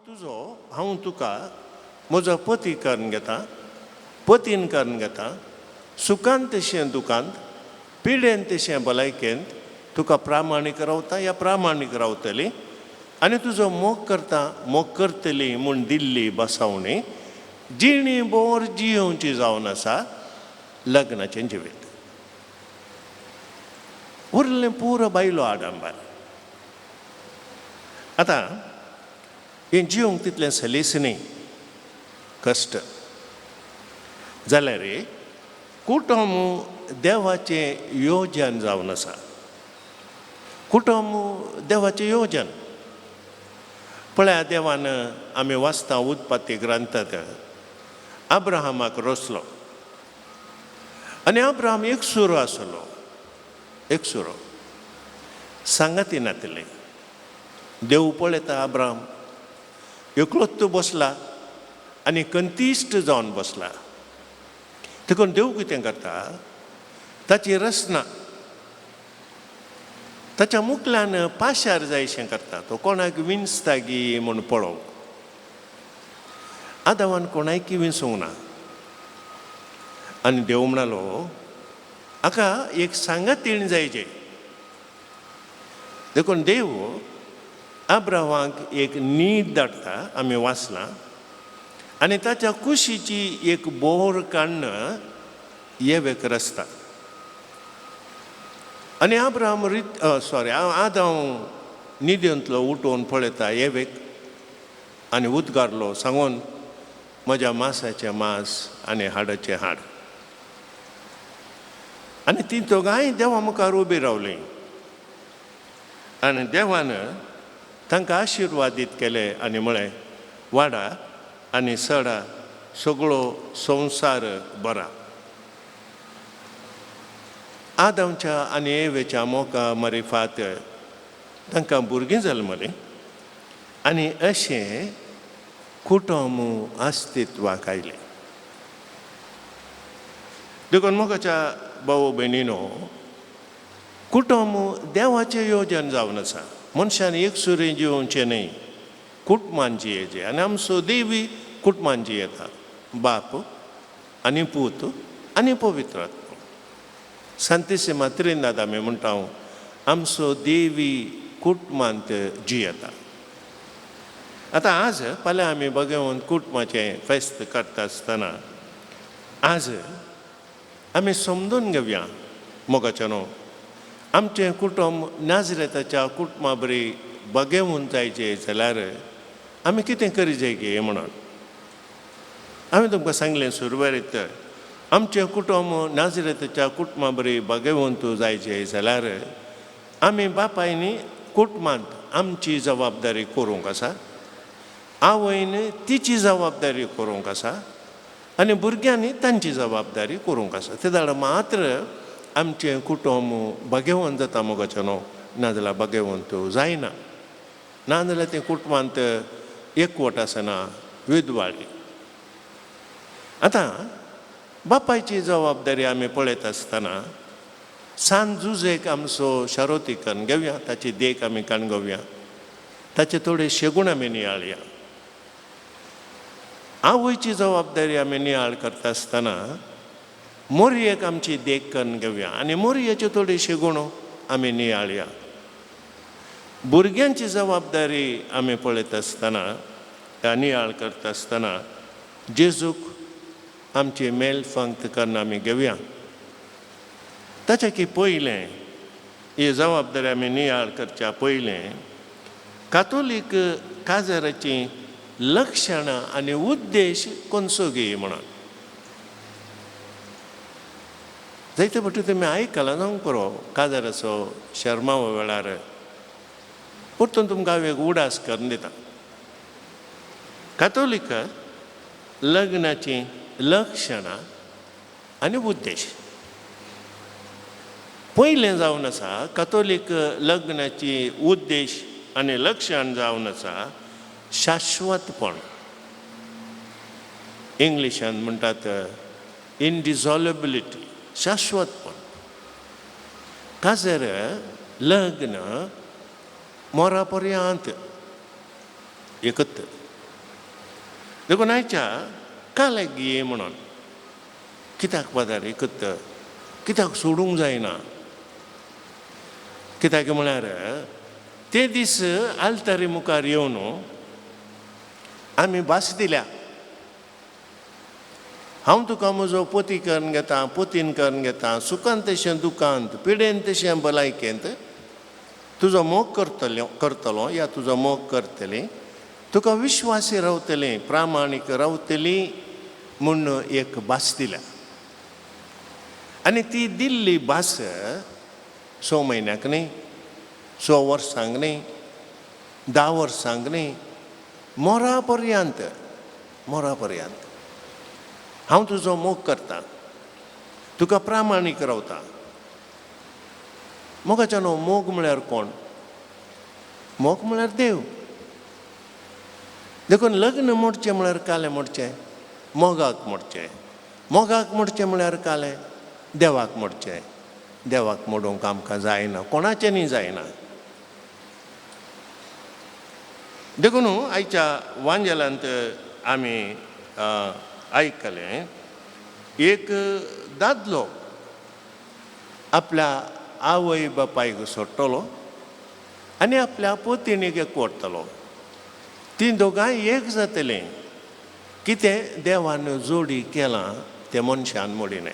तुजो हांव तुका म्हजो पती करून घेता, पतीन करून घेता, सुखांत तशें दुखांत, पिडेन तशें भलायकेंत तुका प्रामाणीक रावता या प्रामाणीक रावतली आनी तुजो मोग करता, मोग करतली म्हूण दिल्ली बसावणी जिणी बोर जियोवची जावन आसा लग्नाचें जिवीत. उरलें पुरो बायलो आडंबर. आतां हें जिवंक तितलें सलीस न्ही, कश्ट जाल्यार कुटुंब देवाचें योजन जावन आसा. कुटुंब देवाचें योजन पळया, देवान आमी वाचता उत्पत्ती ग्रंथांत अब्राहमाक रचलो आनी अब्राहम एकसुरो आसलो, एकसुरो, सांगाती नातिल्लें. देव पळयता अब्राहम एकलोच तूं बसला आनी कंतिश्ट जावन बसला. देखून देव कितें करता, ताची रचना ताच्या मुखल्यान पाशार जायशें करता. तो कोणाक विंचता गी म्हूण पळोवंक. आदावान कोणायकी विंचूंक ना आनी देव म्हणालो हाका एक सांगातीण जायचे. देखून देव अब्राहमाक एक न्हीद धाडटा, आमी वाचलां, आनी ताच्या कुशीची एक बोर काडून येवेक रचता आनी अब्राहम रित सॉरी आदांव न्हिदेंतलो उठोवन पळयता येवेक आनी उद्गारलो सांगून, म्हज्या मासाचें मांस आनी हाडाचें हाड. आनी ती दोगांय देवा मुखार उबी रावलीं आनी देवान तांकां आशिर्वादीत केले आनी म्हळें, वाडा आनी सडा, सगळो संवसार बरा. आदामच्या आनी एवेच्या मोगा मरिफात तांकां भुरगीं जल्मलीं आनी अशें कुटुंब अस्तित्वाक आयलें. देखून मोगाच्या भाव भयणीनो, कुटुंब देवाचें योजन जावन आसा. मनशान एकसुरें जिवचें न्हय, कुटुंबान जियेचें. आनी आमचो देवी कुटुंबान जियेता, बाप आनी पूत आनी पवित्र आत्मो. सांतिसिमा त्रिनाद आमी म्हणटा, आमचो देवी कुटुंबांत जियेता. आतां आज फाल्यां आमी बघेवन कुटुंबाचें फेस्त करता आसतना आज आमी समजून घेवया मोगाच्या न्हू, आमचें कुटुंब नाजरेताच्या कुटुंबा बरी बगेवन जायचें जाल्यार आमी कितें करी जाय गे म्हणून हांवें तुमकां सांगलें सुरवारीत. आमचें कुटुंब नाजरेताच्या कुटुंबा बरी बगेवंत जायचें जाल्यार आमी बापायनी कुटुंबांत आमची जबाबदारी करूंक आसा, आवयन तिची जबाबदारी करूंक आसा आनी भुरग्यांनी तांची जबाबदारी करूंक आसा. ते जाल्यार मात्र आमचें कुटुंब बगेवंत जाता मोगाचें न्हू, नाजाल्यार बगेवंत जायना. नाजाल्यार तें कुटुंबांत एकवट आसना, विदवाळी. आतां बापायची जबाबदारी आमी पळयत आसतना सान जुजेक आमचो शारोती करून घेवया, ताची देख आमी काण घेवया, ताचे थोडे शेगूण आमी नियाळया. आवयची जबाबदारी आमी नियाळ करता आसतना मोरयेक आमची देख करून घेवया आनी मोरयेच्यो थोड्यो शेगुणो आमी नियाळया. भुरग्यांची जबाबदारी आमी पळयत आसतना, नियाळ करता आसतना जेजूक आमची मेल फांक्त करून आमी घेवया. ताच्या की पयलें ही जबाबदारी आमी नियाळ करच्या पयलें कातोलीक काजाराचीं लक्षणां आनी उद्देश कोनसो गी म्हणून जायते फावटी तुमी आयकलां जावंक पुरो काजाराचो शर्मावा वेळार. परतून तुमकां हांव एक उडास करून दिता. कातोलीक लग्नाचीं लक्षणां आनी उद्देश पयलें जावन आसा. कातोलीक लग्नाची उद्देश आनी लक्षण जावन आसा शाश्वतपण. इंग्लिशान म्हणटात इनडिजॉलेबिलिटी, शाश्वतपण. काजर लग्न मोरा पर्यंत एकत. देखून आयच्या काल्याक ये म्हणून कित्याक पदार एकत कित्याक सोडूंक जायना? कित्याक म्हळ्यार ते दीस आल्तारी मुखार येवन आमी भास दिल्या, हांव तुका म्हजो पती करून घेता, पतीन करून घेता, सुखान तशें दुखांत, पिडेन तशें भलायकेंत तुजो मोग करतलो करतलो या तुजो मोग करतली, तुका विश्वासी रावतली, प्रामाणीक रावतली म्हूण एक भास दिल्या. आनी ती दिल्ली भास 6 म्हयन्याक न्ही, 6 वर्सांक न्ही, 10 वर्सांक न्ही, मोरा पर्यंत, मोरा पर्यंत हांव तुजो मोग करता, तुका प्रामाणीक रावता. मोगाच्या न्हू, मोग म्हळ्यार कोण? मोग म्हळ्यार देव. देखून लग्न मोडचें म्हळ्यार कालें मोडचें, मोगाक मोडचें. मोगाक मोडचें म्हळ्यार कालें देवाक मोडचें. देवाक मोडूंक आमकां जायना, कोणाचें न्ही जायना. देखून आयच्या वांजेलांत आमी आयकलें, एक दादलो आपल्या आवय बापायक सोडटलो आनी आपल्या पतिणीक एकवटतलो, तीं दोगांय एक जातलीं. कितें देवान जोडी केलां तें मनशान मोडिनाय.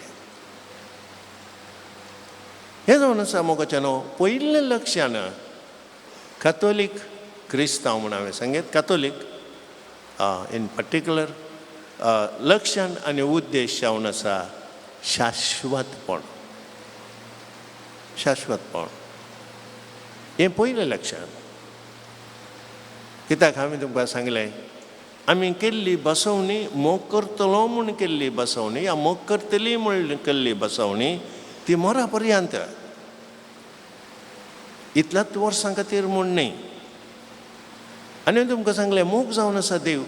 हें जावन आसा मोगाचें न्हू पयलें लक्षण कातोलीक क्रिस्तांव म्हूण हांवें सांगेत, कातोलीक इन पर्टिक्युलर लक्षण आनी उद्देश जावन आसा शाश्वतपण. शाश्वतपण हें पयलें लक्षण. कित्याक हांवें तुमकां सांगलें, आमी केल्ली बसवणी मोग करतलो म्हूण केल्ली बसवणी या मोग करतली म्हूण केल्ली बसवणी ती मोरा पर्यंत, इतल्याच वर्सां खातीर म्हूण न्ही. आनी हांवें तुमकां सांगलें, मोग जावन आसा देव.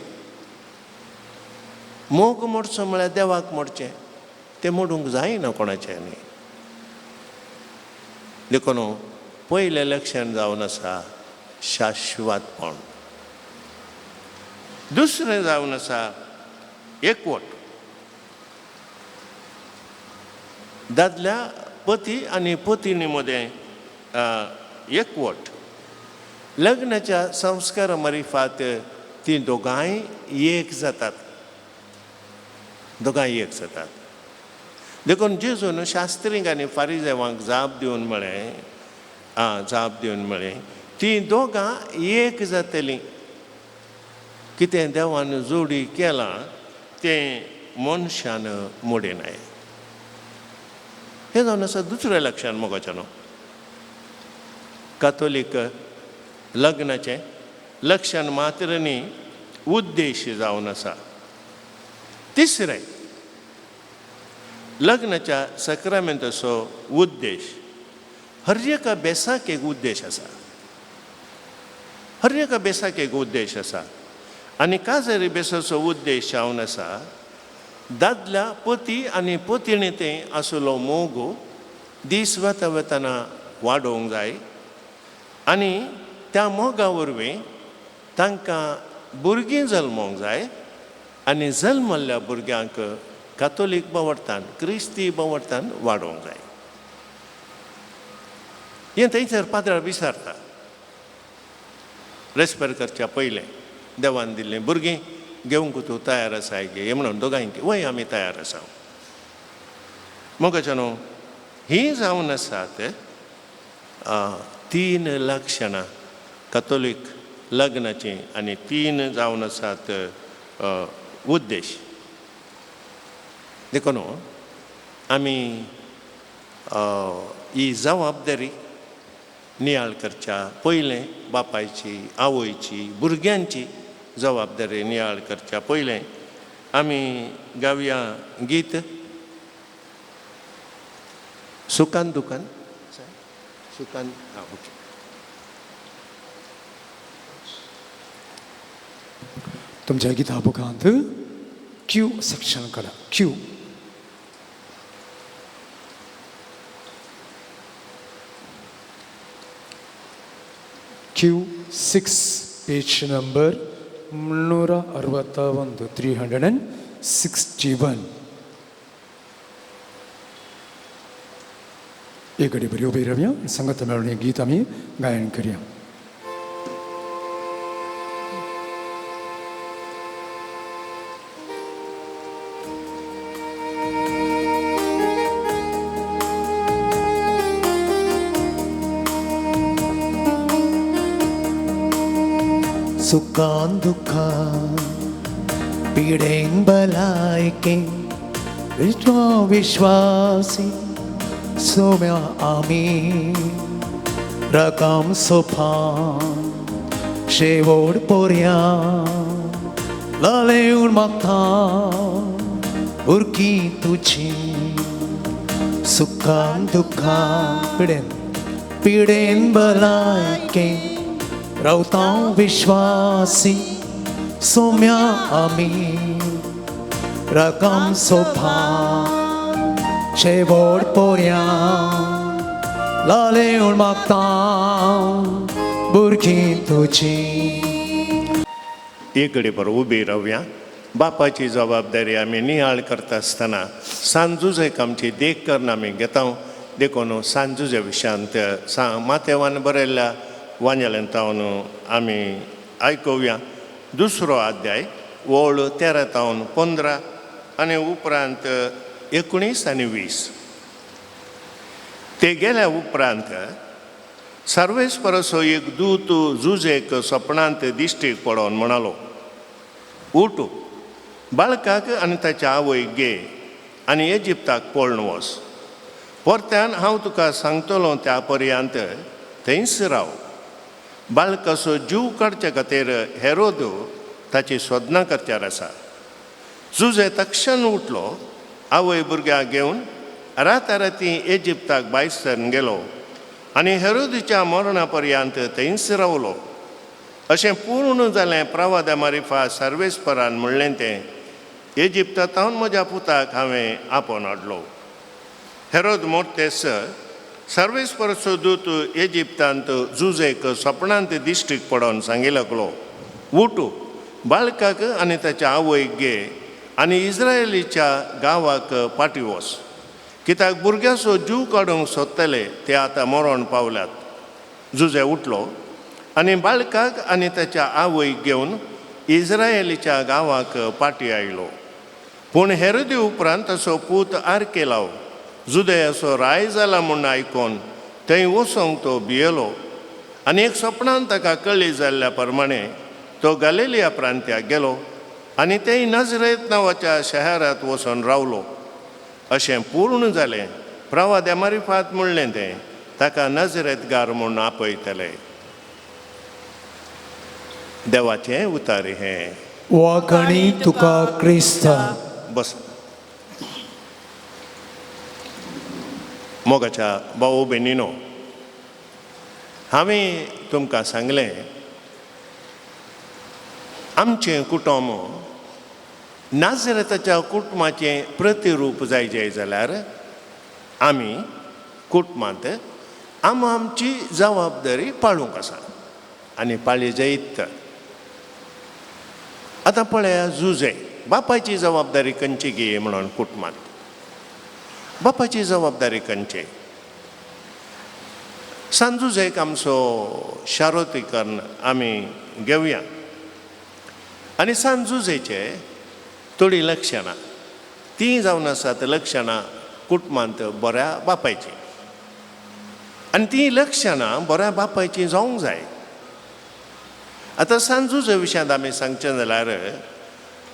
मोग मोडचो म्हळ्यार देवाक मोडचें, तें मोडूंक जायना कोणाचें न्ही. देखून पयलें लक्षण जावन आसा शाश्वतपण. दुसरें जावन आसा एकवट. दादल्या पती आनी पतिणी मदें एकवट. लग्नाच्या संस्कारा मारिफात तीं दोगांय एक जातात, दोगांय एक जातात. देखून जेजून शास्त्रींक आनी फारिजेवांक जाप दिवन म्हळें, जाप दिवन म्हळें, तीं दोगां एक जातलीं. कितें देवान जोडी केलां तें मनशान मोडिनाय. हें जावन आसा दुसरें लक्षण मोगाचें न्हू कातोलीक लग्नाचें लक्षण मात्र न्ही, उद्देश जावन आसा. तिसरें लग्नाच्या सक्रामेंताचो उद्देश. हर एका बेसाक एक उद्देश आसा, हर एका बेसाक एक उद्देश आसा. आनी काजारी बेसाचो उद्देश जावन आसा दादल्या पती आनी पतिणी तें आसलो मोग दीस वता वतना वाडोवंक जाय आनी त्या मोगा वरवीं तांकां भुरगीं जल्मोंक जाय आनी जल्मल्ल्या भुरग्यांक कातोलीक बावडटान, क्रिस्ती बावडटान वाडोवंक जाय. हें थंयसर पाद्रार विचारता रेस्पेर करच्या पयलें देवान दिल्लीं भुरगीं घेवंक तूं तयार आसाय गे म्हणून दोगांय वय आमी तयार आसा. मोगाच्या न्हू हीं जावन आसात 3 लक्षणां कातोलीक लग्नाचीं आनी 3 जावन आसात उद्देश. देखून आमी ही जबाबदारी नियाळ करच्या पयलें बापायची, आवयची, भुरग्यांची जबाबदारी नियाळ करच्या पयलें आमी गावया गीत सुखान दुखान, सुखान. ओके. तुमच्या गिता बुकांत क्यू सेक्शन करा. Q Q 6 page number 361, 361. एक घडी बरी उबी रावया, संगत मेळून हें गीत आमी गायन करया. सुखान दुखान पिडेन भलायकेन विश्वासी सोम्या आमी रकम सोफान शेवट पोरया ललेवन मागता उरकी तुजी सुखान दुखान पिडेन पिडेन भलायकेन रावता विश्वासी सोम्या आमी रकम सोफा शेवट पोरया लालेवन मागता बुरखी तुजी. एक घडी बरो उबी रावया. बापाची जबाबदारी आमी नियाळ करता आसतना सांजुजेक आमची देख करून आमी घेता. देखून सांजुजे विशयांत मातेवान बरयल्ल्या वांजेलांतावन आमी आयकुया. दुसरो अध्याय ओळ 13 तावन 15 आनी उपरांत 19 आनी 20. ते गेल्या उपरांत सर्वेस्परसो एक दूत जुजेक सपनांत दिश्टीक पडोवन म्हणालो, उठ, बाळकाक आनी ताच्या आवयक घे आनी इजिप्ताक पळोवन वच. परत्यान हांव तुका सांगतलो त्या पर्यंत थंयच राव. बाळकाचो जीव काडचे खातीर हेरोद ताची सोदनां करच्यार आसा. जुजे तक्षण उठलो, आवय भुरग्याक घेवन राताराती इजिप्ताक भायर सरून गेलो आनी हेरोदीच्या मरणा पर्यंत थंयच रावलो. अशें पूर्ण जालें प्रवादा मारिफा सर्वेस्परान म्हणलें तें, इजिप्तांत म्हज्या पुताक हांवें आपोवन हाडलो. हेरोद मोर्तेस सर्वेस्परचो दूत इजिप्तांत जुजेक सपनांत दिश्टीक पडोवन सांगी लागलो, उठ, बाळकाक आनी ताच्या आवयक घे आनी इस्रायलीच्या गांवाक फाटीं वच, कित्याक भुरग्याचो जीव काडूंक सोदतले ते आतां मरण पावल्यात. जुजे उठलो आनी बाळकाक आनी ताच्या आवयक घेवन इस्रायलीच्या गांवाक फाटीं आयलो. पूण हेरोदी उपरांत ताचो पूत आर्केलाव जुदयाचो राय जाला म्हूण आयकोन थंय वचोंक तो भियेलो आनी एक सपनान ताका कळी जाल्ल्या प्रमाणे तो गालेलिया प्रांत्याक गेलो आनी थंय नजरेत नांवाच्या शहरांत वचून रावलो. अशें पूर्ण जालें प्रवाद्या मारिफात म्हणलें तें, ताका नजरेतगार म्हूण आपयतले. देवाचें उतार हें. वाखाणी तुका क्रिस्ता. बस. मोगाच्या भाऊ भयणीनो, हांवें तुमकां सांगलें आमचें कुटुंब नाजरेताच्या कुटुंबाचें प्रतिरूप जाय जाय जाल्यार आमी कुटुंबांत आम आमची जबाबदारी पाळूंक आसा आनी पाळी जायत. आतां पळया जुजे बापायची जबाबदारी खंयची गे म्हणून कुटुंबांत बापायची जबाबदारी खंयची. सांजुजेक आमचो शारोतीकरण आमी घेवया आनी सांजुजेचे थोडीं लक्षणां तीं जावन आसात लक्षणां कुटुंबांत बऱ्या बापायचीं आनी तीं लक्षणां बऱ्या बापायचीं जावंक जाय. आतां सांजुजे विशयांत आमी सांगचें जाल्यार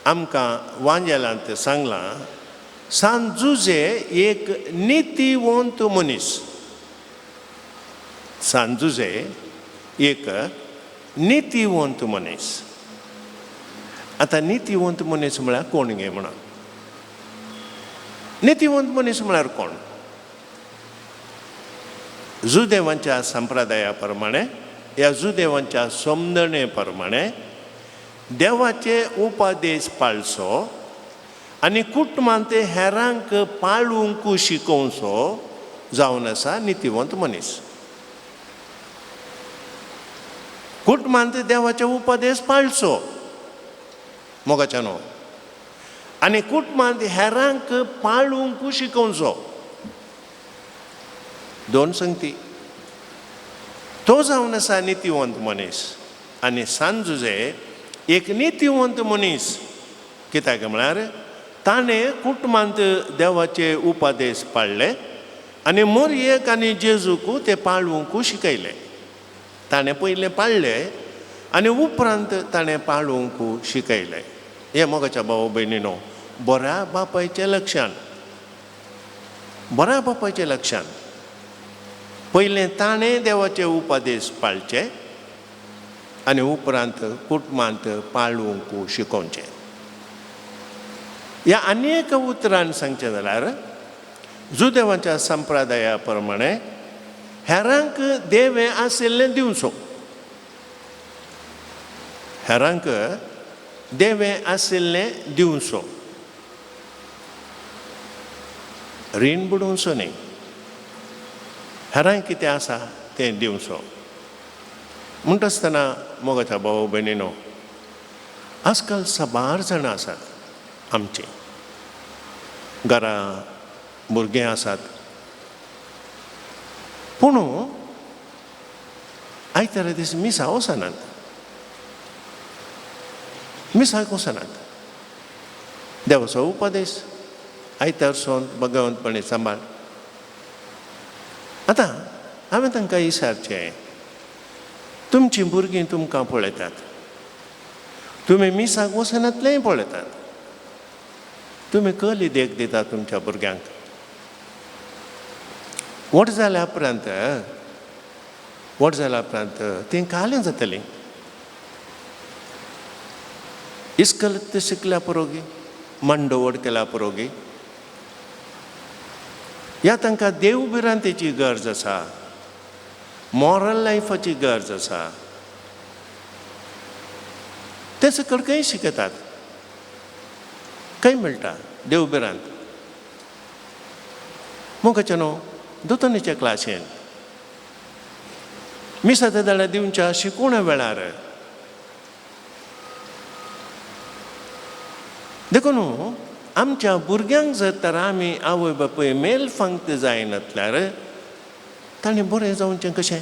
आमकां वांजेलांत सांगलां सांजुजे एक नितीवंत मनीस. सांजुजे एक नितीवंत मनीस. आतां नितीवंत मनीस म्हळ्यार कोण गे म्हणा? नितीवंत मनीस म्हळ्यार कोण? जुदेवांच्या संप्रदाया प्रमाणे ह्या जुदेवांच्या समजणे प्रमाणे देवाचे उपदेश पाळचो आनी कुटुंबांत हेरांक पाळूंक शिकोवचो जावन आसा नितीवंत मनीस. कुटुंबांत देवाचे उपदेश पाळचो मोगाच्यानो आनी कुटुंबांत हेरांक पाळूंक शिकोवचो. दोन संगती. तो जावन आसा नितीवंत मनीस. आनी सांत जुजे एक नितीवंत मनीस कित्याक म्हळ्यार ताणें कुटुंबांत देवाचे उपादेश पाळ्ळे आनी मोरयेक आनी जेजूक ते पाळूंक शिकयले. ताणें पयलें पाळ्ळे आनी उपरांत ताणें पाळूंक शिकयलें. हें मोगाच्या भाव भयणीनो बऱ्या बापायचें लक्षण, बऱ्या बापायचें लक्षण. पयलें ताणें देवाचे उपादेश पाळचे आनी उपरांत कुटुंबांत पाळूंक शिकोवचें. ह्या आनी एका उतरान सांगचें जाल्यार जुदेवाच्या संप्रदाया प्रमाणे हेरांक देवें आशिल्लें दिवचो, हेरांक देवें आशिल्लें दिवचो, रीण बुडोवचो न्ही, हेरांक कितें आसा तें दिवचो. म्हणटा आसतना मोगाच्या भाव भयणीनो आजकाल साबार जाणां आसात आमचीं, घरां भुरगीं आसात, पूण आयतारा दीस मिसा वचनात, मिसाक वचनात. देवाचो उपदेश आयतार सोन भगवंतपणी सांबाळ. आतां हांवें तांकां विचारचें, तुमचीं भुरगीं तुमकां पळयतात, तुमी मिसाक वचनातलेंय पळयतात, तुमी कहली देख दितात तुमच्या भुरग्यांक. व्हड जाल्या उपरांत, व्हड जाल्या उपरांत तीं कालें जातलीं. इस्कल ते शिकल्या पुरोगी, मांडो व्हड केल्या पुरोगी. ह्या तांकां देव भिरांतेची गरज आसा, मॉरल लायफाची गरज आसा. ते सकयल खंय शिकयतात, खंय मेळटा देव भिरांत? मोगाचे न्हू दोतोनीच्या क्लासीन मिसाच्या जाल्यार दिवच्या शिकोवण्या वेळार. देखून आमच्या भुरग्यांक जर तर आमी आवय बापूय मेल फांगत जायनातल्यार ताणें बरें जावचें कशें?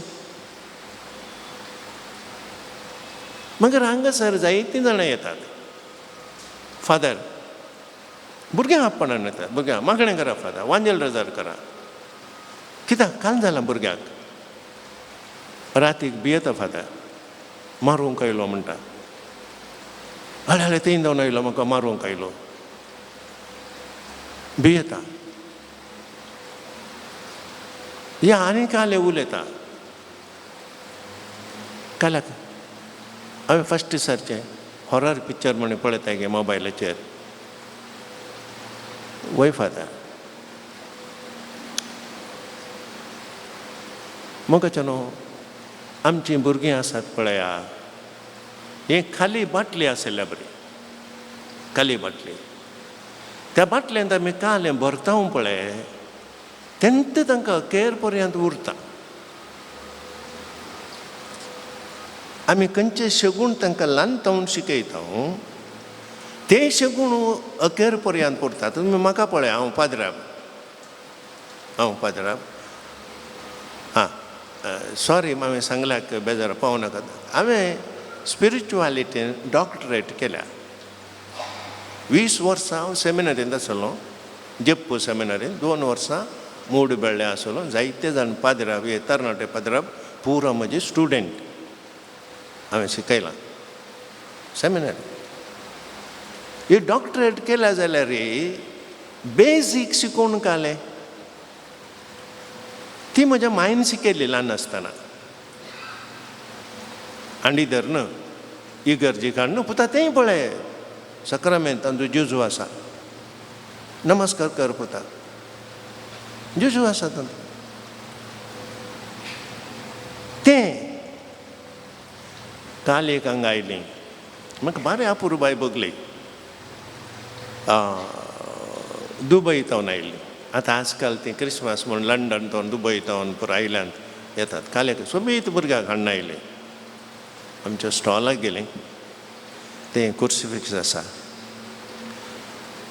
मागीर हांगासर जायतीं जाणां येतात, फादर भुरग्यांक आपणान येतात, भुरग्यांक मागणें करा फादर, वांजेल रजार करा. कित्याक काल जालां भुरग्यांक, रातीक भियेता फादर, मारूंक आयलो म्हणटा, हळे हळे थंय जावन आयलो म्हाका मारूंक आयलो, भियेता. या आनी काले उलयता काल्याक. हांवें फस्ट दिसाचें हॉरर पिक्चर म्हणून पळयता गे मोबायलाचेर. वय फादर मोगाचे न्हू आमचीं भुरगीं आसात पळया, हे खाली बाटली आशिल्ल्या बरी, खाली बाटली, त्या बाटल्यांत आमी कालें भरता पळय, तेन्ना तांकां अखेर पर्यंत उरता. आमी खंयचे शगूण तांकां ल्हान तावन शिकयता ते शगूण अखेर पर्यंत उरता. तुमी म्हाका पळय, हांव पाद्राब, हांव पाद्राब, आं सॉरी हांवें सांगल्याक बेजार पावो नाका. हांवें स्पिरिच्युआलिटीन डॉक्टरेट केल्या. 20 वर्सां हांव सेमिनरींत आसलो, जेप्पू सेमिनरींत 2 वर्सां मूड बेळ्ळे आसलो. जायते जाण पाद्राब, हे तरणाटे पाद्राब पुरो म्हजे स्टुडंट, हांवें शिकयलां सेमिनरी. ही डॉक्टरेट केल्या जाल्यार बेजीक शिकोवन कालें ती म्हज्या मायन शिकयली ल्हान आसतना. आनी धरून इगर्जी काडून पुता तेंय पळय सक्रामेंत तांचो जेजू आसा, नमस्कार कर पुता, जेजू आसा तांचो. तें काल एक हांगा आयली, म्हाका बरें अपुरबाय बगली, दुबय तावन आयली. आतां आजकाल ती क्रिसमस म्हूण लंडन तावन दुबय तावन पुरो आयल्यान येतात. काल एक सोबीत भुरग्याक हाडून आयले, आमच्या स्टॉलाक गेलीं. तें कुर्सिफिक्स आसा.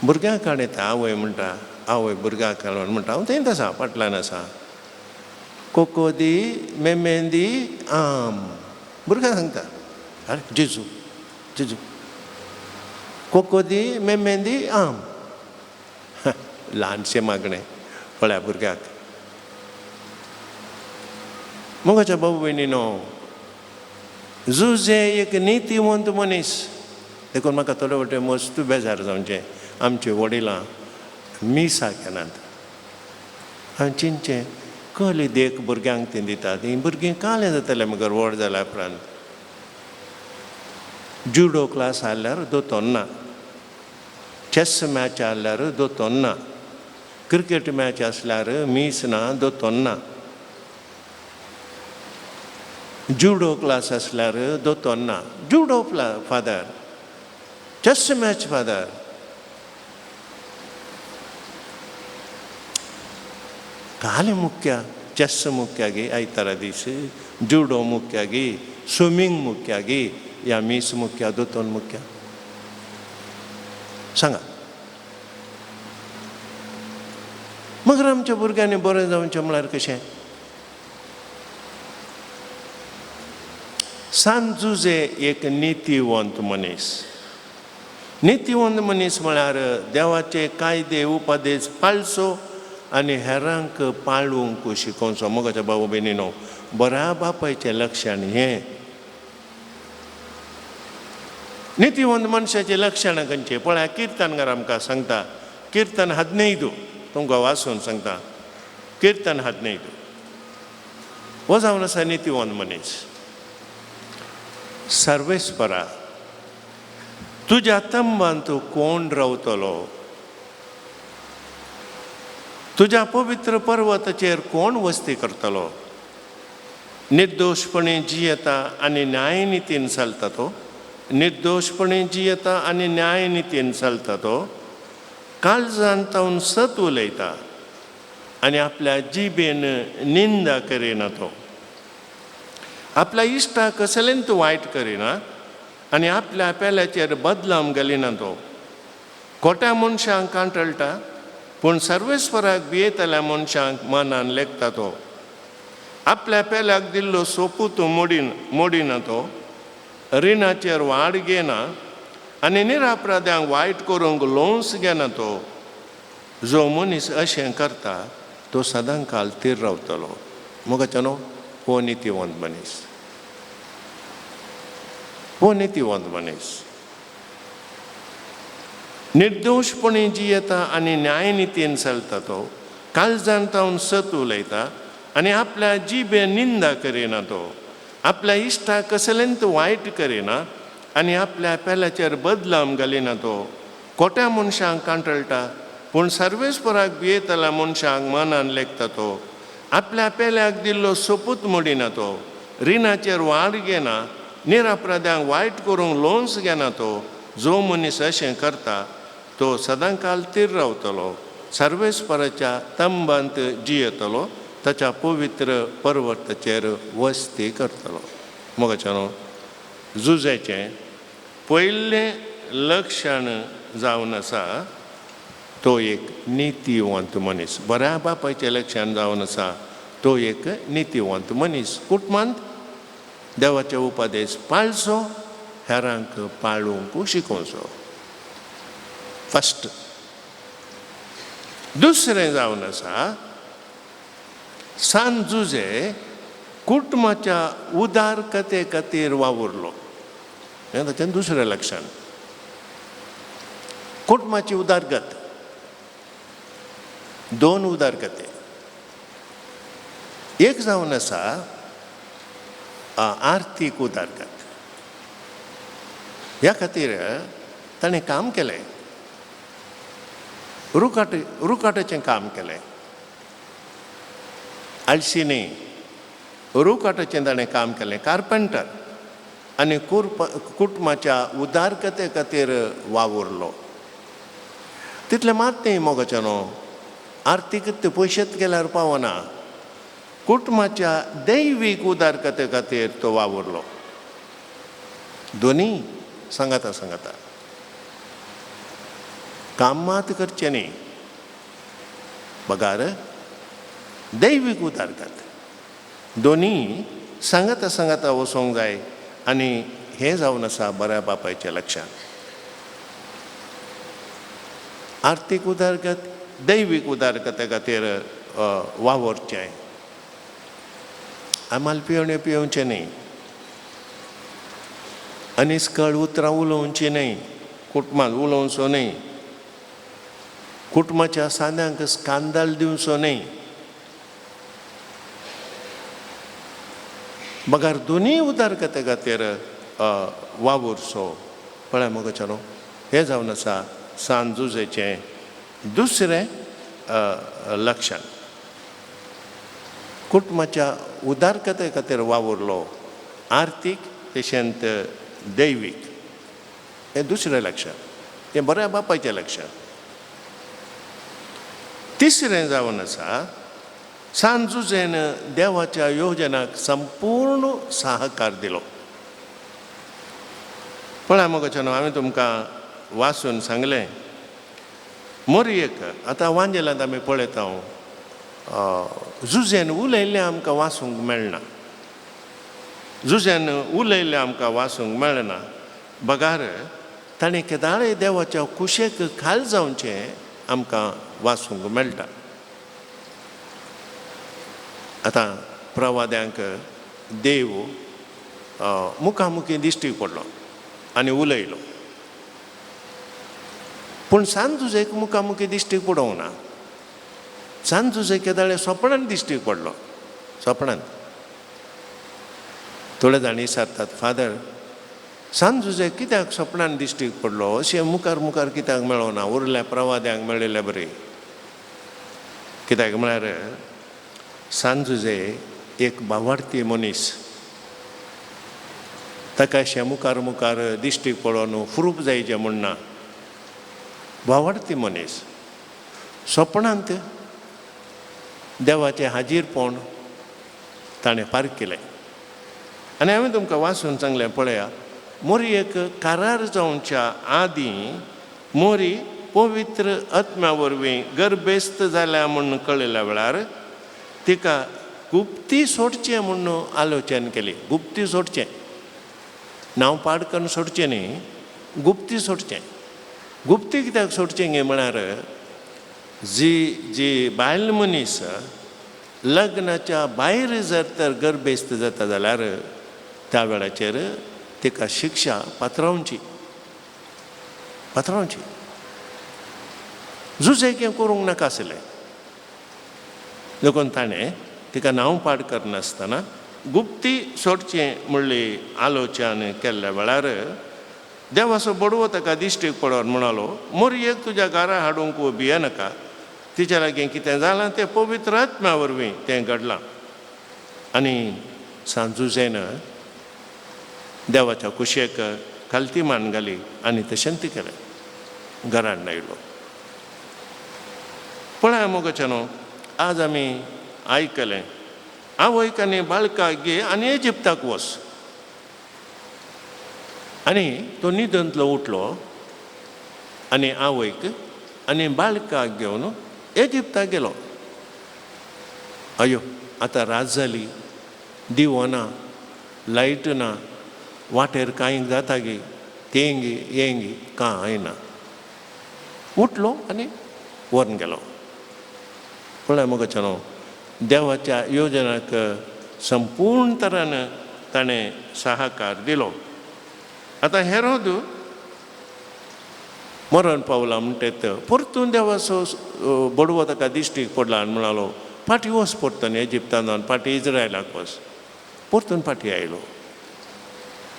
भुरग्यांक काडयता आवय म्हणटा, आवय भुरग्यांक काडून म्हणटा, हांव थंयच आसा, फाटल्यान आसा. कोको दी मेमेंदी आम, भुरग्यांक सांगता, आरे जेजू जेजू कोको दी मेमेंदी आम. ल्हानशें मागणें पळया भुरग्याक. मोगाच्या भाऊ भयणीनो, जुजे एक नितीवंत मनीस. देखून म्हाका थोडे वटे मस्त बेजार जावचें आमचे वडिलां मिसा केनात. हांवें चिंतचें, कहली देख भुरग्यांक ती दिता, तीं भुरगीं कालें जातलें मगर व्हड जाल्या उपरांत. जुडो क्लास आहल्यार दोतोर ना, चॅस मॅच आहल्यार दोतोर ना, क्रिकेट मॅच आसल्यार मीस ना, दोतोर ना, जुडो क्लास आसल्यार दोतोर ना. Judo father, chess match father. काले मुख्य, चॅस मुख्यागी आयतारा दीस, जुडो मुख्यागी, स्विमींग मुख्यागी, या मीस मुख्य, दोतोर मुख्य, सांगा. मगर आमच्या भुरग्यांनी बरें जावचें म्हळ्यार कशें? सांत जुजे एक नितीवंत मनीस. नितीवंत मनीस म्हळ्यार देवाचे कायदे उपदेश पाळचो आनी हेरांक पाळूंक शिकोवचो. मोगाच्या भाऊ भयणीनो, बऱ्या बापायचें लक्षण हें. नितीवंत मनशाचें लक्षणां खंयचें पळया, किर्तनकार आमकां सांगता. किर्तन 15 तुमकां वाचून सांगता. किर्तन 15 हो जावन आसा नितीवंत मनीस. सर्वेस्परा, तुज्या तंबांत कोण रावतलो? तुज्या पवित्र पर्वताचेर कोण वस्ती करतलो? निर्दोशपणे जियेता आनी न्यायनितीन चलता तो, निर्दोशपणे जियेता आनी न्यायनितीन चलता तो, काळजान तावन सत उलयता आनी आपल्या जिबेन निंदा करिना तो, आपल्या इश्टाक कसलेंच वायट करिना आनी आपल्या पेल्याचेर बदलाम घालिना तो. खोट्या मनशांक कांटळटा पूण सर्वेस्वराक भियेतल्या मनशांक मनान लेखता तो. आपल्या पेल्याक दिल्लो सोपूत मोडिना तो, रिणाचेर वाड घेना आनी निरापराध्यांक वायट करूंक लोंस घेना तो. जो मनीस अशें करता तो सदां काल थीर रावतलो. मोगाच्या न्हू, हो नितीवंत मनीस, हो नितीवंत मनीस. निर्दोशपणे जियेता आनी न्यायनितीन चलता तो, काळजान तावन सत उलयता आनी आपल्या जिबे निंदा करिना तो, आपल्या इश्टाक कसलेंच वायट करिना आनी आपल्या पेल्याचेर बदलाम घालिना तो. खोट्या मनशांक कांटळटा पूण सर्वेस्पराक भियेतल्या मनशांक मनान लेखता तो. आपल्या पेल्याक दिल्लो सोपूत मोडिना तो, रिणाचेर वाड घेना, निरापराध्यांक वायट करूंक लोन्स घेना तो. जो मनीस अशें करता तो सदां काल थीर रावतलो, सर्वेस्पराच्या तंबांत जियेतलो, ताच्या पवित्र पर्वताचेर वस्ती करतलो. मोगाच्या न्हू, जुजाचें पयलें लक्षण जावन आसा तो एक नितीवंत मनीस. बऱ्या बापायचें लक्षण जावन आसा तो एक नितीवंत मनीस. कुटुंबांत देवाचे उपदेश पाळचो, हेरांक पाळूंक शिकोवचो फस्ट. दुसरें जावन आसा सांत जुजे कुटुंबाच्या उदारकते खातीर वावुरलो. हें ताचें दुसरें लक्षण, कुटुंबाची उदारगत. दोन उदारगते. एक जावन आसा आर्थीक उदारगत. ह्या खातीर ताणें काम केलें, रुकाटाचें काम केलें, आळशी न्ही, रुकाटाचें ताणें काम केलें, कार्पेंटर, आनी कुटुंबाच्या उदारकते खातीर वावुरलो. तितलें मात न्ही मोगाच्या न्हू, आर्थीक ते पयशेच गेल्यार पावना, कुटुंबाच्या दैवीक उदारकते खातीर तो वावुरलो. दोनी सांगाता सांगाता काम मात करचें न्ही बगार दैवीक उदारगत दोनी सांगाता सांगाता वचोंक जाय आनी हें जावन आसा बऱ्या बापायच्या लक्षांत. आर्थीक उदरगत दैवीक उदरगते खातीर वावरचें. आमाल पिवणे पिवचें न्ही, अनिस्कळ उतरां उलोवचीं न्हय, कुटुंबांत उलोवचो न्हय, कुटुंबाच्या सांद्यांक स्कांदाल दिवचो न्हय. बगर दोनूय उदरगते खातीर वावुरचो. पळय मगो चलो, हें जावन आसा सान जुजेचें दुसरें लक्षण. कुटुंबाच्या उदरगते खातीर वावुरलो, आर्थीक तशेंच दैवीक, हें दुसरें लक्षण, हें बऱ्या बापायचें लक्षण. तिसरें जावन आसा सान जुजेन देवाच्या योजनाक संपूर्ण सहकार दिलो. पळय मगो चलो, हांवें तुमकां वाचून सांगलें मोरयेक आतां वांजेलांत आमी पळयता जुजेन उलयल्लें आमकां वाचूंक मेळना, जुजेन उलयल्लें आमकां वाचूंक मेळना, बगार ताणें केदाळे देवाच्या कुशेक खाल जावचें आमकां वाचूंक मेळटा. आतां प्रवाद्यांक देव मुखामुखी दिश्टी पडलो आनी उलयलो, पूण सान जुजेक मुखामुखी दिश्टीक पडोवंक ना. सान जुजे केदाळे सोपणान दिश्टीक पडलो, सोपणान. थोडे जाण विचारतात, फादर सान जुजे कित्याक सोपणान दिश्टीक पडलो, अशें मुखार मुखार कित्याक मेळोना, उरल्या प्रवाद्यांक मेळिल्ले बरी. कित्याक म्हळ्यार सान जुजे एक बावाडती मनीस, ताका अशें मुखार मुखार दिश्टीक पडोवन फ्रूप जायचें म्हूण ना. बावाडती मनीस सोपणांत देवाचें हाजीरपण ताणें पार्क केलें. आनी हांवें तुमकां वाचून सांगलें, पळया मोरयेक कारार जावच्या आदीं मोरी पवित्र आत्म्या वरवीं गर्भेस्त जाल्या म्हूण कळिल्ल्या वेळार तिका गुप्ती सोडचें म्हूण आलोचन केली. गुप्ती सोडचें, नांव पाड करून सोडचें न्ही, गुप्ती सोडचें. गुप्ती कित्याक सोडचें गे म्हळ्यार जी जी बायल मनीस लग्नाच्या भायर जर तर गर्भेस्त जाता जाल्यार त्या वेळाचेर तिका शिक्षा पात्रावची, पात्रावची. जुजे हें करूंक नाका आसलें, देखून ताणें तिका नांव पाड करनासतना गुप्ती सोडचें म्हणली आलोचन केल्ल्या वेळार देवाचो बडवो ताका दिश्टीक पडोवन म्हणालो, मोरयेक तुज्या घरा हाडूंक भियेनाका, तिच्या लागीं कितें जालां तें पवित्र आत्म्या वरवीं तें घडलां. आनी सांजुजेन देवाच्या कुशेक खालती मान घाली आनी तशेंच ती केलें, घरान आयलो. पळय मोगोचें न्हू, आज आमी आयकलें, आवयक आनी बाळकाक घे आनी इजिप्ताक वच. आनी तो न्हिदंतलो उठलो आनी आवयक आनी बाळकाक घेवन इजिप्ताक गेलो. अयो आतां रात जाली, दिवो ना, लायट ना, वाटेर कांय जाता गी, तेंगी येंगी कांय ना. उठलो आनी व्हरून गेलो. पळय मगो न्हू, देवाच्या योजनाक संपूर्ण तरान ताणें सहकार दिलो. आतां हेरोद मरण पावला म्हणटा परतून देवाचो बडवो ताका दिश्टीक पडला आनी म्हणालो, फाटीं वच परतून इजिप्तान, फाटीं इज्रायलाक वच. परतून फाटीं आयलो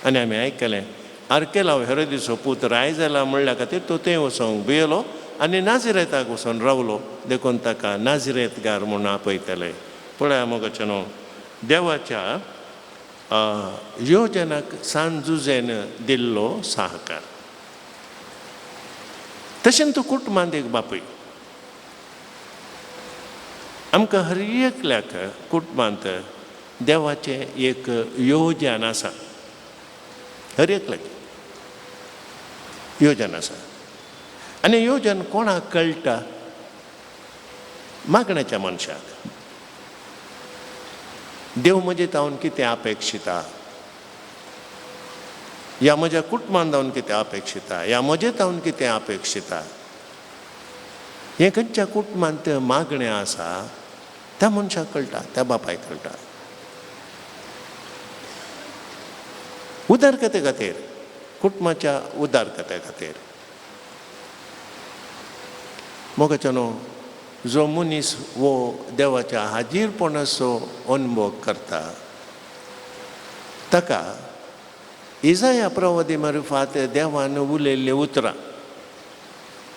आनी आमी आयकलें आर्केलाव हेरोदीचो पूत राय जाला म्हणल्या खातीर तो थंय वचोंक भियेलो आनी नाजिरेताक वचोन रावलो, देखून ताका नाजिरेतगार म्हूण आपयतले. पळया मगो न्हू, देवाच्या योजनाक सान जुजेन दिल्लो सहकार. तशेंच तो कुटुंबांत एक बापूय आमकां हर एकल्याक कुटुंबांत देवाचें एक योजन आसा, हर एकल्याक. योजन आसा. आनी योजन कोणाक कळटा? मागण्याच्या मनशाक. देव म्हजे तावन कितें अपेक्षिता, ह्या म्हज्या कुटुंबान जावन कितें अपेक्षिता, ह्या म्हजे तावन कितें अपेक्षिता, हें खंयच्या कुटुंबांत मागणें आसा त्या मनशाक कळटा, त्या बापायक कळटा. उदरगते खातीर, कुटुंबाच्या उदरगते खातीर मोगाच्या न्हू जो मनीस वो देवाच्या हाजीरपणाचो अनुभव करता ताका इजाया प्रवादी मारिफात देवान उलयल्लीं उतरां,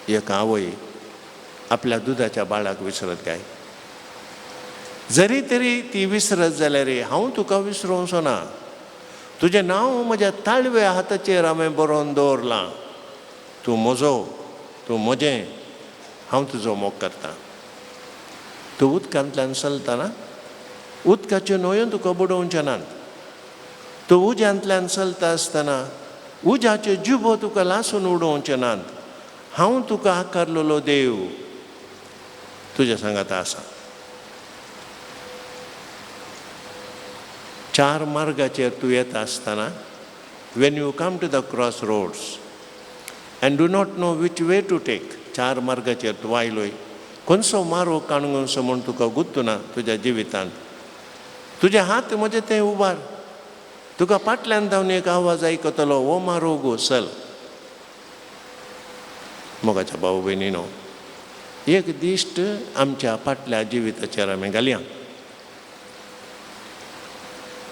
एक आवय आपल्या दुदाच्या बाळाक विसरत काय? जरी तरी ती विसरत जाल्यार हांव तुका विसरूंक ना, तुजें नांव म्हज्या ताळव्या हाताचेर हांवें बरोवन दवरलां, तूं म्हजो, तूं म्हजें, हांव तुजो मोग करतां. तूं उदकांतल्यान चलतना उदकाच्यो न्हंयो तुका बुडोवचे नात, तूं उज्यांतल्यान चलता आसतना उज्याच्यो जिबो तुका लासून उडोवचे नात, हांव तुका आकारलेलो देव तुज्या सांगाता आसा. चार मार्गाचेर तूं येता आसतना when you come to the cross roads and do not know which way to take, चार मार्गाचेर तूं आयलोय, खंयचो मार्ग काणूंक म्हूण तुका गुत्तुना तुज्या जिवितांत, तुजे हात म्हजे ते उबार, तुका फाटल्यान धांवन एक आवाज आयकतलो, हो मारो गो चल. मोगाच्या भाव भयणीनो, एक दिश्ट आमच्या फाटल्या जिविताचेर आमी घालया.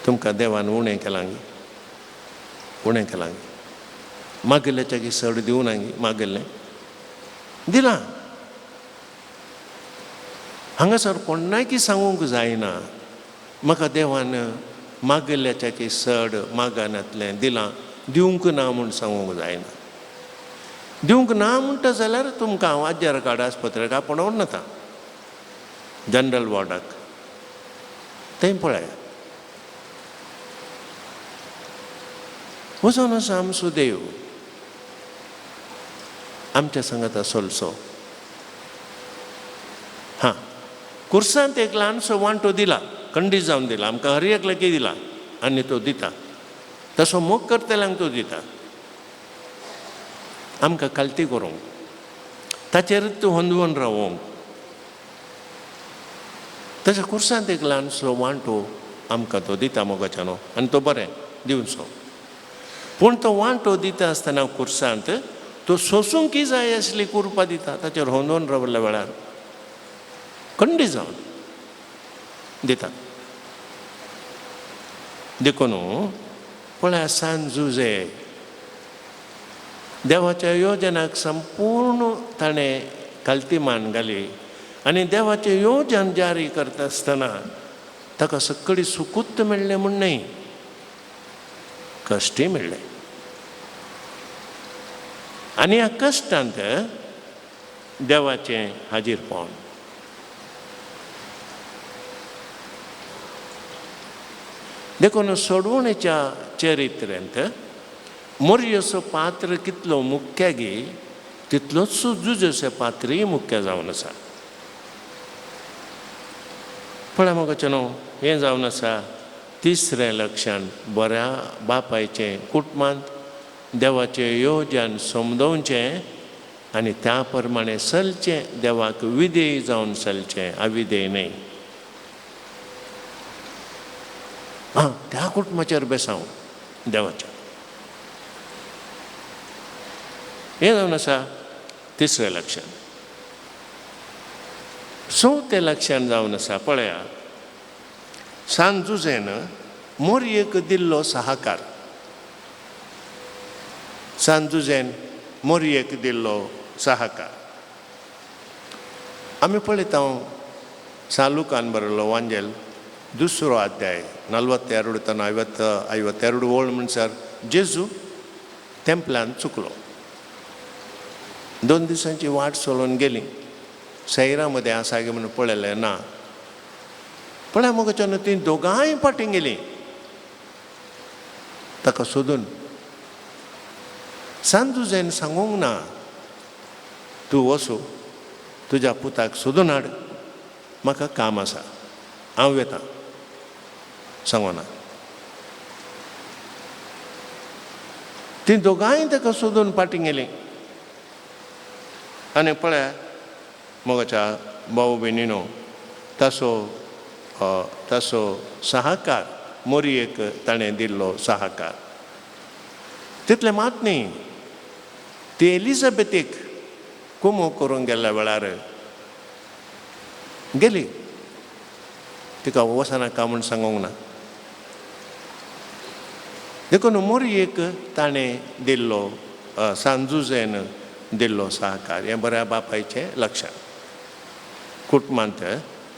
तुमकां देवान उणें केलां गी, उणें केलां गी, मागिल्ल्याच्या की सड दिवना गी, मागिल्लें दिलां. हांगासर कोणाकी सांगूंक जायना म्हाका देवान मागिल्ल्याच्या की सड मागानांतलें दिलां, दिवंक ना म्हूण सांगूंक जायना. दिवंक ना म्हणटा जाल्यार तुमकां हांव आज्यार कार्ड आस्पत्रेक आपोवन व्हरनाता जनरल वॉर्डाक, थंय पळय वचोन आसा आमचो देव आमच्या सांगाता सोलसो. हां, कुर्सांत एक ल्हानसो वांटो दिला, कंडीज जावन दिला आमकां, हर एकल्याक दिला आनी तो दिता, तसो मोग करतल्यांक तो दिता, आमकां खालती करूंक, ताचेरच तूं होंदवून रावोंक. तशें कुर्सांत एक ल्हानसो वांटो आमकां तो दिता मोगाच्या न्हू, आनी तो बरें दिवचो. पूण तो वांटो दिता आसतना कुर्सांत तो सोसूंक जाय आसली कुरपा दिता, ताचेर होंदोवन रावल्या वेळार कंडी जावन दिता. देखून पळया सान जुजे देवाच्या योजनाक संपूर्ण ताणें खालती मान घाली आनी देवाचें योजन जारी करता आसतना ताका सकळी सुकूत मेळ्ळें म्हूण न्हय, कश्टय मेळ्ळें. आनी ह्या कश्टांत देवाचें हाजीरपण. देखून सोडवणेच्या चरित्रेंत मोरयोचो पात्र कितलो मुख्य गी तितलोच जुजेचो पात्रय मुख्य जावन आसा. पळय मोगाचें न्हू, हें जावन आसा तिसरें लक्षण बऱ्या बापायचें कुटुंबांत देवाचें योजन समजोवचें आनी त्या प्रमाणे चलचें, देवाक विधेय जावन चलचें, अविधेय न्हय. आं, त्या कुटुंबाचेर बेसांव देवाचें. हें जावन आसा तिसरें लक्षण. चवथें लक्षण जावन आसा पळया सान जुजेन मोरयेक दिल्लो सहाकार. सान जुजेन मोरयेक दिल्लो सहाकार. आमी पळयता सालुकान बरयल्लो वांजेल दुसरो अध्याय 42 तन 52 ओळ म्हणसर जेजू तेंपल्यान चुकलो. 2 दिसांची वाट चलोवन गेली, सैरा मदें आसा गे म्हणून पळयलें ना. पळय मोगाच्यान ती दोगांय फाटीं गेलीं ताका सोदून. सांजुजेन सांगूंक ना तूं वचूं तुज्या पुताक सोदून हाड, म्हाका काम आसा, हांव वेता, सांगना. तीं दोगांय ताका सोदून फाटीं गेलीं. आनी पळया मोगाच्या भाव भयणीनो, ताचो ताचो सहकार मोरयेक ताणें दिल्लो सहकार तितलें मात न्ही, ती एलिझाबेथीक कुमो करूंक गेल्ल्या वेळार गेली, तिका वचनाका म्हूण सांगूंक ना. देखून मोरयेक ताणें दिल्लो सांजुजेन दिल्लो सहकार हें बऱ्या बापायचें लक्षण. कुटुंबांत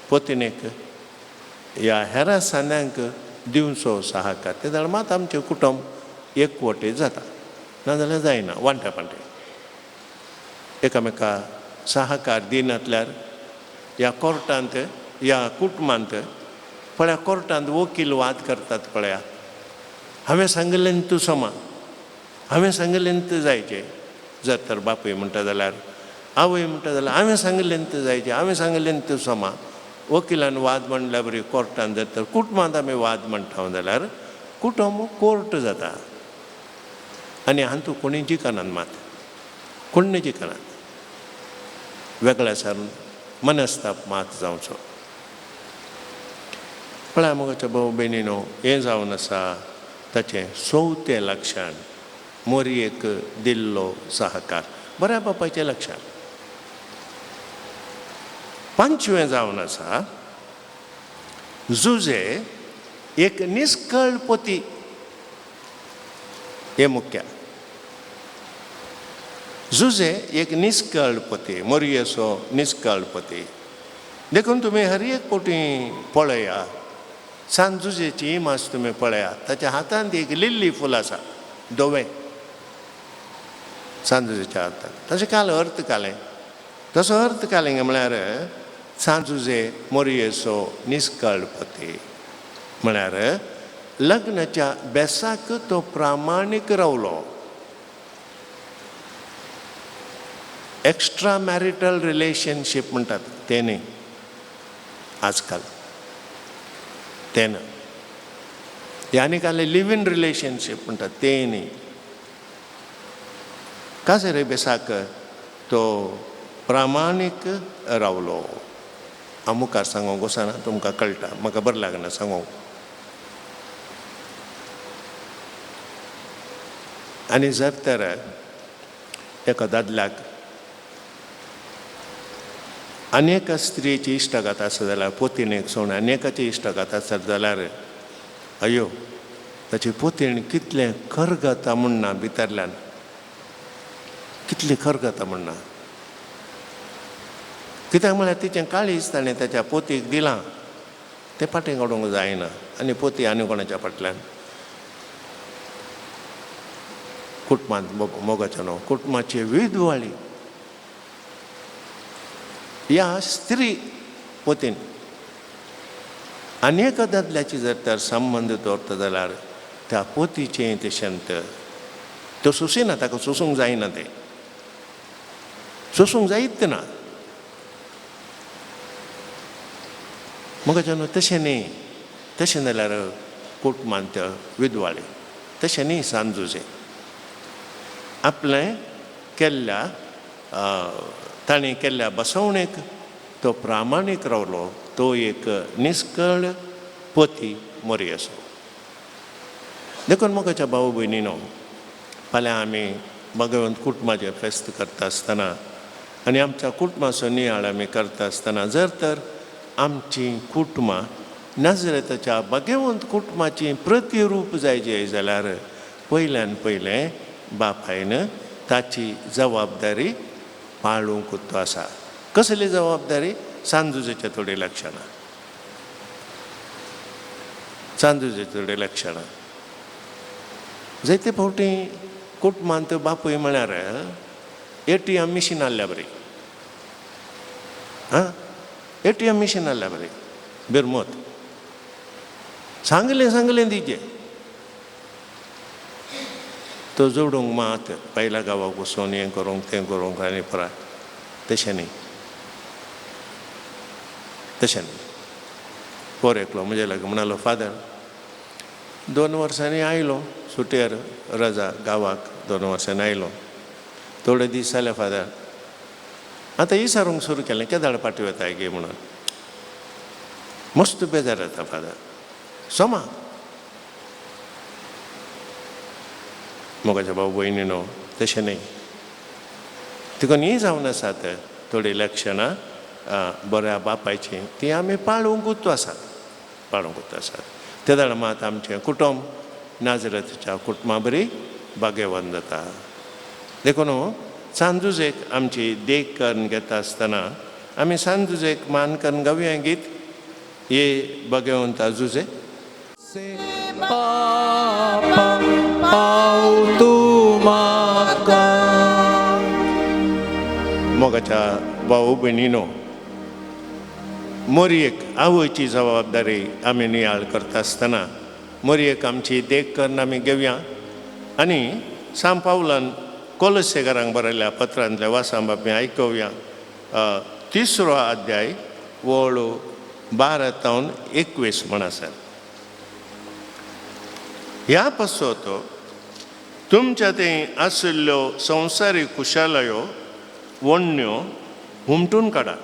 पतिणेक ह्या हेरा सांद्यांक दिवचो सहकार, ते जाल्यार मात आमचें कुटुंब एकवटे जाता, नाजाल्यार जायना वांट्या पांटे. एकामेका सहकार दिनातल्यार ह्या कोर्टांत ह्या कुटुंबांत पळया कोर्टांत वकील वाद करतात पळया, हांवें सांगिल्लें तूं समा, हांवें सांगिल्लें तूं जायचें. जर तर बापूय म्हणटा जाल्यार, आवय म्हणटा जाल्यार हांवें सांगिल्लें तूं जायचें, हांवें सांगिल्लें तूं समा. वकिलान वाद म्हणल्यार बरी कोर्टान जर तर कुटुंबांत आमी वाद म्हणटा जाल्यार कुटुंब कोर्ट जाता आनी हातूंत कोणी जिखनात, मात कोण जिखनात, वेगळ्या सारून मनस्ताप मात जावचो. पळया मोगाच्या भाव भयणीनो, हें जावन आसा ताचें चवथें लक्षण, मोरयेक दिल्लो सहकार, बऱ्या बापायचें लक्षण. पांचवें जावन आसा जुजे एक निस्कळ पती, हें मुख्य. जुजे एक निस्कळ पती, मोरयेचो निस्कळ पती. देखून तुमी हर एक फावटी पळया सांत जुजेची इमाज तुमी पळया, ताच्या हातांत एक लिल्ली फूल आसा धवें, सांत जुजेच्या हातांत. तशें काल अर्थ कालें, तसो अर्थ कालें म्हळ्यार सांत जुजे मोरयेचो निस्कळ पती म्हळ्यार लग्नाच्या बेसाक तो प्रामाणीक रावलो. एक्स्ट्रा मॅरिटल रिलेशनशीप म्हणटात तें न्ही आजकाल, तें ना. आनी काल लिव इन रिलेशनशीप म्हणटात तें न्ही. काजरे बेसाक तो प्रामाणीक रावलो. हांव मुखार सांगूंक वचना, तुमकां कळटा, म्हाका बरें लागना सांगूंक. आनी जर तर एका दादल्याक आनी एका स्त्रियेची इश्टागत आसा जाल्यार, पोतीणेक सोडून आनी एकाची इश्टागत आसत जाल्यार, अयो ताची पोतीण कितलें खरगता म्हणना, भितरल्यान कितली खरगता म्हणना. कित्याक म्हळ्यार तिचें काळीज ताणें ताच्या पोतीक दिलां, तें फाटीं काडूंक जायना. आनी पोती आनी कोणाच्या फाटल्यान कुटुंबांत मोगाचो न्हू, कुटुंबाची विधवाळी ह्या स्त्री पोतीन आनी एका दादल्याची जर तर संबंद दवरता जाल्यार त्या पोतीचें तें शंत त्यो सोंसिना, ताका सोंसूंक जायना, तें सोंसूंक जायत ना. मोगाच्या न्हू तशें न्ही, तशें जाल्यार कुटुंबांत विधवाळी तशें न्ही. सांजुजें आपलें केल्ल्या ताणें केल्ल्या बसवणेक तो प्रामाणीक रावलो, तो एक निस्कळ पती मोरयेचो. देखून मोगाच्या भाव भयणीनो, फाल्यां आमी भगवंत कुटुंबाचें फेस्त करता आसतना आनी आमच्या कुटुंबाचो नियाळ आमी करता आसतना जर तर आमचीं कुटुंबां नजरेताच्या भगवंत कुटुंबाचीं प्रतिरूप जायचे जाल्यार पयल्यान पयलें बापायन ताची जबाबदारी पाळूंक तो आसा. कसली जबाबदारी? सांजुजेच्या थोडी लक्षणां, सांजुजेच्या थोडी लक्षणां. जायते फावटी कुटुंबांत बापूय म्हळ्यार ATM machine आहल्या बरी, आं ATM machine आहल्या बरी, बिरमत सांगलें सांगलें दिजे. तो जोडूंक मात बायला गांवाक वचून हें करूंक तें करूंक आनी परत तशें न्ही, तशें न्ही. पोर एकलो म्हजे लागीं म्हणालो, फादर 2 वर्सांनी आयलो सुटयेर रजा गांवाक, 2 वर्सांनी आयलो, थोडे दीस जाले फादर, आतां विचारूंक सुरू केलें केदाळ फाटीं वताय गे म्हणून. मस्त बेजार येता फादर सोमा. मोगाच्या भाऊ भयणी न्हू तशें न्ही, तिकून ही जावन आसात थोडीं लक्षणां बऱ्या बापायचीं, तीं आमी पाळूंकूच आसात, पाळूंकूच आसात. ते जाणा मात आमचें कुटुंब नाजरतीच्या कुटुंबा बरी भाग्यवान जाता. देखून सांजुजेक आमची देख करून घेता आसतना आमी सांजुजेक मान करून गावया गीत ये भाग्यवंता जुजे. पापा पाव तूं म्हाका. मोगाच्या भाऊ भयणीनो, मोरयेक आवयची जबाबदारी आमी नियाळ करता आसतना मोरयेक आमची देख करून आमी घेवया. आनी सांग पावलान कोलसेकारांक बरयल्या पत्रांतल्या वासां बाबी आयकुया. 3रो अध्याय वळ 12 तावन 21 म्हण आसा. ह्या पासत तुमच्या थंय आशिल्ल्यो संवसारीक कुशालयो वण्ण्यो हुमटून काडा.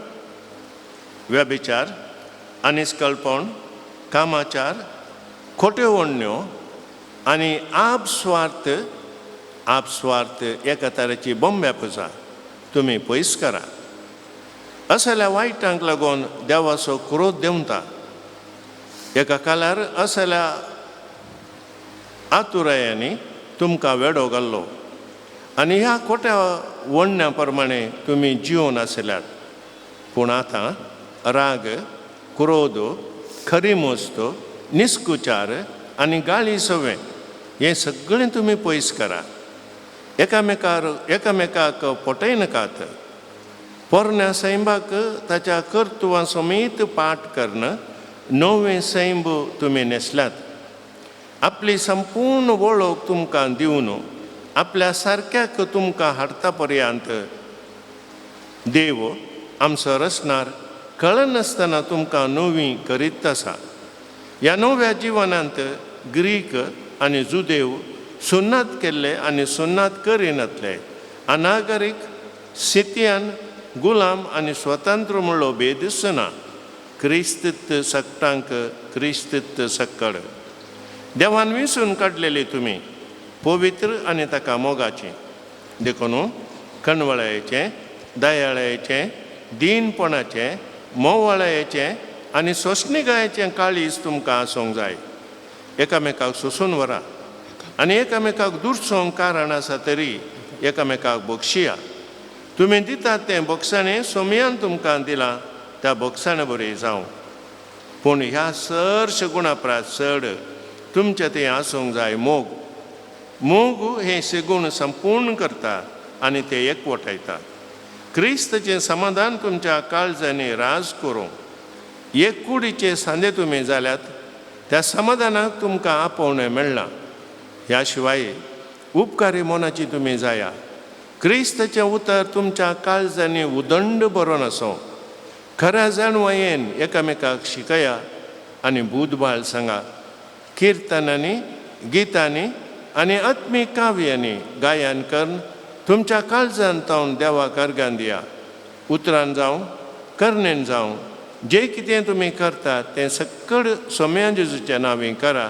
व्यभिचार, अनिस्कल्पण, कामाचार, खोट्यो वण्ण्यो आनी आपस्वार्थ, आपस्वार्थ एका तरेची बोंब्या पुजा तुमी पयस करा. असल्या वायटांक लागून देवाचो क्रोध देंवता. एका काळार असल्या आतुरायांनी तुमकां वेडो घाल्लो आनी ह्या खोट्या वण्ण्या प्रमाणे तुमी जिवन आसल्यात. पूण आतां राग, क्रोध, खरी मस्त, निस्कुचार आनी गाळी सवें हें सगळें तुमी पयस करा. एकामेकार एकामेकाक फटयनाकात. पोरण्या सैंबाक ताच्या कर्तुवां समेत पाठ करून नवें सैंब तुमी न्हेसल्यात. आपली संपूर्ण वळख तुमकां दिवन आपल्या सारक्याक तुमकां हाडता पर्यंत देव आमचो रचणार कळनासतना तुमकां नवी करीत आसा. ह्या नव्या जिवनांत ग्रीक आनी जुदेव, सुन्नात केल्ले आनी सुन्नात करिनातले, अनागरीक, सितियान, गुलाम आनी स्वतंत्र म्हणलो भेद दिसना. क्रिस्तीत सक्टांक क्रिस्तीत सक्कड. देवान विसून काडलेली तुमी पवित्र आनी ताका मोगाची. देखून कणवळायेचें, दयाळायेचें, दीनपणाचें, मोवाळायेचें आनी सोंसणिकायेचें काळीज तुमकां आसूंक जाय. एकामेकाक सोंसून व्हरा आनी एकामेकाक दुरसोंक कारण आसा तरी एकामेकाक बक्षिया. तुमी दितात तें बक्षाणें सोमयान तुमकां दिलां त्या बक्षाणे बरें जावं. पूण ह्या चडशे गुणा परस चड तुमचें तें आसूंक जाय मोग. मोग हें सगूण संपूर्ण करता आनी तें एकवटायता. क्रिस्तचें समाधान तुमच्या काळजांनी राज करूं. एक कुडीचे सांदे तुमी जाल्यात त्या समाधानाक तुमकां आपोवणें मेळ्ळां. ह्या शिवाय उपकारी मनाची तुमी जाया. क्रिस्तचें उतर तुमच्या काळजांनी उदंड बरोवन आसूं. खऱ्या जाणवायेन एकामेकाक शिकया आनी बुधबाळ सांगा. किर्तनांनी, गितांनी आनी आत्मीक काव्यांनी गायन करून तुमच्या काळजान तावन देवाक अर्गान दिया. उतरान जावं, करणेन जावं, जें कितें तुमी करतात तें सक्कड सोम्या जेजूच्या नांवी करा.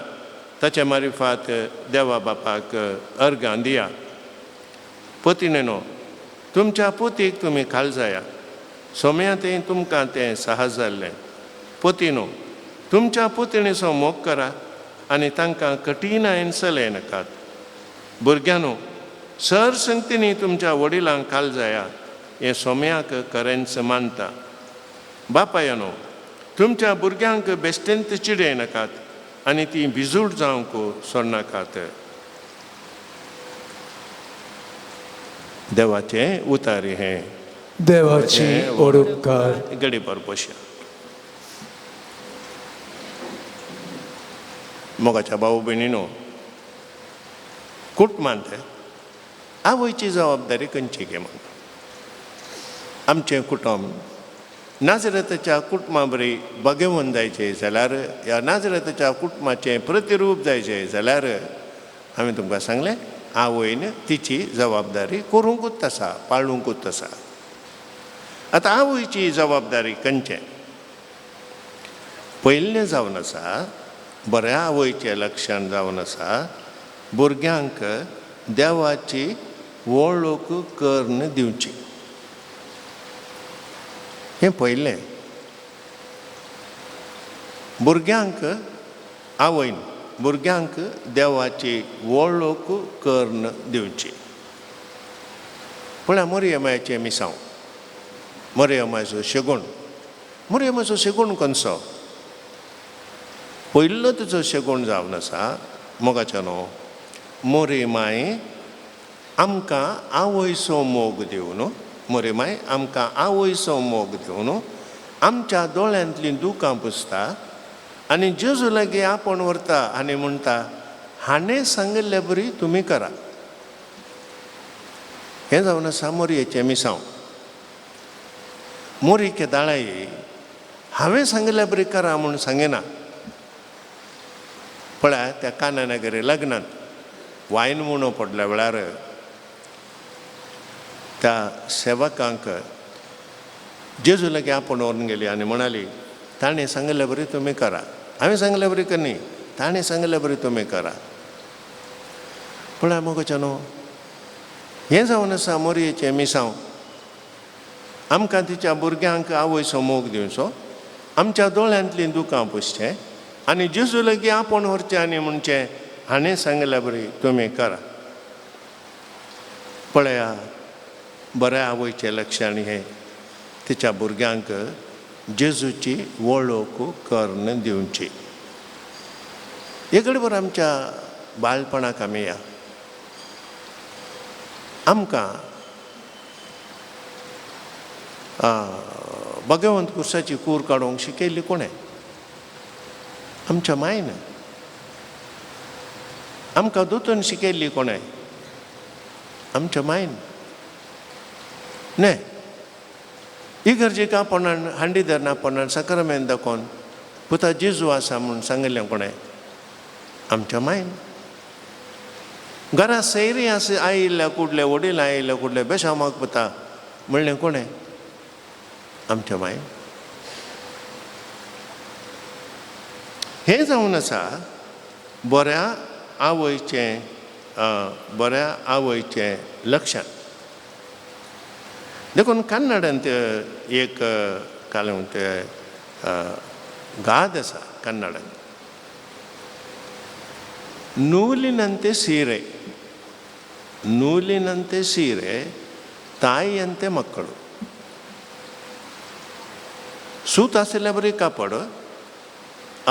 ताच्या मारिफात देवा बापाक अर्गान दिया. पतिणेनो, तुमच्या पोतीक तुमी खाल जाया. सोम्या तें तुमकां तें सहज जाल्लें. पतिनो, तुमच्या पोतिणेचो मोग करा आनी तांकां कठीणायेन चलय नाकात. भुरग्यांनो, सर संगतींनी तुमच्या वडिलांक खाल जाया हें सोम्याक खरेंच मानता. बापायानो, तुमच्या भुरग्यांक बेश्टेंत चिडय नाकात आनी तीं भिजूड जावंक सोडनाकात. देवाचें उतार हें. देवाचे ओडुपकार. गडी बरपोशा. मोगाच्या भाऊ भयणीनो, कुटुंबांत आवयची जबाबदारी खंयची गे म्हणून आमचें कुटुंब नाजरेताच्या कुटुंबा बरी बगेवन जायचें जाल्यार ह्या नाजरेताच्या कुटुंबाचें प्रतिरूप जायचें जाल्यार हांवें तुमकां सांगलें आवयन तिची जबाबदारी करूंकूच आसा, पाळूंकूच आसा. आतां आवयची जबाबदारी खंयचें? पयलें जावन आसा बऱ्या आवयचें लक्षण जावन आसा भुरग्यांक देवाची वळख करून दिवची. हें पयलें. भुरग्यांक आवयन भुरग्यांक देवाची वळख करून दिवची. पळया मोरयमायचें मिसांव, मोरयमायचो शेगूण, मोरयमाचो शेगूण खंयचो? पयलो तिचो शेगूण जावन आसा मोगाच्या न्हू मोरेमाय आमकां आवयचो मोग दिवन, मोरेमाय आमकां आवयचो मोग दिवन आमच्या दोळ्यांतलीं दुकां पुसता आनी जेजू लागीं आपोवन व्हरता आनी म्हणटा हाणें सांगिल्ले बरी तुमी करा. हें जावन आसा मोरयेचें मिसांव. मोरी केदाळाय हांवें सांगिल्ले बरी करा म्हूण सांगिना. पळय त्या कानानगरी लग्नांत वायन म्हणून पडल्या वेळार त्या सेवकांक जेजू लागीं आपोवन व्हरून गेली आनी म्हणाली ताणें सांगिल्ले बरी तुमी करा, हांवें सांगिल्ले बरी करनी, ताणें सांगिल्ले बरी तुमी करा. पळय मोगोच्या न्हू हें जावन आसा मोरयेचें मिसांव. आमकां तिच्या भुरग्यांक आवयचो मोग दिवचो, आमच्या दोळ्यांतलीं दुकां पुसचें आनी जेजू लागीं आपोवन व्हरचें आनी म्हणचें हाणें सांगिल्ले बरी तुमी करा. पळया बऱ्या आवयचें लक्षण हें, तिच्या भुरग्यांक जेजूची वळख करून दिवची. एक बरें आमच्या बाळपणाक आमी या, आमकां भगवंत कुर्साची कूर काडूंक शिकयल्ली कोणें? आमच्या मायन. आमकां दोतोन शिकयल्ली कोणें? आमच्या मायन. न्हय इगर्जेक आपणान हांडी धरून आपणान साकरमेन दाखोवन पुता जेजू आसा म्हूण सांगिल्लें कोणें? आमच्या मायन. घरा सैरी आसा आयिल्ल्या कुडले वडील आयिल्ल्या कुडले बेशामाक पुता म्हणलें कोणें? आमच्या मायन. हें जावन आसा बऱ्या आवयचें बऱ्या आवयचें लक्षण. देखून कन्नडांत एक काल गाद आसा कन्नडांत, नूलिनंते ಸೀರೆ, ನೂಲಿನಂತೆ ಸೀರೆ ತಾಯಿಯಂತೆ ಮಕ್ಕಳು. सूत आशिल्ल्या बरी कापड,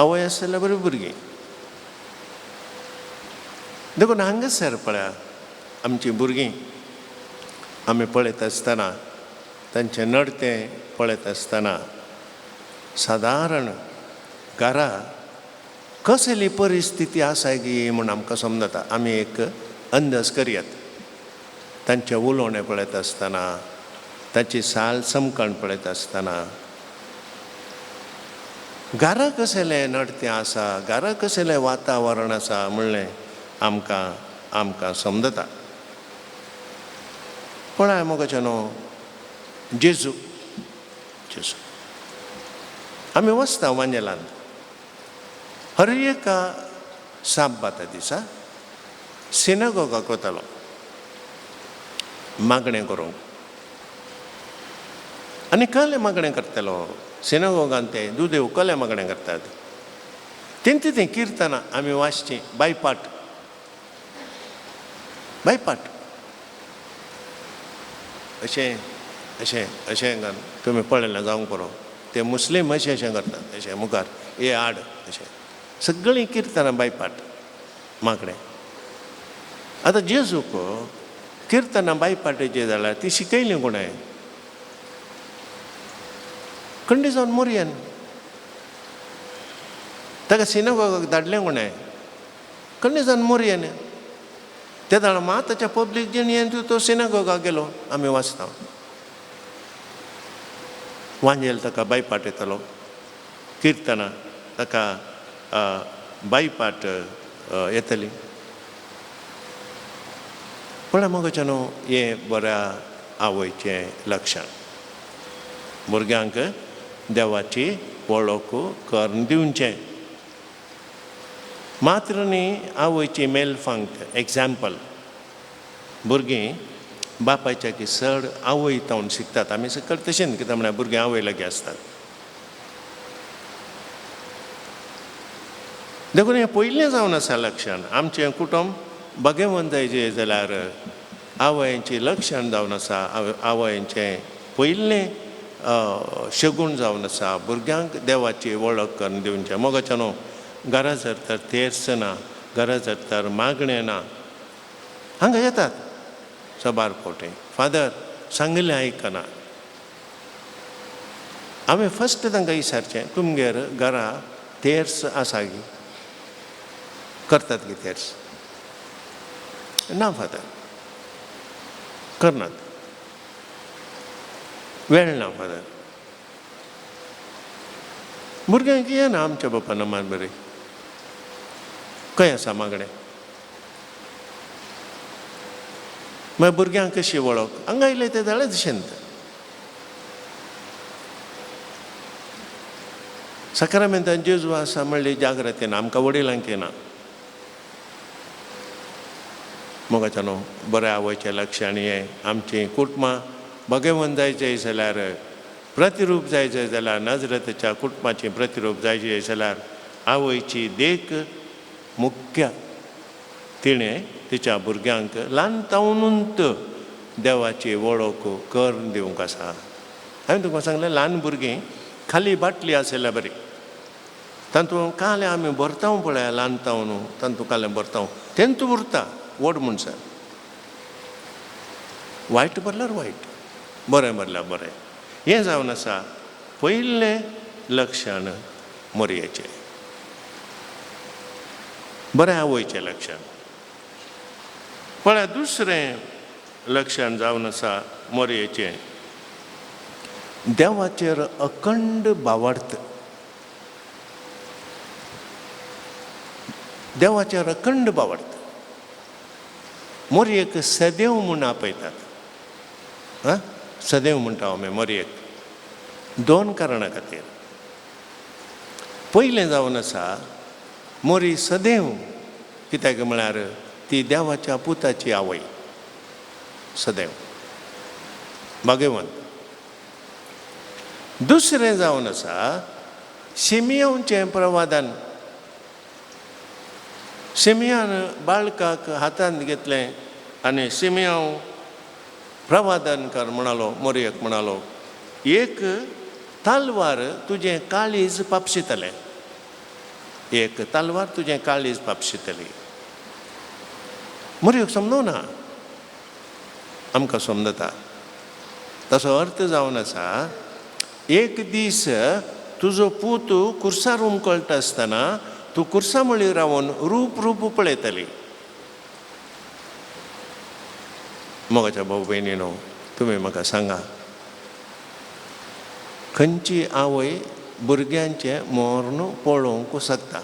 आवय आशिल्ल्या बरी भुरगीं. देखून हांगासर पळया आमचीं भुरगीं आमी पळयत आसतना तांचें नडतें पळयत आसतना सादारण घरा कसली परिस्थिती आसा गी म्हूण आमकां समजता. आमी एक अंदाज करयात. तांचें उलोवणें पळयत आसतना, तांची साल समकण पळयत आसतना घरा कसलें नडतें आसा, घरा कसलें वातावरण आसा म्हणलें आमकां आमकां समजता. पळय मोगाच्या न्हू जेजू, जेजू आमी वचता वांजेलांत हर एका साबाता दिसा सिनागोगाक वतालो मागणें करूंक. आनी कहलें मागणें करतालो सिनागोगान ते दुदेव कहलें मागणें करतात तेंचे तें किर्तनां आमी वाचचीं बायपाट बायपाट अशें अशें अशें घालून तुमी पळयलें जावंक पुरो. ते मुस्लीम अशें अशें करतात अशें मुखार हे आड अशें सगळीं किर्तनां बायपाट मागणें. आतां जेजूक किर्तनां बायपाटेचें जाल्यार ती शिकयलीं कोणें? खंडी जावन मोरयन. ताका सिनागोगाक धाडलें कोणें? खंडी जावन मोरयन. ते जाणा माताच्या पब्लीक जिणेंत तो सिनागोगाक गेलो. आमी वाचता वांजेल ताका बायपाट येतालो, किर्तनां ताका बायपाट येतली. पण मोगाच्या न्हू हें बऱ्या आवयचें लक्षण, भुरग्यांक देवाची वळख करून दिवचें. मात्र न्ही आवयची मेलफांक एग्जाम्पल, भुरगीं बापायच्या की चड आवय तावन शिकतात. आमी सकयल तशें न्ही, कित्याक म्हळ्यार भुरगीं आवय लागीं आसतात. देखून हें पयलें जावन आसा लक्षण. आमचें कुटुंब भाग्यवंत जायचें जाल्यार आवयांचें लक्षण जावन आसा, आवयांचें पयलें शगूण जावन आसा भुरग्यांक देवाची वळख करून दिवचें. मोगाच्या न्हू घरा जर तर तेर्स ना, घरा जर तर मागणें ना, हांगा येतात सबार फावटी फादर सांगिल्लें आयकना. हांवें फस्ट तांकां विचारचें, तुमगेर घरा तेर्स आसा गी, करतात गी तेर्स? ना फादर, करनात, वेळ ना फादर. भुरग्यांक येना आमच्या बापान मान बरें खंय आसा मागणें. मागीर भुरग्यांक कशी वळख, हांगा आयले ते जालें तशें. साक्रामेंतान जेजू आसा म्हणली जागृती ना आमकां, वडिलांक येना. मोगाच्या न्हू बऱ्या आवयचें लक्षण हें. आमचीं कुटुंबां भाग्यवंत जायचें जाल्यार, प्रतिरूप जायचें जाल्यार, नजरेच्या कुटुंबाचें प्रतिरूप जायचें जाल्यार आवयची देख मुख्य. तिणें तिच्या भुरग्यांक ल्हान तावनूच देवाची वळख करून दिवंक आसा. हांवें तुमकां सांगलें, ल्हान भुरगीं खाली बाटली आशिल्ल्या बरी, तातूंत कालें आमी भरता पळय, ल्हान तावन तातूंत कालें भरता, तेंच उरता व्हड म्हणसर. वायट भरल्यार वायट, बरें भरल्यार बरें. हें जावन आसा पयलें लक्षण मोरयेचें, बरें आवयचें लक्षण. पळय दुसरें लक्षण जावन आसा मोरयेचें, देवाचेर अखंड भावार्थ. देवाचेर अखंड भावार्थ. मोरयेक सदैव म्हूण आपयतात. आं, सदैव म्हणटा आमी मोरयेक, दोन कारणां खातीर. पयलें जावन आसा मोरी सदैव, कित्याक म्हळ्यार ती देवाच्या पुताची आवय, सदैव भाग्यवंत. दुसरें जावन आसा शिमियांचें प्रवादन. शिमियान बाळकाक हातांत घेतलें आनी शिमियांव प्रवादनकार म्हणालो, मोरयेक म्हणालो, एक तालवार तुजें काळीज पापशितलें, एक तालवार तुजें काळीज पापशितली. मोरयेक समजूना, आमकां समजता. ताचो अर्थ जावन आसा, एक दीस तुजो पूत कुर्सार उमकळटा आसतना तूं कुर्सा मळी रावन रूप रूप पळयतली. मोगाच्या भाव भयणीनो, तुमी म्हाका सांगा, खंयची आवय भुरग्यांचें मर्ण पळोवंक शकता?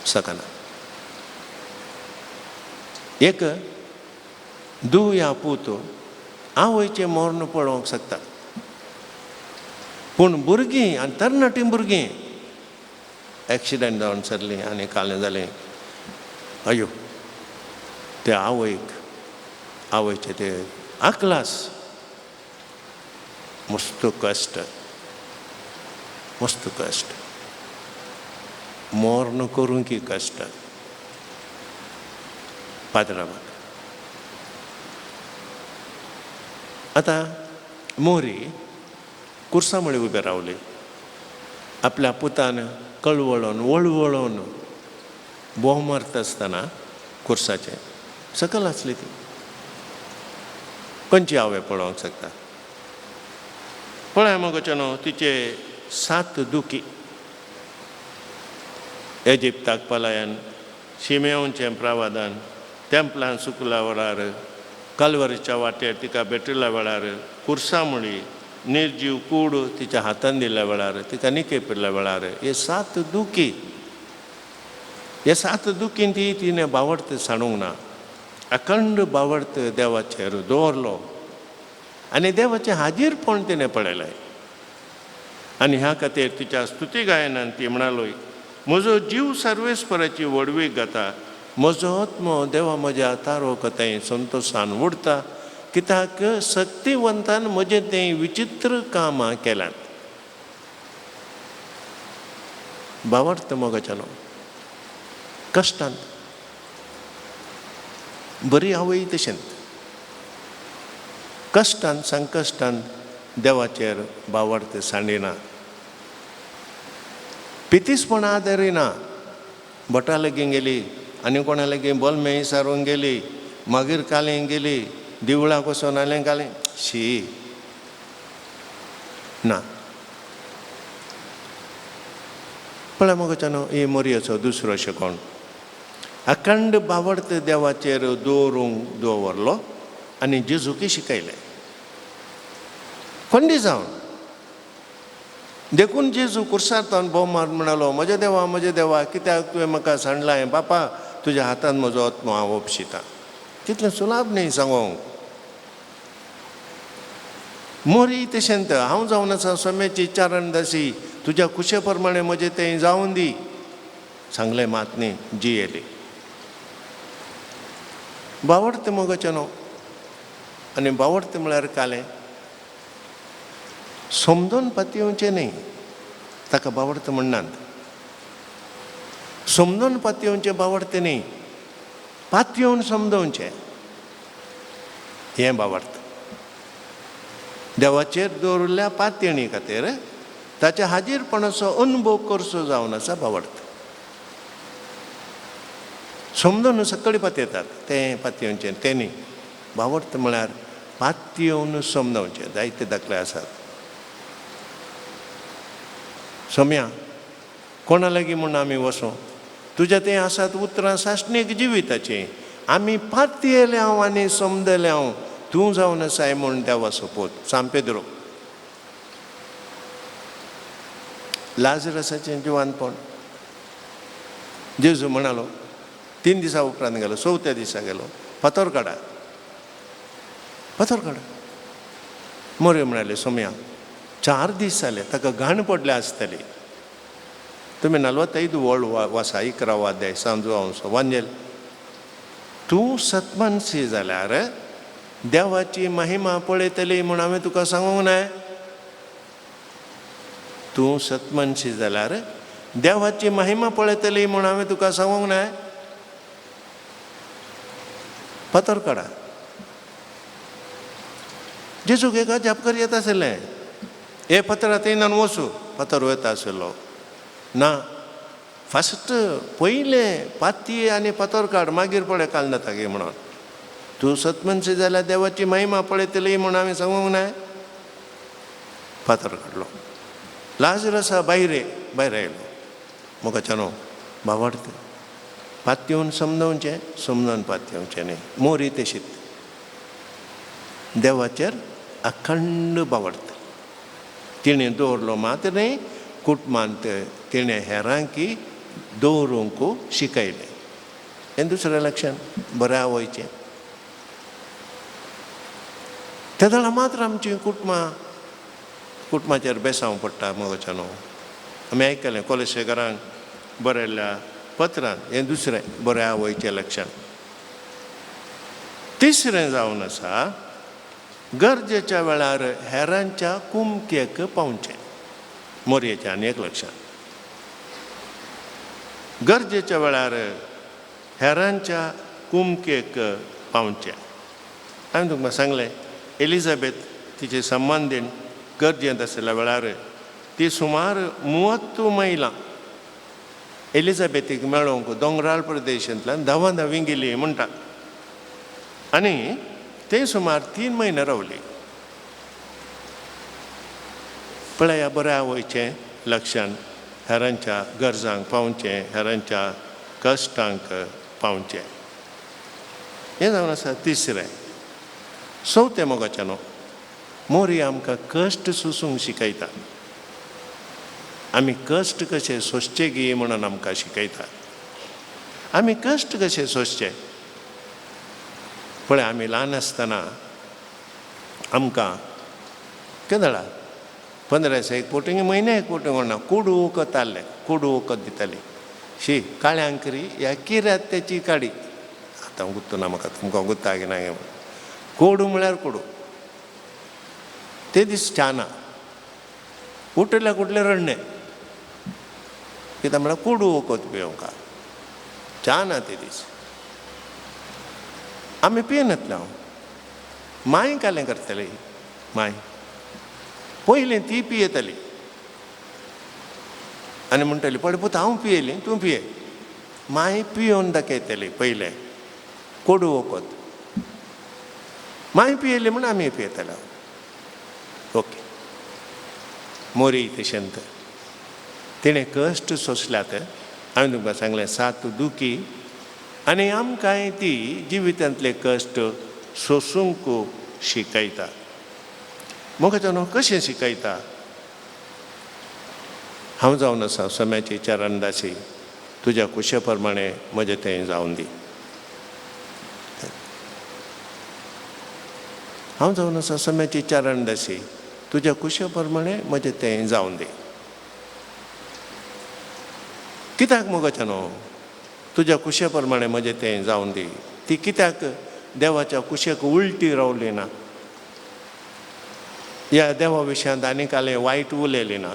शकना. एक धूव या पूत आवयचें मर्ण पळोवंक शकता, पूण भुरगीं आनी तरणाटीं भुरगीं एक्सिडंट जावन सरलीं आनी कालें जालें, अयो त्या आवयक, आवयचे ते आकलास, मस्त कश्ट, मस्त कश्ट, मर्ण करूंक कश्ट पात्राबाक. आतां मोरी कुर्सा मळी उबे रावली, आपल्या पुतान कळवळोन वळवळोन बोव मारता आसतना कुर्साचें सकल आसली ती. खंयची आवय पळोवंक शकता? पळय मगो न्हू तिचे 7 दुखी, एजिप्ताक पलायन, शिमेवचें प्रावधान तेंपलान सुकल्या वेळार, कालवरीच्या वाटेर तिका भेटिल्ल्या वेळार, कुर्सा मुळी निर्जीव कूड तिच्या हातान दिल्ल्या वेळार, तिका निकेपिल्ल्या वेळार, हे सात दुखी, हे सात दुखीन ती तिणें बावडत सांडूंक ना. अखंड बावडत देवाचेर दवरलो आनी देवाचें हाजीरपण तिणें पळयलें. आनी ह्या खातीर तिच्या स्तुती गायनान ती म्हणालोय, म्हजो जीव सर्वेस्पराची व्हडवीक गाता, म्हजो आत्मो देवा म्हज्या तारो कथें संतोशान उडता, कित्याक शक्तिवंतान म्हजें तें विचित्र कामां केल्यांत. बावडत मोगाच्यानो, कश्टांत बरी आवय तशेंच कश्टान संकश्टान देवाचेर बावडत सांडिना, पितीसपणा आदरिना. भटा लागीं गेली आनी कोणा लागीं बोलमे सारूंक गेली, मागीर कालें गेली, देवळाक वचोन आलें कालें शी ना. पळय मोगाच्यानो, ही मोरयेचो दुसरो शिकोण अखंड बावडत देवाचेर दवरूंक दवरलो आनी जेजूकी शिकयलें खंडी जावन. देखून जेजू कुर्सार तावन भोव मारून म्हणालो, म्हज्या देवा म्हज्या देवा कित्याक तुवें म्हाका सांडलां, बापा तुज्या हातान म्हजो आत्मो हांव ओपशितां. तितलें सुलाभ न्ही सांगोंक. मोरी तशेंत हांव जावन आसा सोम्याची चारण दासी, तुज्या खुशे प्रमाणे म्हजें तें जावन दी, सांगलें मात न्ही जियेली. बावडत मोगाचें न्हू. आनी बावडत म्हळ्यार कालें समजून पातयेवचें न्ही, ताका बावडत म्हणनात. समजून पातयेवचें बावडत न्ही, पातयेवन समजोवचें हें बावडत. देवाचेर दवरिल्ल्या पातयेणी खातीर ताच्या हाजीरपणाचो अनुभव करचो जावन आसा बावडत. समजून सकळी पातयेतात तें पातयेवचें तें न्ही. बावडत म्हळ्यार पातयेवन समजोवचें. जायते दाखले आसात. सोम्या कोणा लागीं म्हूण आमी वचों, तुज्या तें आसात उतरां सासणीक जिविताचीं, आमी पातयेले हांव आनी समजले हांव तूं जावन आसाय म्हूण देवा सोपोत. सांग पेद्रो लाजरसाचें जिवानपण. जेजू म्हणालो 3 दिसां उपरांत गेलो, चवथ्या दिसा गेलो, फातर काडा फातर काडा. मोरे म्हणाले सोम्या 4 दीस जाले ताका घाण पडल्या आसतली. तुमी 45 वळ वासा 11 अध्याय सांजो अंश वांजेल. तूं सतमानसी जाल्यार देवाची महिमा पळयतली म्हूण हांवें तुका सांगूंक नाय. तूं सतमानसी जाल्यार देवाची महिमा पळयतली म्हूण हांवें तुका सांगूंक नाय. फातर काडा. जेजूक एका जापकर येता आशिल्लें, हे फातरा थंयच्यान वचूं, फातर वयता आशिल्लो ना. फस्ट पयलें पाती आनी फातर काड, मागीर पळय काल जाता गे म्हणून. तूं सतमनशी जाल्यार देवाची महिमा पळयतली म्हूण हांवें सांगूंक नाय. फातर काडलो. लाजरसा भायर भायर आयलो. मोगाच्या न्हू बावडत पातयेवन समजोवचें, समजून पातयेवचें न्ही. मोरी तशीच देवाचेर अखंड बावडत तिणें दवरलो मात न्ही, कुटुंबांत तिणें हेरांकी दवरूंक शिकयलें. हें दुसरें लक्षण बरें आवयचें. तेदळा मात्र आमचीं कुटुंबां कुटुंबाचेर बेसांव पडटा मोगाच्या न्हू. आमी आयकलें कोलेशेकारांक बरयल्ल्या पत्रान. हें दुसरें बरें आवयचें लक्षण. तिसरें जावन आसा गरजेच्या वेळार हेरांच्या कुमकेक पावचें. मोरयेचें आनी एक लक्षण, गरजेच्या वेळार हेरांच्या कुमकेक पावचें. हांवें तुमकां सांगलें एलिझाबेथ तिचे संबंदीन गरजेंत आशिल्ल्या वेळार ती सुमार 30 मैलां एलिझाबेथीक मेळोवंक दोंगराळ प्रदेशांतल्यान धांवा धांवी गेली म्हणटा. आनी ते सुमार 3 म्हयने रावली. पळया बऱ्या आवयचें लक्षण, हेरांच्या गरजांक पावचें, हेरांच्या कश्टांक पावचें. हें जावन आसा तिसरें. चवथें मोगाचें न्हू, मोरी आमकां कश्ट सोसूंक शिकयता. आमी कश्ट कशे सोंसचे गी म्हणून आमकां शिकयता. आमी कश्ट कशे सोंसचे. पळय, आमी ल्हान आसतना आमकां केदळा 15 दिसा एक फावटी, म्हयन्या एक फावटी म्हणना, कोडू वखद आहलें, कोडू वखद दिताली. शी काळ्यांकरी ह्या किऱ्यात तेची काडी. आतां गुत्तो ना म्हाका, तुमकां गुत्ता की ना. कोडू म्हळ्यार कोडू. ते दीस च्या ना, उठल्या कुठलें रडणें. कित्याक म्हळ्यार कोडू वखद पिवंक च्या ना ते दीस. आमी पियनातले. हांव मांय कालें करताली. मांय पयलें ती पियेताली आनी म्हणटाली, पळय पुता, हांव पियेली, तूं पिये. मांय पियोवन दाखयताली पयलें कोडू वखद. मांय पियेली म्हूण आमी पियेताले. ओके, मोरी तशेंत तिणें कश्ट सोंसल्यात. हांवें तुमकां सांगलें, सात दुखी, आनी आमकांय ती जिवितांतले कश्ट सोसूंक शिकयता. म्हाका न्हू कशें शिकयता? हांव जावन आसा सम्याची चरणदासी, तुज्या कुशे प्रमाणे म्हजें तें जावन दी. हांव जावन आसा सम्याची चरणदासी, तुज्या कुशे प्रमाणे म्हजें तें जावन दी. कित्याक मोगाच्या न्हू तुज्या कुशे प्रमाणे म्हजें तें जावन दी? ती कित्याक देवाच्या कुशेक उलटी रावली ना, ह्या देवा विशयांत आनी कालें वायट उलयली ना?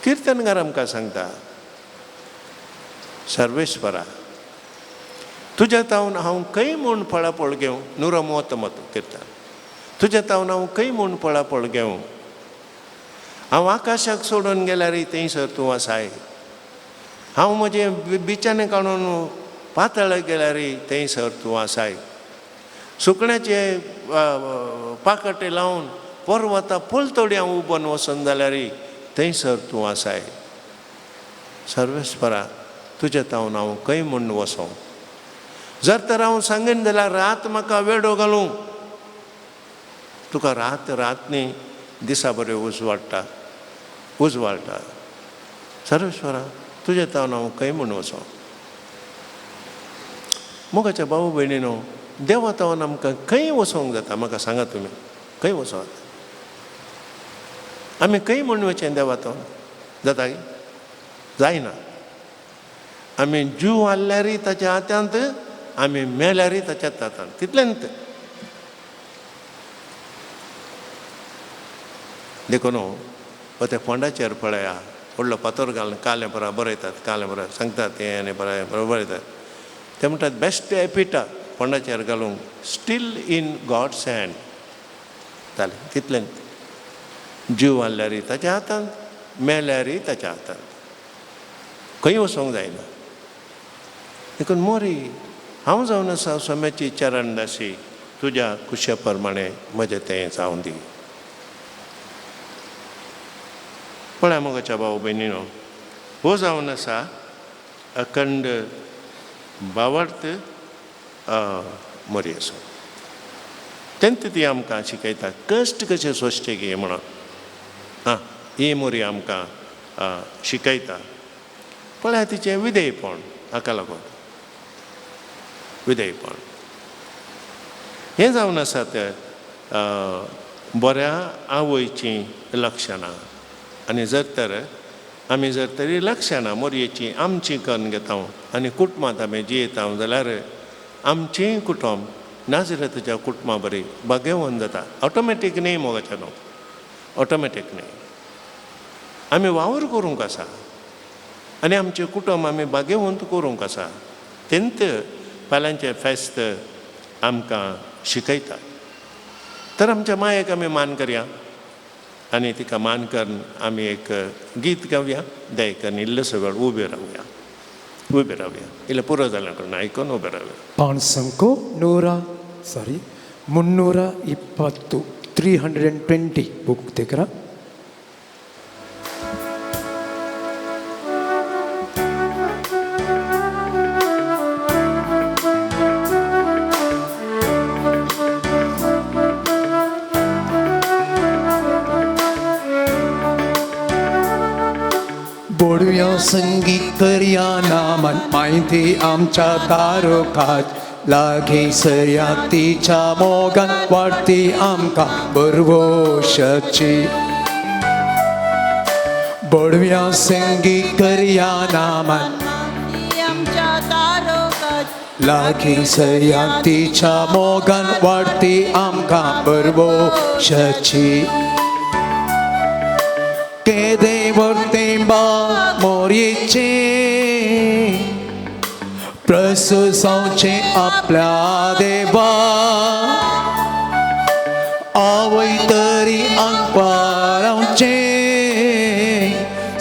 किर्तनकार आमकां सांगता, सर्वेस्वरा, तुज्या तावन हांव खंय म्हूण पळापळ घेवं? 130 किर्तन. तुज्या तावन हांव खंय म्हूण पळापळ घेवं? हांव आकाशाक सोडून गेल्यार थंयसर तूं आसाय. हांव म्हजें बिचाने काडून पातळाक गेल्यार थंयसर तूं आसाय. सुकण्याचे पाकटे लावन पर्वता पलतडी हांव उबोन वचून जाल्यार थंयसर तूं आसाय. सर्वेस्परा, तुज्या तावन हांव खंय म्हूण वचों? जर तर हांव सांगीन जाल्यार रात म्हाका वेडो घालूं. तुका रात रात न्ही, दिसा बरें उजवाडटा, उजवाडटा. सर्वेश्वरा, तुज्या तावन हांव खंय म्हूण वचों? मोगाच्या भाऊ भयणीनो, देवा तावन आमकां खंय वचोंक जाता? म्हाका सांगा तुमी, खंय वचों आमी? खंय म्हूण वचें देवा तावन जाता जायना. आमी जीव आहल्यारय ताच्या हातांत, आमी मेल्यारय ताच्या हातांत, तितलेंच. देखून हो त्या फोंडाचेर पळया, व्हडलो फातर घालून कालें बरा बरयतात, कालें बरा सांगतात तें आनी बरें बरें बरयतात. ते म्हणटात बेस्ट एपिटा फोंडाचेर घालूंक, स्टील इन गॉड्स हँड. जालें, तितलेंच. जीव आहल्यारय ताच्या हातांत, मेल्यारय ताच्या हातांत, खंय वचोंक जायना. देखून मोरी, हांव जावन आसा स्वाम्याची चरणदासी, तुज्या कुशे प्रमाणे म्हजें तें जावन दी. पळया मोगाच्या भाव भयणीनो, हो जावन आसा अखंड भावार्थ मोरयेचो. तेंत ती आमकां शिकयता कश्ट कशें सोंसचें गे म्हणून. आं, ही मोरी आमकां शिकयता. पळया तिचें विधेयपण, हाका लागून विधेयपण हें जावन आसा ते बऱ्या आवयचीं लक्षणां. आनी जर तर आमी जर तरी लक्षणां मोरयेचीं आमचीं करून घेता आनी कुटुंबांत आमी जियेता जाल्यार आमचेंय कुटुंब नाजरेताच्या कुटुंबा बरी भाग्यवंत जाता. ऑटोमॅटीक न्ही मोगाच्या न्हू, ऑटोमॅटीक न्ही. आमी वावर करूंक आसा आनी आमचें कुटुंब आमी भाग्यवंत करूंक आसा. तेंत फाल्यांचें फेस्त आमकां शिकयता. तर आमच्या मायेक आमी मान करया आनी तिका मान करून आमी एक गीत गावया. दयकन इल्लोसो वेळ उबे रावया, उबे रावया. इल्लें पुरो जालें करून आयकून उबे रावया. ಪಾಣ್ಸಂಕೋ ನೂರ ಸಾರಿ 320, 320 ಬುಕ್ ತೆಕರ. बडव्या संगी करया नामान माहिती आमच्या तारखात लागी सरया तिच्या मोगान वाडती आमकां बरवशाची. बडव्या संगी करया नामान आमच्या तारकात लागी सरया तिच्या मोगान वाडती आमकां बरवशाची. केदे वर्ते बा मोरयेचे प्रसुसावचे आपल्या देवा आवय तरी आंकवारावचे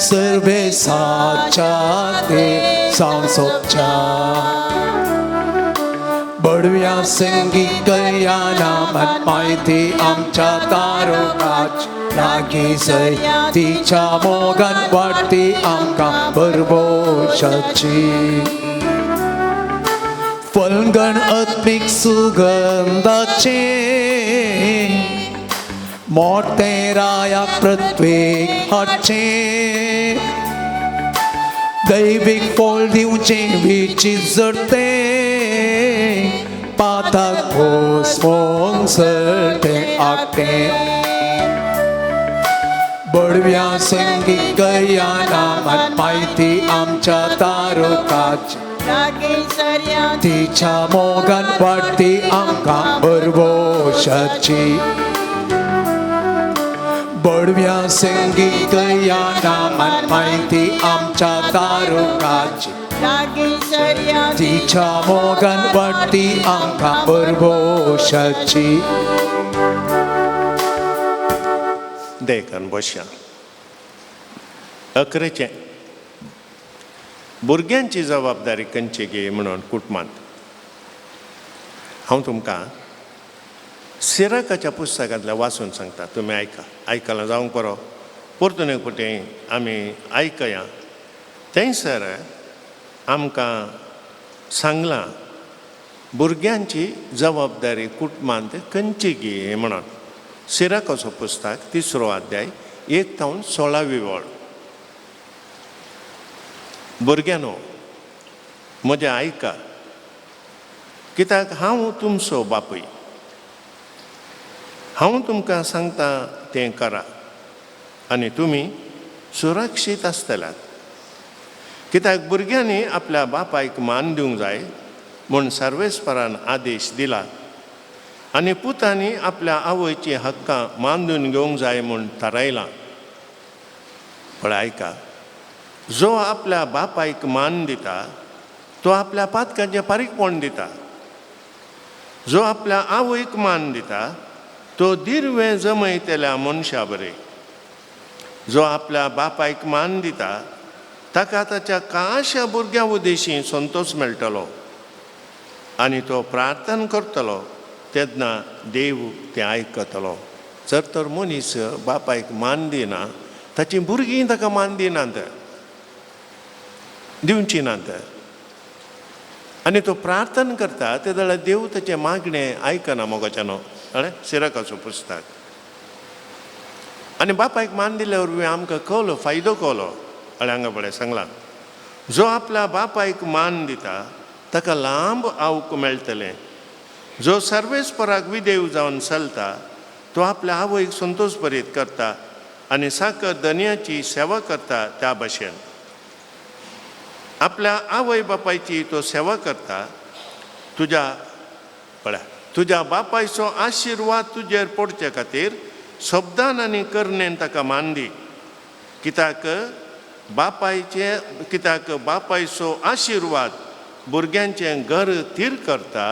सर्वे साच्या ते सांसोच्या. बडव्या संगी करया नामान माहिती आमच्या तारकाच लागी सय तिच्या मोगान वाडती आमकां बरबोशाची. फल्गण आत्मीक सुगंधाचे मोठे राया पृथ्वेक हाडचे दैवीक फळ दिवचे विची जडते पाताक भोसमोन सरते आगते. बडव्या संगी करया नामान माहिती आमच्या तारकाच लागी सरया तिच्या मोगान वाडती आमकां बरवशाची. बडव्या संगी करया नामान माहिती आमच्या तारकाची लागी सरया तिच्या मोगान वाडती आमकां बरवशाची. देख आनी बसया. अकरेचें भुरग्यांची जबाबदारी खंयची गे म्हणून कुटुंबांत हांव तुमकां सिराकाच्या पुस्तकांतल्यान वाचून सांगता, तुमी आयका. आयकलां जावंक बरो, परतून एक फावटी आमी आयकया. थंयसर आमकां सांगलां भुरग्यांची जबाबदारी कुटुंबांत खंयची गे म्हणून. सिराकाचो पुस्तक 3 अध्याय 1 थावन 16वी वळ. भुरग्यांनो म्हजें आयका, कित्याक हांव तुमचो बापूय. हांव तुमकां सांगता तें करा आनी तुमी सुरक्षीत आसतल्यात. कित्याक भुरग्यांनी आपल्या बापायक मान दिवंक जाय म्हूण सर्वेस्परान आदेश दिला आनी पुतांनी आपल्या आवयची हक्कां मानून घेवंक जाय म्हूण थारायलां. पळय आयका, जो आपल्या बापायक मान दिता तो आपल्या पातकांचें फारीकपण दिता. जो आपल्या आवयक मान दिता तो दिर्वें जमयतल्या मनशा बरे. जो आपल्या बापायक मान दिता ताका ताच्या काश्या भुरग्यां उदेशी संतोश मेळटलो आनी तो प्रार्थना करतलो तेन्ना देव तें आयकतलो. जर तर मनीस बापायक मान दिना ताचीं भुरगीं ताका मान दिनात, दिवची नात आनी तो प्रार्थना करता ते जाल्यार देव ताचें मागणें आयकना मोगाच्यानो. कळ्ळें? सिराकाचो पुस्तक. आनी बापायक मान दिल्या वरवीं आमकां कळ्ळो, फायदो कळ्ळो. कळ्ळें? हांगा पळय सांगलां, जो आपल्या बापायक मान दिता ताका लांब आवक मेळटलें. जो सर्वेस्पराक विदेव जावन चलता तो आपल्या आवयक संतोश भरीत करता आनी साकर धनयाची सेवा करता. त्या भशेन आपल्या आवय बापायची तो सेवा करता. तुज्या पळय तुज्या बापायचो आशिर्वाद तुजेर पडचे खातीर शब्दान आनी करणेन ताका मान दी. कित्याक बापायचे कित्याक बापायचो आशिर्वाद भुरग्यांचें घर थीर करता.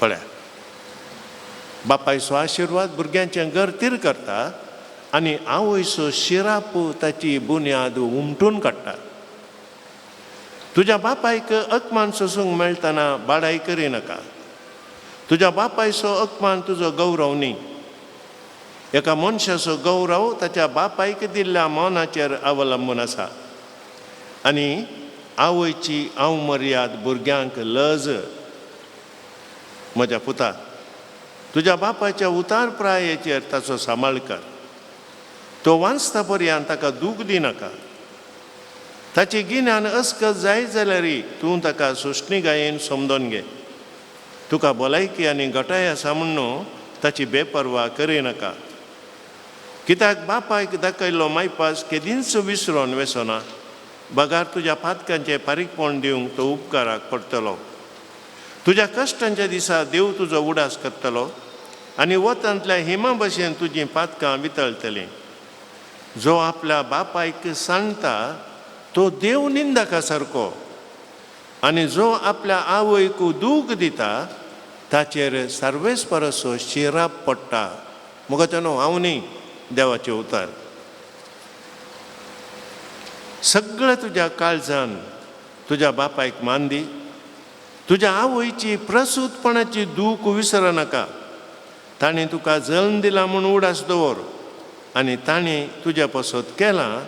पळय बापायचो आशिर्वाद भुरग्यांचें घर थीर करता आनी आवयचो शिराप ताची बुन्याद उमटून काडटा. तुज्या बापायक अपमान सोसूंक मेळटना बाडाय करिनाका. तुज्या बापायचो अपमान तुजो गौरव न्ही. एका मनशाचो गौरव ताच्या बापायक दिल्ल्या मनाचेर अवलंबून आसा आनी आवयची अवमर्याद भुरग्यांक लज. म्हज्या पुता, तुज्या बापायच्या उतार प्रायेचेर ताचो सांबाळ कर. तो वाचता पर्यंत ताका दूख दिनाका. ताचें गिन्यान अस्कत जायत जाल्यार तूं ताका सोंसणीकायेन समजून घे. तुका भलायकी आनी घटाय आसा म्हणून ताची बेपर्वा करिनाका. कित्याक बापायक दाखयल्लो मायपास केदींच विसरोन वेसना, बगार तुज्या पातकांचें फारीकपण दिवंक तो उपकाराक पडटलो. तुज्या कश्टांच्या दिसा देव तुजो उडास करतलो आनी वतांतल्या हिमा भशेन तुजीं पातकां वितळटलीं. जो आपल्या बापायक सांगता तो देव निंदका सारको, आनी जो आपल्या आवयक दूख दिता ताचेर सर्वेस परसो शिराप पडटा. मुखाच्या न्हू, हांव न्ही, देवाचें उतर. सगळें तुज्या काळजान तुज्या बापायक मान दी. तुज्या आवयची प्रसूतपणाची दूख विसरनाका. ताणें तुका जल्म दिला म्हूण उडास दवर आनी ताणें तुज्या पसत केलां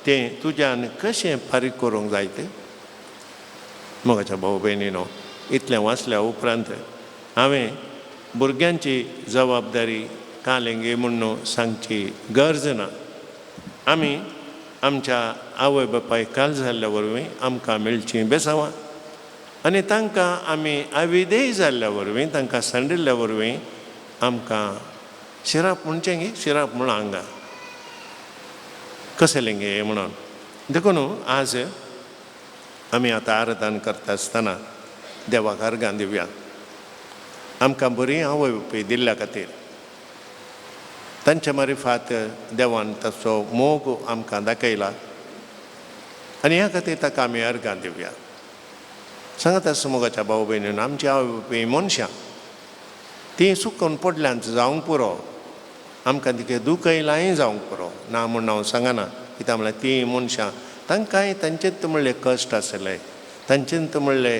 तें तुज्यान कशें फारीक करूंक जाय तें. मोगाच्या भाव भयणीनो, इतलें वाचल्या उपरांत हांवें भुरग्यांची जबाबदारी कालेंगे म्हूण सांगची गरज ना. आमी आमच्या आवय बापायक काल जाल्ल्या वरवीं आमकां मेळचीं बेसांवां आनी तांकां आमी आविदेय जाल्ल्या वरवीं, तांकां सांडिल्ल्या वरवीं आमकां शिराप म्हणचें गे, शिराप म्हूण हांगा कसलें गे म्हणून. देखून आज आमी आतां आराधन करता आसतना देवाक अर्गां दिवया, आमकां बरी आवय बापूय दिल्ल्या खातीर. तांच्या मारिफात देवान ताचो मोग आमकां दाखयला आनी ह्या खातीर ताका आमी अर्गां दिवया. सांगत आसा मोगाच्या भाव भयणीन, आमची आवय बापूय मनशां तीं सुकोवन पडल्यांत जावंक पुरो, आमकां तिके दुखयलांय जावंक पुरो ना म्हूण हांव सांगना. कित्याक म्हणल्यार तीं मनशां तांकांय तांचेच म्हणले कश्ट आशिल्ले, तांचेच म्हणले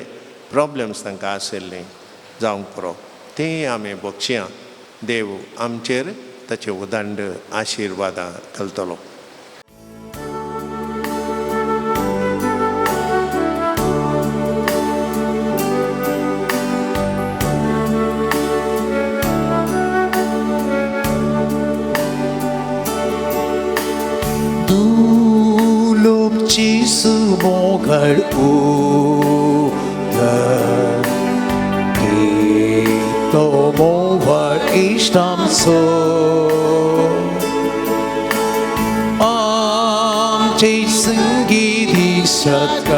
प्रोब्लम्स तांकां आशिल्ले जावंक पुरो. तीं आमी बक्षयां, देव आमचेर ताचे उदंड आशिर्वादां घालतलो. दुलोपची सुमोघड उदर तो मोहर इश्टांचो आमचे संगीत सत्कार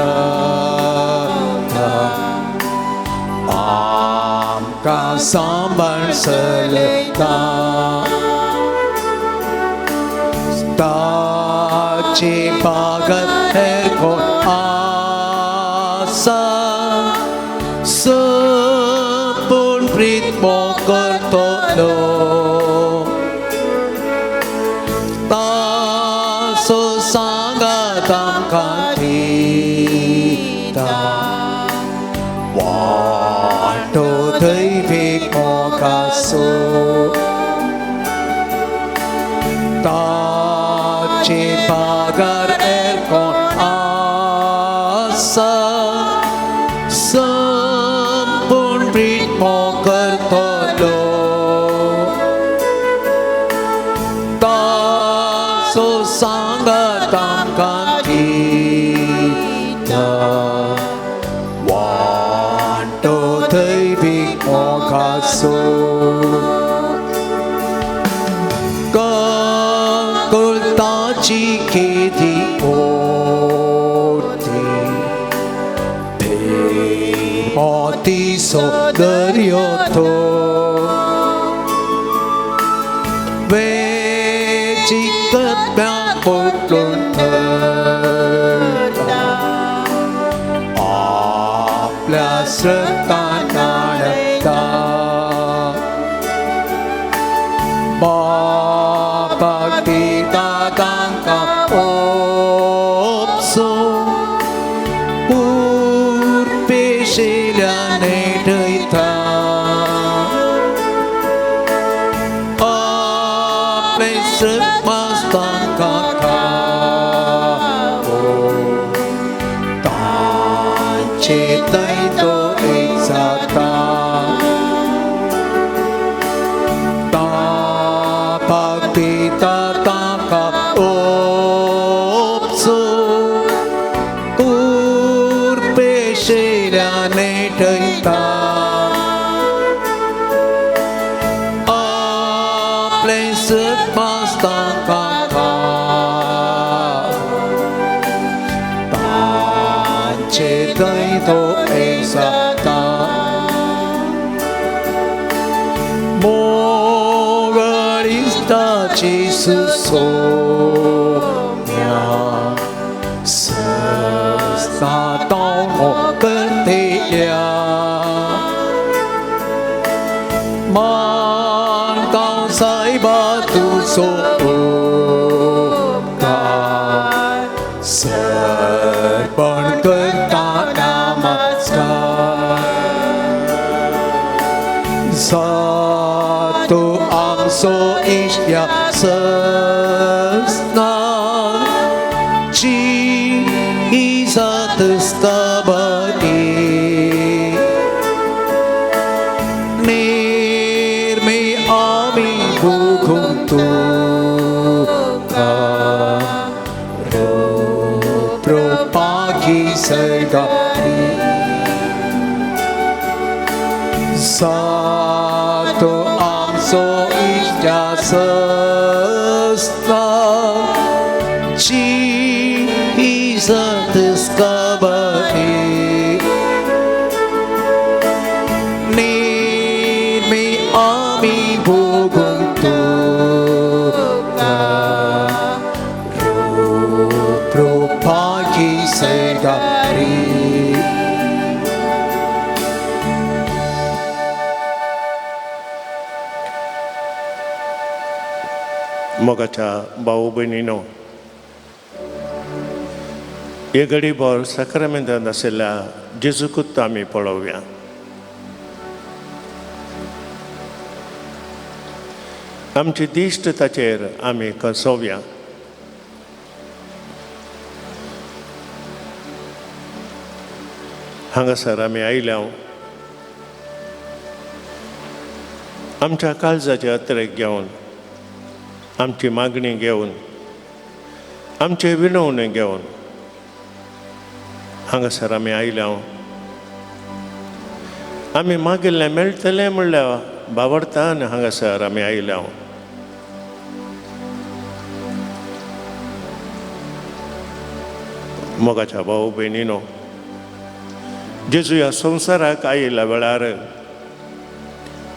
आमकां सांबाळ चलता. ताचे बागत हेर कोण आसा सपूर्ण प्रीत करतलो. ताचो सांगात आमकां दिता वाटो दैवीक मोगाचो. ताचे बागार हेर कोण आसा संपूर्ण प्रीत करतलो. ताचो सांगात आमकां दिता वाटो दैवीक मोगाचो. काकुळताची केदी मोटी मोतीचो दर्यो तो वेची कप्प्या पोटलून थरता आपल्या श्रद्धान न्हाणयता. बापाक दिता तांकां ओपसून उर्पेशिल्या नेटयता. आपले श्रमास तांकां खावो तांचे थंय तो एक जाता. नेटयता आपलें सुखमास्तांकां तांचे थंय तो एसाता मोगळिस्ताची सुसोम्या सस्ता करतेल्या मानता सायबा तुजो उपकार सर्पण करता नमस्कार जातो आमचो इश्ट्या सस्ना जी जात स्तबती निर्मी आमी भोगूं तुका रोप्रोपागी सगारी सातो आमचो इश्ट्या सस्ता जी जात स्तबती निर्मी आमी भोगूं तुका रोप्रोपागी सगारी. मोगाच्या भाऊ भयणीनो, हे घडीभर साक्रामेंतांत आशिल्ल्या जेजूकूच आमी पळोवया. आमची दिश्ट ताचेर आमी कसोवया. हांगासर आमी आयल्या आमच्या काळजाचे अत्रेक घेवन, आमची मागणी घेवन, आमचे विनवणी घेवन हांगासर आमी आयल्या. आमी मागिल्लें मेळटलें म्हणल्यार बावडतान हांगासर आमी आयल्या. मोगाच्या भाऊ भयणीनो, जेजू ह्या संवसाराक आयिल्ल्या वेळार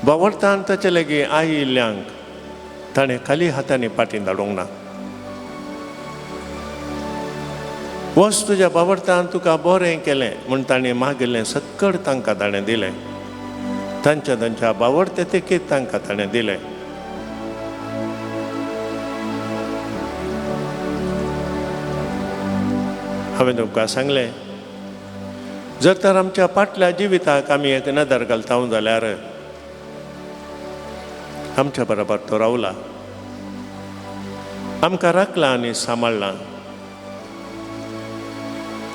बावडतान ताचे लागीं आयिल्ल्यांक ताणें खाली हातांनी पाटीं धाडूंक ना. वच तुज्या बावडतान तुका बरें केलें म्हूण ताणें मागिल्लें सक्कड तांकां ताणें दिलें. तांच्या तांच्या बावडते तेकीत तांकां ताणें दिलें. हांवें तुमकां सांगलें, जर तर आमच्या फाटल्या जिविताक आमी एक नदर घालता जाल्यार आमच्या बरोबर तो रावला, आमकां राखला आनी सांबाळ्ळा.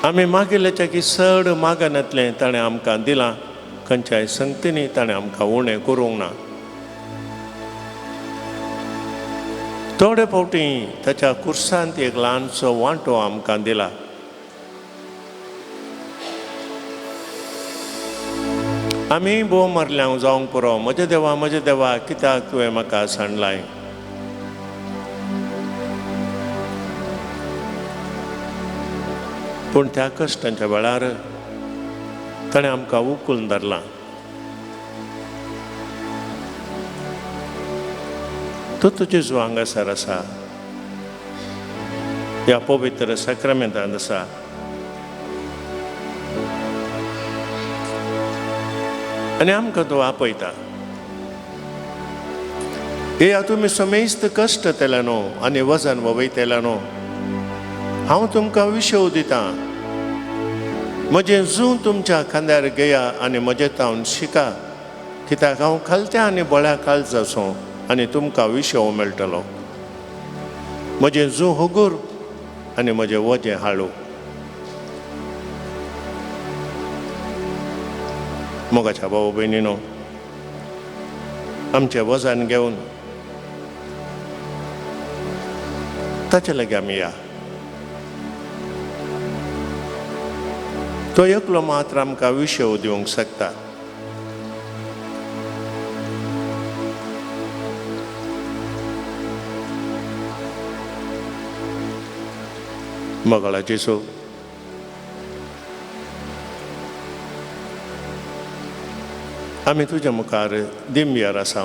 आमी मागिल्ल्याच्या की चड मागनातलें ताणें आमकां दिलां. खंयच्याय संगतींनी ताणें आमकां उणें करूंक ना. थोडे फावटी ताच्या कुर्सांत एक ल्हानसो वांटो आमकां दिला. आमी भोव मारल्या जावंक पुरो, म्हज्या देवा म्हज्या देवा कित्याक तुवें म्हाका सांडलाय. पूण त्या कश्टांच्या वेळार ताणें आमकां उखलून धरलां. तो तुजें हांगासर आसा, ह्या पवित्र साक्रामेंतांत आसा. आनी आमकां तो आपयता, येया तुमी समेस्त कश्ट केल्या न्हू आनी वजन वयतल्या न्हू, हांव तुमकां विशव दितां. म्हजें जूं तुमच्या खांद्यार घेया आनी म्हजें तावन शिका, कित्याक हांव खालत्या आनी बळ्या काळज आसूं आनी तुमकां विशव मेळटलो. म्हजें जूं हुगूर आनी म्हजें वजें हाळू. मोगाच्या भाऊ भयणीनो, आमचें वजन घेवन ताचे लागीं आमी या. तो एकलो मात्र आमकां विशय दिवंक शकता. मोगाळा जेजू, आमी तुज्या मुखार दिमयार आसा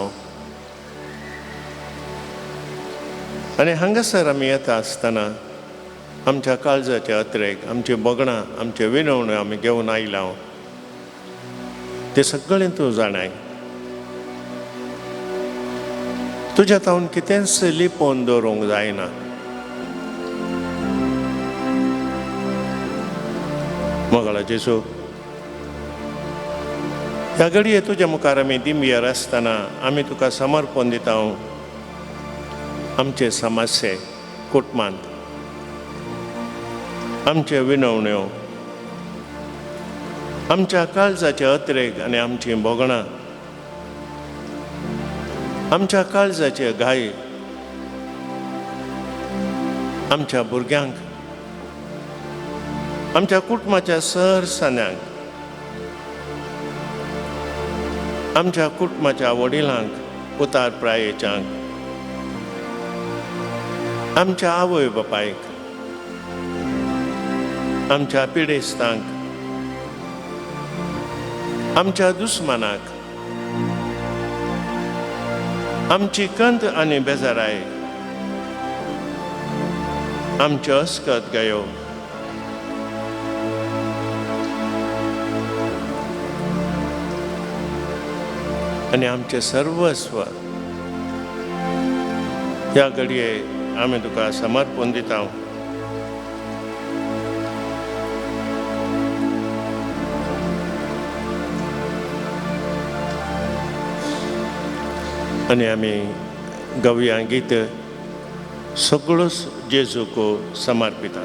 आनी हांगासर आमी येता आसतना आमच्या काळजाचे अत्रेक, आमची भोगणां, आमचे विनवण्यो आमी घेवन आयला, ते सगळें तूं जाणाय. तुज्या तावन कितेंच लिपोवन दवरूंक जायना. मोगाळा जेजू, ह्या घडये तुज्या मुखार आमी दिमयार आसतना आमी तुका समर्पण दिता आमचे समस्ये कुटुंबांत, आमचे विनवण्यो, आमच्या काळजाचे अत्रेक आनी आमची भोगणां, आमच्या काळजाचे घाय, आमच्या भुरग्यांक, आमच्या कुटुंबाच्या सरसान्यांक, आमच्या कुटुंबाच्या वडिलांक, उतार प्रायेच्यांक, आमच्या आवय बापायक, आमच्या पिडेस्तांक, आमच्या दुस्मानाक, आमची कंत आनी बेजाराय, आमच्यो अस्कत गायो, आनी आमचें सर्वस्व ह्या घडये आमी तुका समर्पण दिता. आनी आमी गवया गीत सगळोच जेजूक समर्पिता.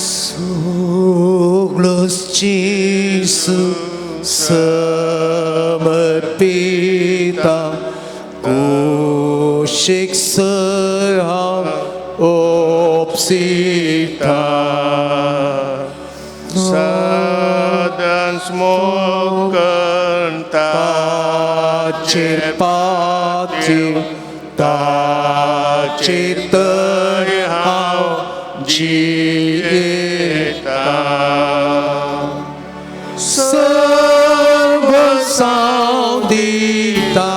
सगळोच जेजू समर्पिता, कुशीक सर हांव ओपसिता. सदांच मोग करता, ताचेर पाचेर ताचेर तर हांव जियेता. सर्व साव दिता,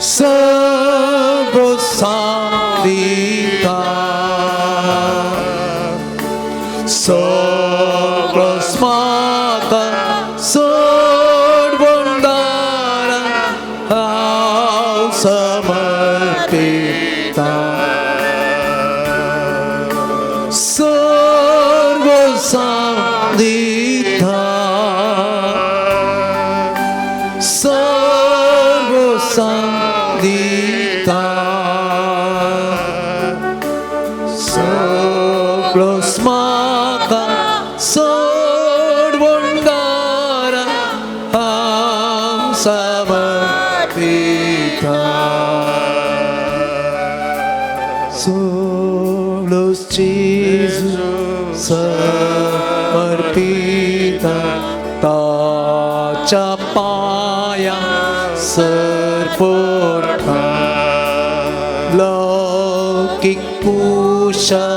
सर्व साव दिता, सगळोच म्हाका सोडवणदारा हांव समर्पिता. सर्व साव दिता, सर्व साव दिता, सगळोच म्हाका सोडवणदारा हांव समर्पिता. सगळोच जेजू समर्पिता, ताच्या पांया सरपडटा. लौकीक कुशलाय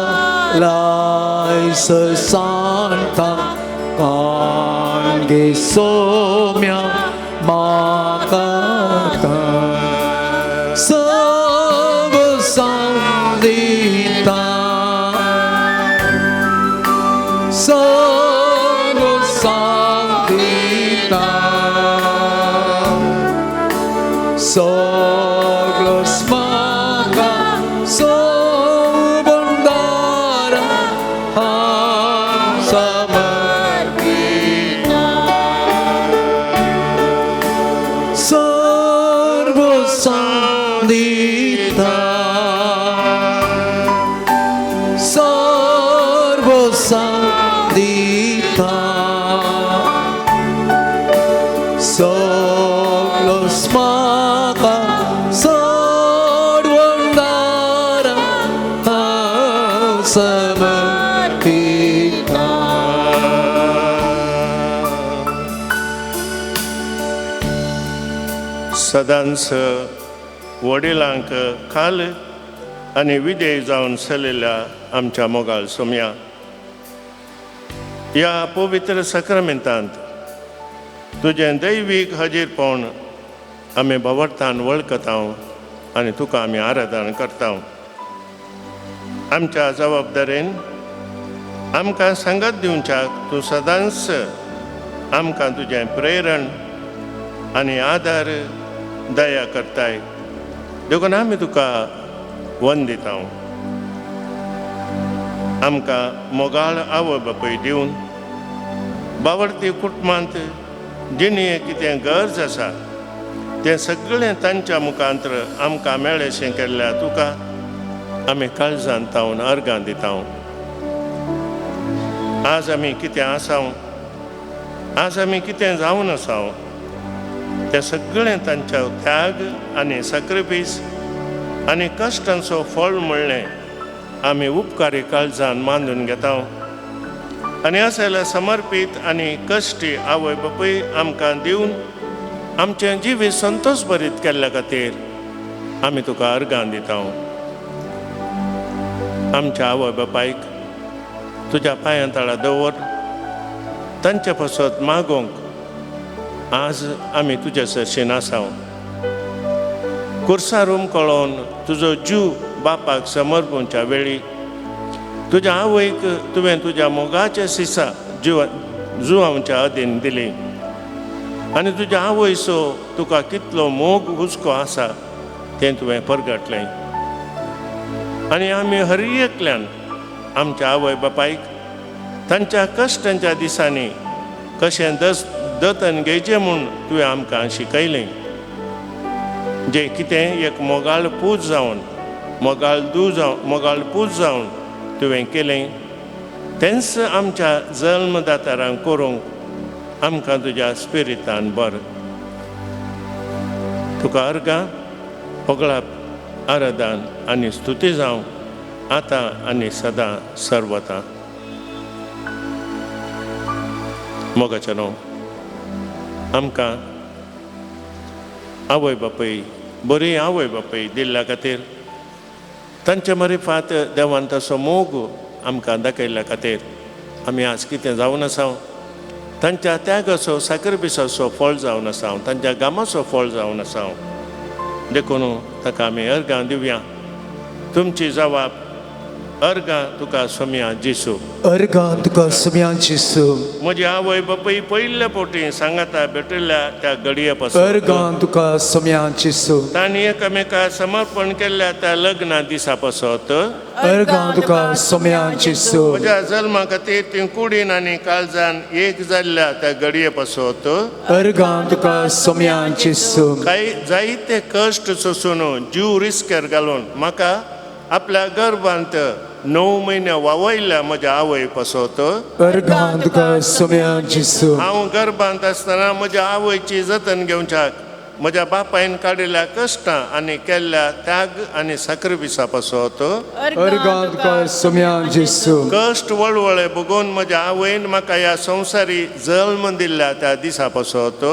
सांडटा, काणगे सोम्या म्हाका सर्व साव दिता, सर्व साव दिता, सगळोच म्हाका सोडवणदारा हांव समर्पिता. सर्व साव दिता, सर्व साव दिता, सगळोच म्हाका सोडवणदारा सदांच वडिलांक खाल आनी विजय जावन चलिल्ल्या आमच्या मोगाळ सोमया, ह्या पवित्र सक्रमेंतांत तुजें दैवीक हाजीरपण आमी भवर्थान वळखता आनी तुका आमी आराधन करता. आमच्या जबाबदारेन आमकां सांगात दिवच्याक तूं सदांच आमकां तुजें प्रेरण आनी आदार दया करताय, देखून आमी तुका वंदिता. आमकां मोगाळ आवय बापूय दिवन बावडती कुटुंबांत जिणें कितें गरज आसा तें सगळें तांच्या मुखांत्र आमकां मेळेशें केल्ल्या तुका आमी काळजान तावन अर्गां दिता. आज आमी कितें आसाव, आज आमी कितें जावन आसाव, तें सगळें तांच्या त्याग आनी सॅक्रिफीस आनी कश्टांचो फळ म्हणलें आमी उपकारी काळजान मानून घेता. आनी असल्या समर्पीत आनी कश्टी आवय बापूय आमकां दिवन आमचें जिवीत संतोश भरीत केल्ल्या खातीर आमी तुका अर्गां दिता. आमच्या आवय बापायक तुज्या पांयां तळा दवर, तांचे पासत मागोवंक आज आमी तुज्या सरशीन आसाव. कुर्सार उमकळोन तुजो जीव बापाक समर्पणच्या वेळी तुज्या आवयक तुवें तुज्या मोगाच्या सिसा जिवा जुवांच्या अधीन दिली आनी तुज्या आवयचो तुका कितलो मोग हुस्को आसा तें तुवें परगटलें. आनी आमी हर एकल्यान आमच्या आवय बापायक तांच्या कश्टांच्या दिसांनी कशें दस दतन घेवचें म्हूण तुवें आमकां शिकयलें. जें कितें एक मोगाळ पूज जावन मोगाळ दू जावन मोगाळ पूज जावन तुवें केलें तेंच आमच्या जल्मदातारांक करूंक आमकां तुज्या स्पिरितान बर. तुका अर्गां होगळाप आराधन आनी स्तुती जावं आतां आनी सदां सर्वता. मोगाच्या न्हू आमकां आवय बापूय बरी आवय बापूय दिल्ल्या खातीर तांचे मरिफात देवान तसो मोग आमकां दाखयल्ल्या खातीर आमी आज कितें जावन आसा, तांच्या त्यागाचो सॅक्रिफिसाचो फळ जावन आसा, तांच्या गामाचो फळ जावन आसा. देखून ताका आमी अर्गां दिवया. तुमची जवाब अर्गां तुका सोम्या जेसू. अर्गां तुका सोम्या जेसू. म्हजी आवय बापूय पयल्या फावटी सांगाता भेटिल्ल्या त्या घडये पासून अर्गां तुका सोम्या जेसू. तांणी एकामेका समर्पण केल्ल्या त्या लग्ना दिसा पासत अर्गां तुका सोम्या जेसू. म्हज्या जल्मा खातीर ती कुडीन आनी काळजान एक जाल्ल्या त्या घडये पासत अर्गां तुका सोम्या जेसू. कांय जायते कश्ट सोसून जीव रिस्केर घालून म्हाका आपल्या गर्भांत 9 म्हयने वावयल्या म्हज्या आवय पासत अर्गां तुका सोम्या जेसू. हांव गर्भांत आसतना म्हज्या आवयची जतन घेवच्याक म्हज्या बापायन काडिल्ल्या कश्टां आनी केल्ल्या त्याग आनी सॅक्रिफिसा पासत अर्गां तुका सोम्या जेसू. कश्ट वळवळे बघून म्हज्या आवयन म्हाका ह्या संवसारी जल्म दिल्ल्या त्या दिसा पासत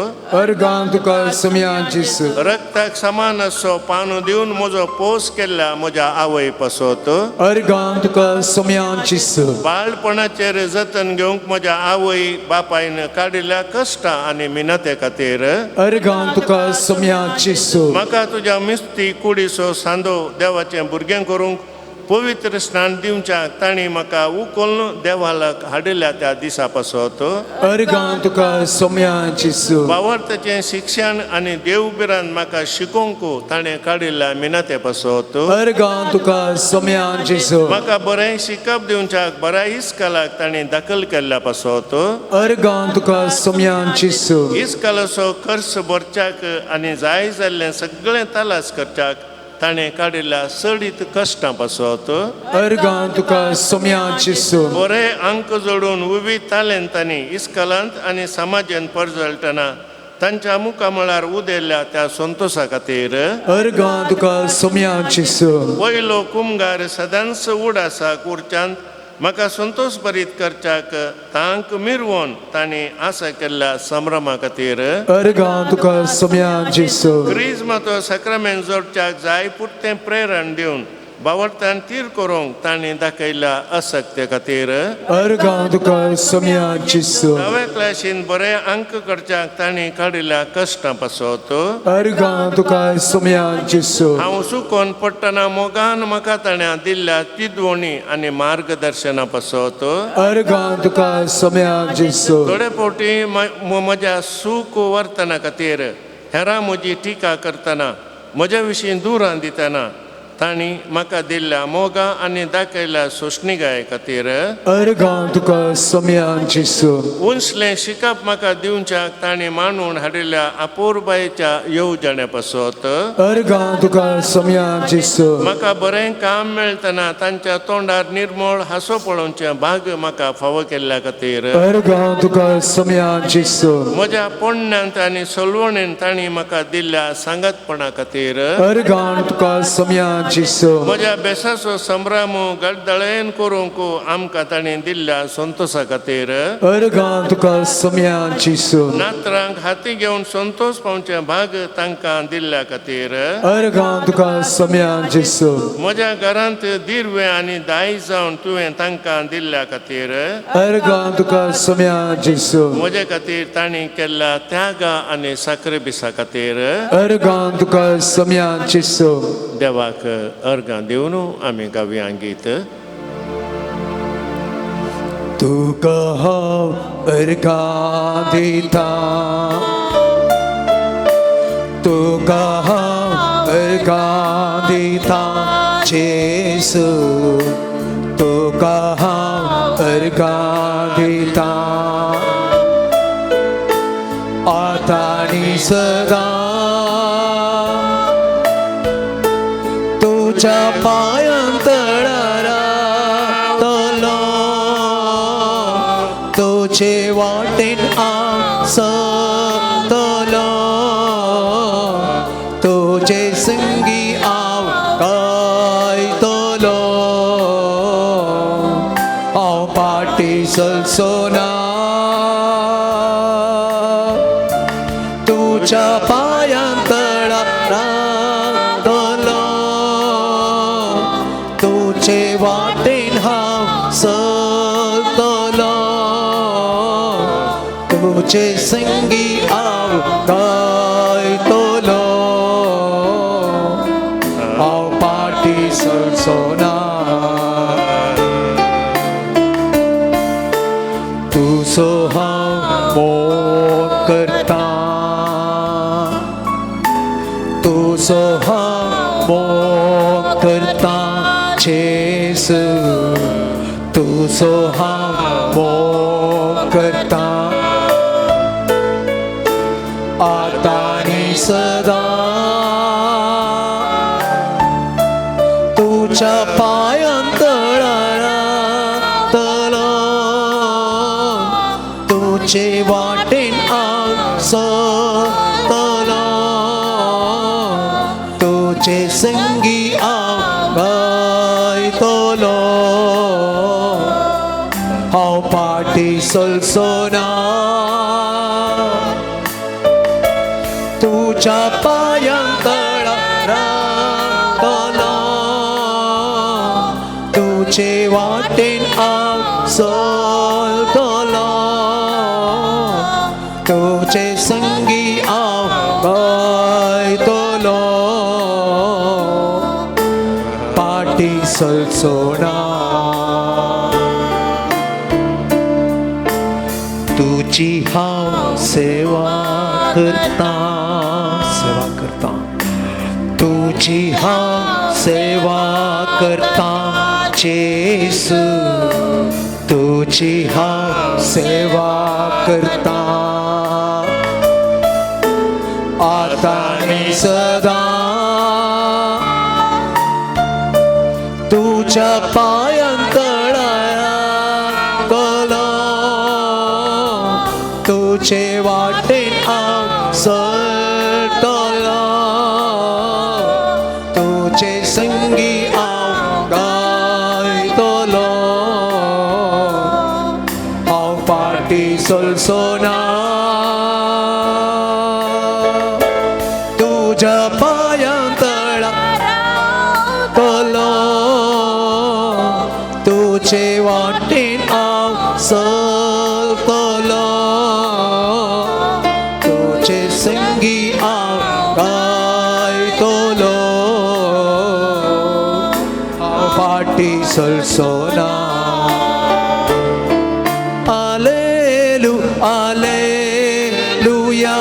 अर्गां तुका सोम्या जेसू. रक्ताक समान असो पानो दिवन म्हजो पोस केल्ल्या म्हज्या आवय पासत अर्गां तुका सोम्या जेसू. बाळपणाचेर जतन घेवंक म्हज्या आवय बापायन काडिल्ल्या कश्टां आनी मिनते खातीर अर्गां तुका सोम्या जेसू. म्हाका तुज्या मिस्ती कुडीचो सांदो देवाचें भुरगें करूंक पवित्र स्नान दिवच्याक तांणी म्हाका उखलून देवालक हाडिल्ल्या त्या दिसा पासत अर्गां तुका सोम्या जेसू. बावर्थाचें शिक्षण आनी देवबिरान म्हाका शिकोवंक ताणें काडिल्ल्या मिनते पासत अर्गां तुका सोम्या जेसू. म्हाका बरें शिकप दिवच्याक बऱ्या इस्कलाक ताणें दाखल केल्ल्या पासत अर्गां तुका सोम्या जेसू. इस्कलाचो खर्च भरच्याक आनी जाय जाल्लें सगळें तलास करच्याक ताणें काडिल्ल्या चडीत कश्टां पासत अर्गां तुका सोम्या जेसू. बरे अंक जोडून विवीध तालेंतांनी इस्कलांत आनी समाजान परजळटना तांच्या मुखामळार उदेल्ल्या त्या संतोशा खातीर अर्गां तुका सोम्या जेसू. पयलो कुमगार सदांच उडासाक उरच्यांत म्हाका संतोश भरीत करच्याक तांक मिरवोन तांणी आसा केल्ल्या संभ्रमा खातीर अर्गां तुका सोम्या जेसू क्रिज्माचो साक्रामेंत जोडच्याक जाय पुरतें प्रेरण दिवन बावडतान तीर करूंक तांणी दाखयल्ल्या असक्ते खातीर अर्गां तुका सोम्या जेसू नव्या क्लासीन बरे अंक करच्याक तांणी काडिल्ल्या कश्टां पासत अर्गां तुका सोम्या जेसू हांव चुकोन पडटना मोगान म्हाका ताणें दिल्ल्या तिदवणी आनी मार्गदर्शना पासत अर्गां तुका सोम्या जेसू थोडे फावटी म्हज्या सूख वर्तना खातीर हेरां म्हजी टिका करतना म्हज्या विशीं दुरां दितना तांणी म्हाका दिल्ल्या मोगा आनी दाखयल्ल्या सोंसणीकाये खातीर अर्गां तुका सोम्या जेसू उंचलें शिकप म्हाका दिवच्याक तांणी मांडून हाडिल्ल्या अपुरबायेच्या येवजणे पासत अर्गां तुका सोम्या जेसू म्हाका बरें काम मेळटना तांच्या तोंडार निर्मळ हांसो पळोवचें भाग म्हाका फावो केल्ल्या खातीर अर्गां तुका सोम्या जेसू म्हज्या पोण्ण्यांत आनी सलवणेन तांणी म्हाका दिल्ल्या सांगातपणा खातीर अर्गां तुका सोम्या जेसू म्हज्या बेसाचो संभ्रम गडदळेन करूंक आमकां तांणी दिल्ल्या संतोशा खातीर अर्गां तुका सोम्या जेसू नात्रांक हाती घेवन संतोश पावचें भाग तांकां दिल्ल्या खातीर अर्गां तुका सोम्या जेसू म्हज्या घरांत दिर्वे आनी दाय जावन तुवें तांकां दिल्ल्या खातीर अर्गां तुका सोम्या जेसू म्हजे खातीर तांणी केल्ल्या त्यागा आनी साकरेबिसा खातीर अर्गां तुका सोम्या जेसू देवाक अर्गां दिवन आमी गावया गीत. तुका हांव अर्गां दिता तुका हांव अर्गां दिता जेसू तुका हांव अर्गां दिता आतां आनी सदां तुज्या पांयां तळार रावतलो तुजे वाटेन हांव चलतलो तुजे संगी हांव गायतलो हांव फाटीं सरचो ना तुज्या पांयां तळार रावतलो तुजे वाटेन हांव चलतलो तुजे संगी हांव गायतलो हांव फाटीं सरचो ना तुजो हांव मोग करता तुजो हांव मोग करता जेसू तुजो हांव मोग करता आतां आनी सदां तुज्या पांयां तळार रावतलो तुजे वाटेन हांव चलतलो तुजे संगी हांव गायतलो हांव फाटीं सरचो ना तुज्या पांयां तळार रावतलो तुजे वाटेन हांव चलतलो तुजे संगी हांव गायतलो फाटीं सरचो ना तुजी हांव सेवा करता सेवा करता तुजी हांव सेवा करता जेसू तुजी हांव सेवा करता आतां आनी सदां तुज्या पांयां तळार रावतलो तुजे वाटेन हांव चलतलो तुजे संगी हांव गायतलो. तुजे वाटेन हांव चलतलो, तुजे संगी हांव गायतलो, हांव फाटी सरचो ना. आलेलु आलेलुया,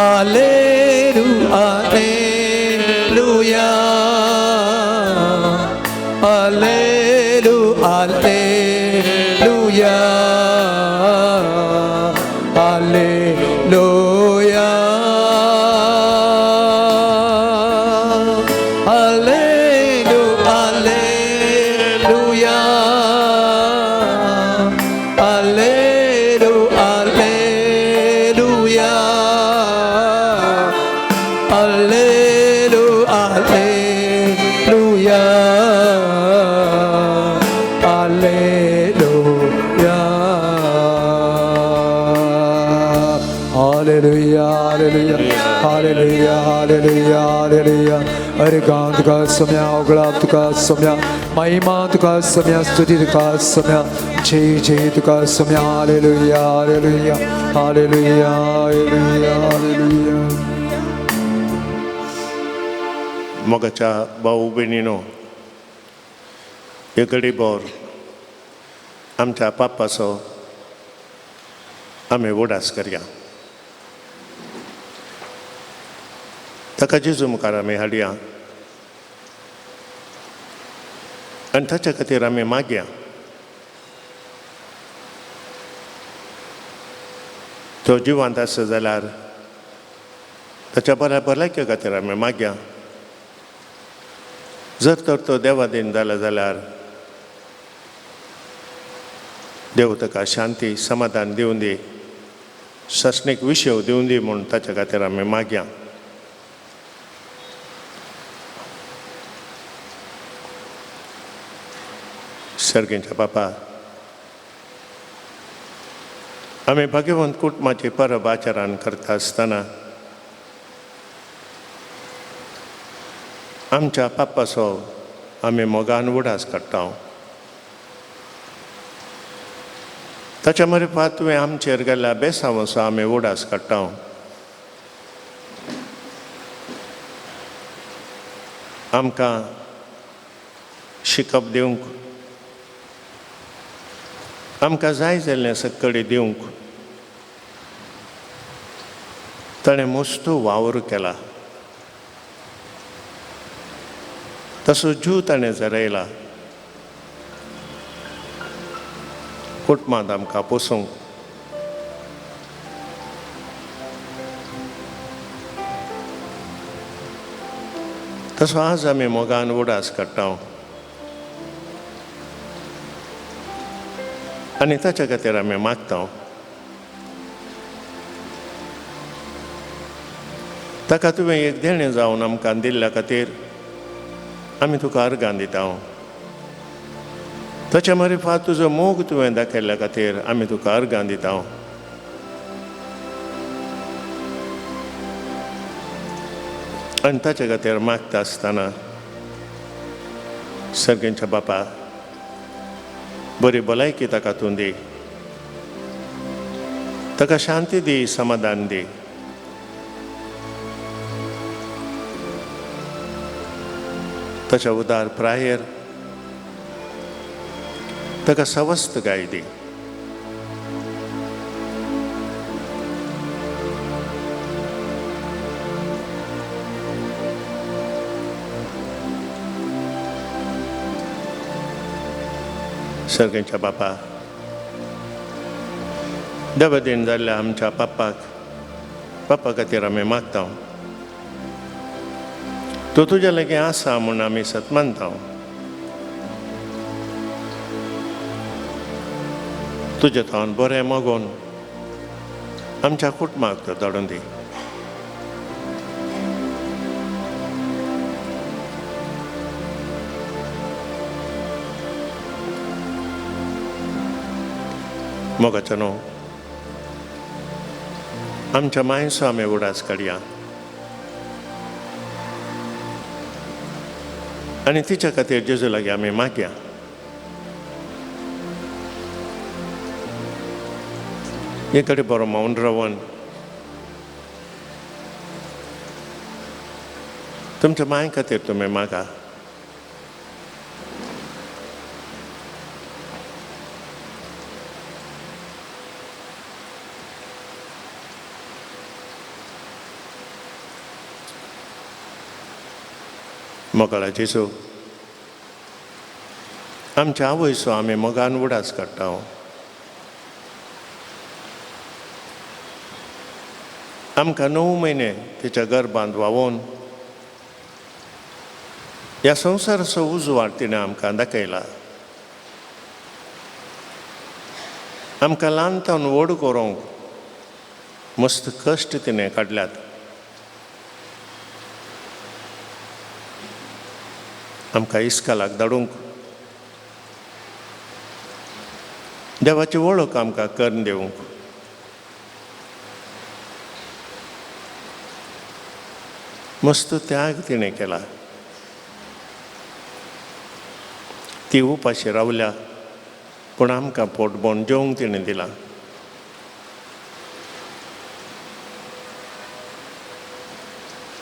आलेलु आलेलुया, आलेलु आलेलुया, आलेलुया, आलेलु आलेलुया, आलेलु आलेलुया, आलेलु alleluia, alleluia. Hallelujah hallelujah hallelujah hallelujah hallelujah. अरे गान तुका सम्या, उगळाप तुका सम्या, महिमा तुका सम्या, स्तुती तुका सम्या, जय जय तुका सम्या. Hallelujah hallelujah hallelujah hallelujah hallelujah. मोगाच्या भाऊ भयणीनो, हे घडीभर आमच्या पापाचो आमी उडास करया. ताका जेजू मुखार आमी हाडया आनी ताच्या खातीर आमी मागया. तो जिवांत आसा जाल्यार ताच्या बऱ्या भलायके खातीर आमी मागया. जर तर तो देवादीन जाला जाल्यार देव ताका शांती समाधान दिवन दी, सासणीक विशेव दिवन दी म्हूण ताच्या खातीर आमी मागया. सर्गेंच्या बापा, आमी भाग्यवंत कुटुंबाची परब आचरण करता आसतना आमच्या पापाचो आमी मोगान उडास काडटा. ताच्या मरिफात तुवें आमचेर गेल्ल्या बेसांवाचो आमी उडास काडटा. आमकां शिकप दिवंक, आमकां जाय जाल्लें सक्कडी दिवंक ताणें मस्तो वावर केला. तसो जीव ताणें जरयला कुटुंबांत आमकां पोसूंक. तसो आज आमी मोगान उडास काडटा आनी ताच्या खातीर आमी मागता. ताका तुवें एक देणें जावन आमकां दिल्ल्या खातीर आमी तुका अर्गां दिता. ताच्या मारिफात तुजो मोग तुवें दाखयल्ल्या खातीर आमी तुका अर्गां दिता. आनी ताच्या खातीर मागता आसतना सर्गेंच्या बापा बरी भलायकी ताका तूं दी, ताका शांती दी, समाधान दी. ताच्या उदार प्रायेर ताका सवस्त गाय दी. सर्गेंच्या बापा, देवादीन जाल्ल्या आमच्या पापाक, पापा खातीर आमी मागता. तो तुज्या लागीं आसा म्हूण आमी सत मानता. तुज्या थावन बरें मागोवन आमच्या कुटुंबाक तो धाडून दी. मोगाचो न्हू आमच्या मायसो आमी उडास काडया. आनी तिच्या खातीर जेजू लागीं आमी मागया. हे कडेन बरो मौन रावन तुमच्या माय खातीर तुमी मागा. मोगाळा जेजू, आमच्या आवयचो आमी मोगान उडास काडटा. आमकां 9 म्हयने तिच्या गर्भांत व्हांवोवन ह्या संवसाराचो उजवाड तिणें आमकां दाखयला. आमकां ल्हान तावन व्हड करूंक मस्त कश्ट तिणें काडल्यात. आमकां इस्कालाक धाडूंक, देवाची वळख आमकां करून दिवंक, मस्त त्याग तिणें केला. ती उपाशी रावल्या पूण आमकां पोट भरून जेवंक तिणें दिलां.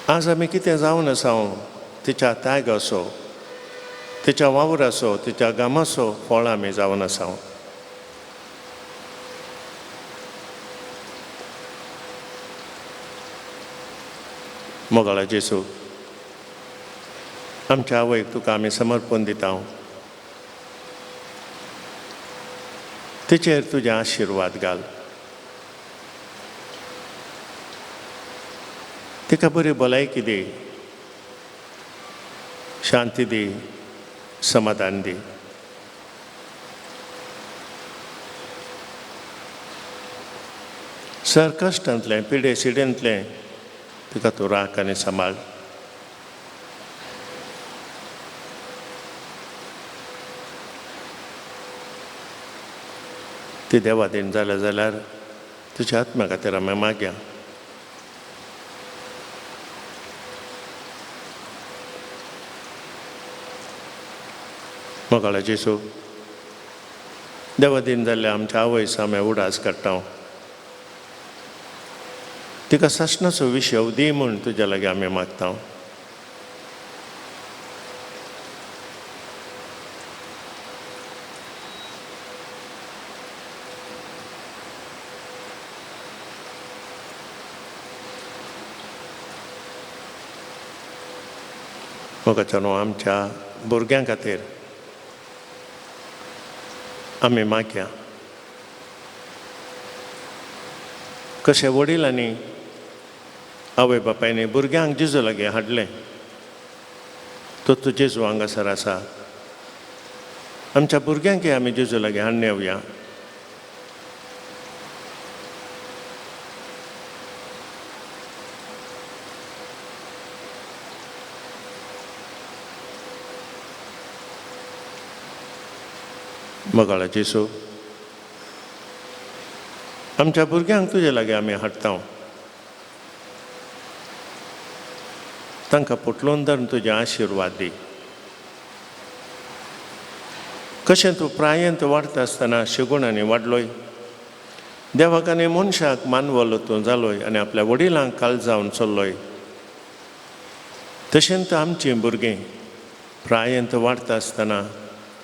आज आमी कितें जावन आसा तिच्या त्यागाचो, तिच्या वावराचो, तिच्या गामाचो फळ आमी जावन आसा. मोगाळा जेजू, आमच्या आवयक तुका आमी समर्पण दिता. तिचेर तुजे आशिर्वाद घाल. तिका बरी भलायकी दी, शांती दी, समाधान दी. सर कश्टांतलें, पिडे सिडेंतलें तिका तूं राख आनी सांबाळ. ती देवादीन जाल्या जाल्यार तुज्या आत्म्या खातीर आमी मागया. मोगाळा जेजू, देवादीन जाल्ल्या आमच्या आवयचो आमी उडास काडटा. तिका सासणाचो विशय दी म्हूण तुज्या लागीं आमी मागता. मोगाच्या न्हू आमच्या भुरग्यां खातीर आमी मागया. कशे वडिलांनी आवय बापायनी भुरग्यांक जेजू लागीं हाडलें, तो तूं जेजू हांगासर आसा. आमच्या भुरग्यांकय आमी जेजू लागीं हाडून येवया. मोगाळा जेजू, आमच्या भुरग्यांक तुजे लागीं आमी हाडटा. तांकां पोटलोन धरून तुजे आशिर्वाद दी. कशें तूं प्रायंत वाडटा आसतना शेगुणांनी वाडलोय, देवाक आनी मनशाक मानवलो तूं जालोय आनी आपल्या वडिलांक काल जावन चल्लोय, तशेंच आमचीं भुरगीं प्रायंत वाडटा आसतना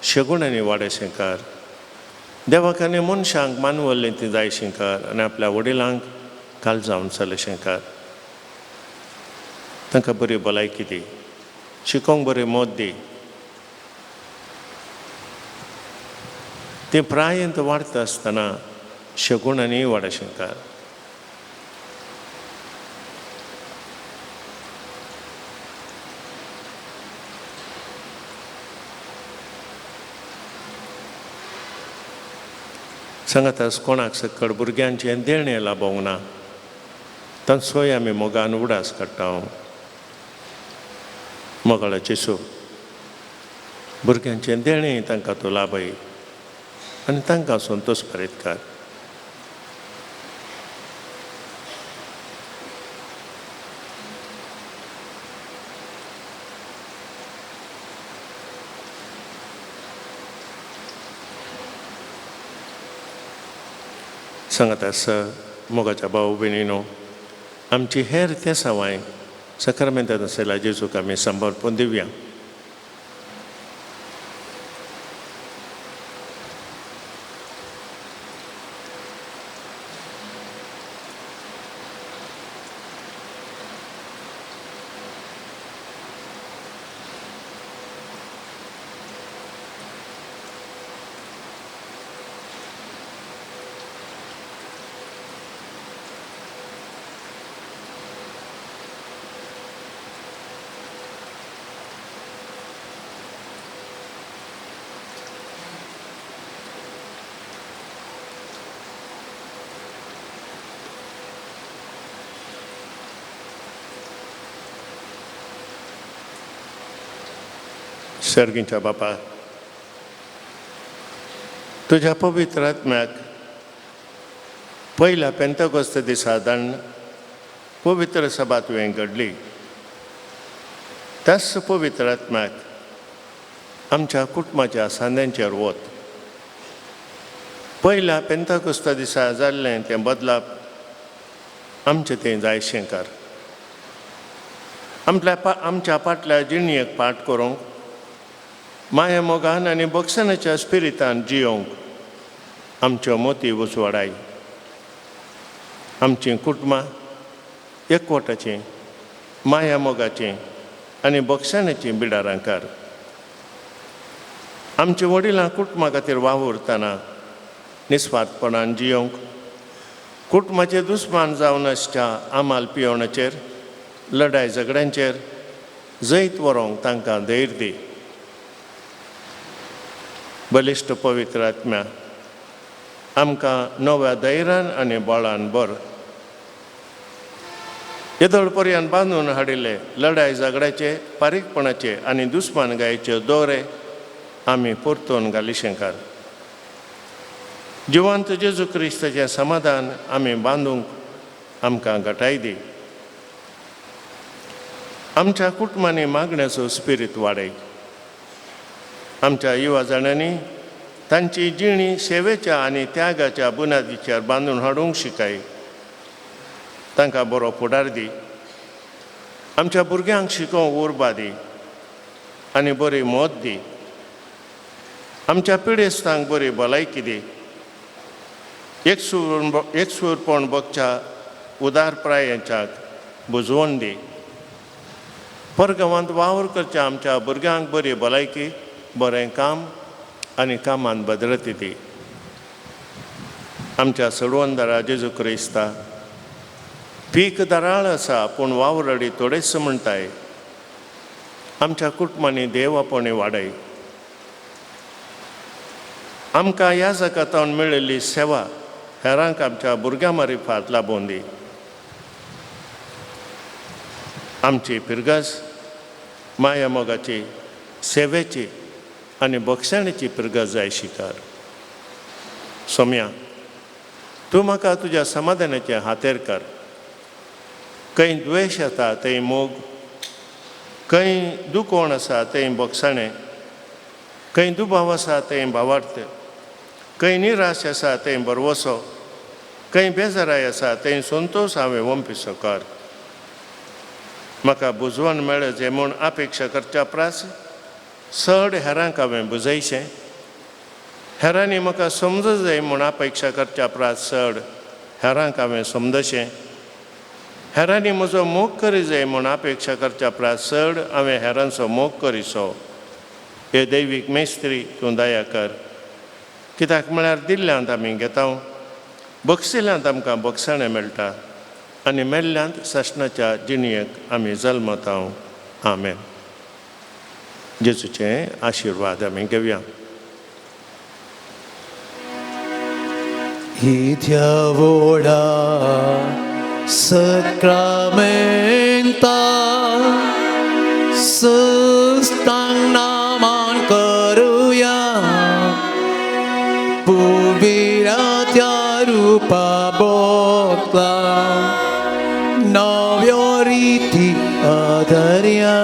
शेगुणांनी वाडशें कर, देवाक आनी मनशांक मानवल्लें ती जायशें कर आनी आपल्या वडिलांक काल जावन चलशें कर. तांकां बरी भलायकी दी, शिकोवंक बरी मत दी. तें प्रायंत वाडटा आसतना शेगुणांनी वाडशें कर. सांगातास कोणाक सकड भुरग्यांचें देणें लाबोवंक ना, तांचोय आमी मोगान उडास काडटा. मोगाळा जेजू, भुरग्यांचें देणें तांकां तूं लाबय आनी तांकां संतोश भरीत कर. सांगत आसा मोगाच्या भाव भयणीनो, आमची हेर ते सवाय सक्रमेंतांत आसल्या जेजूक आमी समर्पण दिवया. सर्गींच्या बापा, तुज्या पवित्र आत्म्याक पयल्या पेंतकोस्त दिसा दान पवित्र सभा तुवें घडली, त्याच पवित्र आत्म्याक आमच्या कुटुंबाच्या सांद्यांचेर वत. पयल्या पेंतकोस्त दिसा जाल्लें तें बदलाप आमचें तें जायशें कर. आमच्या फाटल्या जिणयेक पाठ करूंक माया मोगान आनी बक्षणाच्या स्पिरितान जियोंक आमच्यो मोती उजवाडाय. आमचीं कुटुंबां एकवटाचीं, माया मोगाचीं आनी बक्षणाचीं बिडारां कर. आमच्या वडिलां कुटुंबा खातीर वावुरतना निस्वार्थपणान जियोंक, कुटुंबाचे दुस्मान जावन आसच्या आमाल पियोवणाचेर, लडाय झगड्यांचेर जैत व्हरूंक तांकां धैर्य दी. बलिश्ट पवित्र आत्म्या, आमकां नव्या धैर्यान आनी बळान भर. येदोळ पर्यंत बांदून हाडिल्ले लडाय झगड्याचे, बारीकपणाचे आनी दुस्मान गायचे दोरे आमी परतून घालिशेंकार. जिवंत जेजू क्रिस्ताचें समाधान आमी बांदूंक आमकां घटाय दी. आमच्या कुटुंबांनी मागण्याचो स्पिरीत वाडय. आमच्या युवा जाणांनी तांची जिणी सेवेच्या आनी त्यागाच्या बुन्यादीचेर बांदून हाडूंक शिकाय. तांकां बरो फुडार दी. आमच्या भुरग्यांक शिकोवंक उर्बा दी आनी बरी मत दी. आमच्या पिडेस्तांक बरी भलायकी दी. एकसूरपण बगच्या उदार प्रायांच्याक बुजवण दी. परगांवांत वावर करच्या आमच्या भुरग्यांक बरी भलायकी, बरें काम आनी कामान भद्रती दी. आमच्या सडवंदारा जेजू क्रिस्ता, पीक दराळ आसा पूण वावराडी थोडेच म्हणटाय. आमच्या कुटुंबांनी देव आपणे वाडय. आमकां ह्या जगांत मेळिल्ली सेवा हेरांक आमच्या भुरग्यां मारिफात लाबोवन दी. आमची पिरगज माया मोगाची, सेवेची आनी बक्षाणेची पिरगज जाय शिकार. सोम्या, तूं म्हाका तुज्या समाधानाचे हातेर कर. खंय द्वेश येता थंय मोग, खंय दुकोण आसा थंय बक्षाणें, खंय दुबाव आसा थंय भावार्थ, खंय निराश आसा थंय भरवसो, खंय बेजाराय आसा थंय संतोश हांवें वंपिसो कर. म्हाका बुजवण मेळ्ळें जें म्हूण अपेक्षा करच्या प्रास चड हेरांक हांवें बुजयचें. हेरांनी म्हाका समज जाय म्हूण अपेक्षा करच्या प्रास चड हेरांक हांवें समजचें. हेरांनी म्हजो मोग करी जाय म्हूण अपेक्षा करच्या प्रास चड हांवें हेरांचो मोग करीचो. हे दैवीक मेस्त्री, तूं दया कर. कित्याक म्हळ्यार दिल्ल्यांत आमी घेता, बक्षिल्ल्यांत आमकां बक्षाणें मेळटा आनी मेल्ल्यांत सासणाच्या जिणयेक आमी जल्मता. आमेन. जेजूचे आशिर्वाद आमी घेवया. इथ्या सक्रामेंता सुस्तांग नामान करूया, पुविरात्या रूपा बोतला नव्यो रीती आदर्या,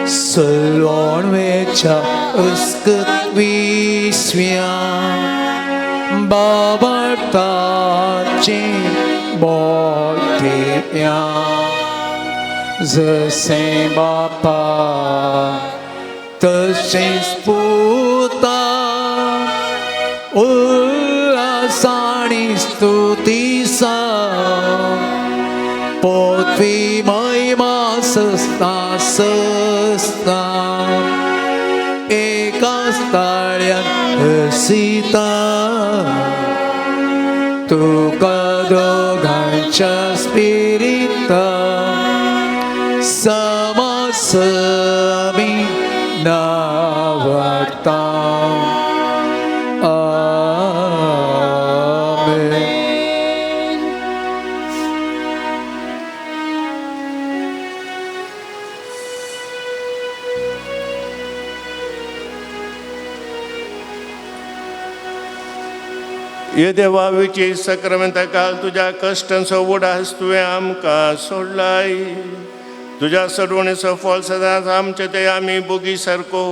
सलवण वेच्या अस्कत विस्व्या बाबताची मोठ्या जसे बापा तसेच पुता उल्हासानी स्तुतीसा पोथी महिमा सस्ता सस्ता एका ताळ्यान हसीता तुका दोगांच्या स्पिरिता समासमी नावडता. आमेन. ये देवा विची सक्रमेंता काल तुज्या कश्टांचो उडास तुवें आमकां सोडलाय. तुज्या सोडवणेचो फल सदांच आमचे ते आमी बोगी सारको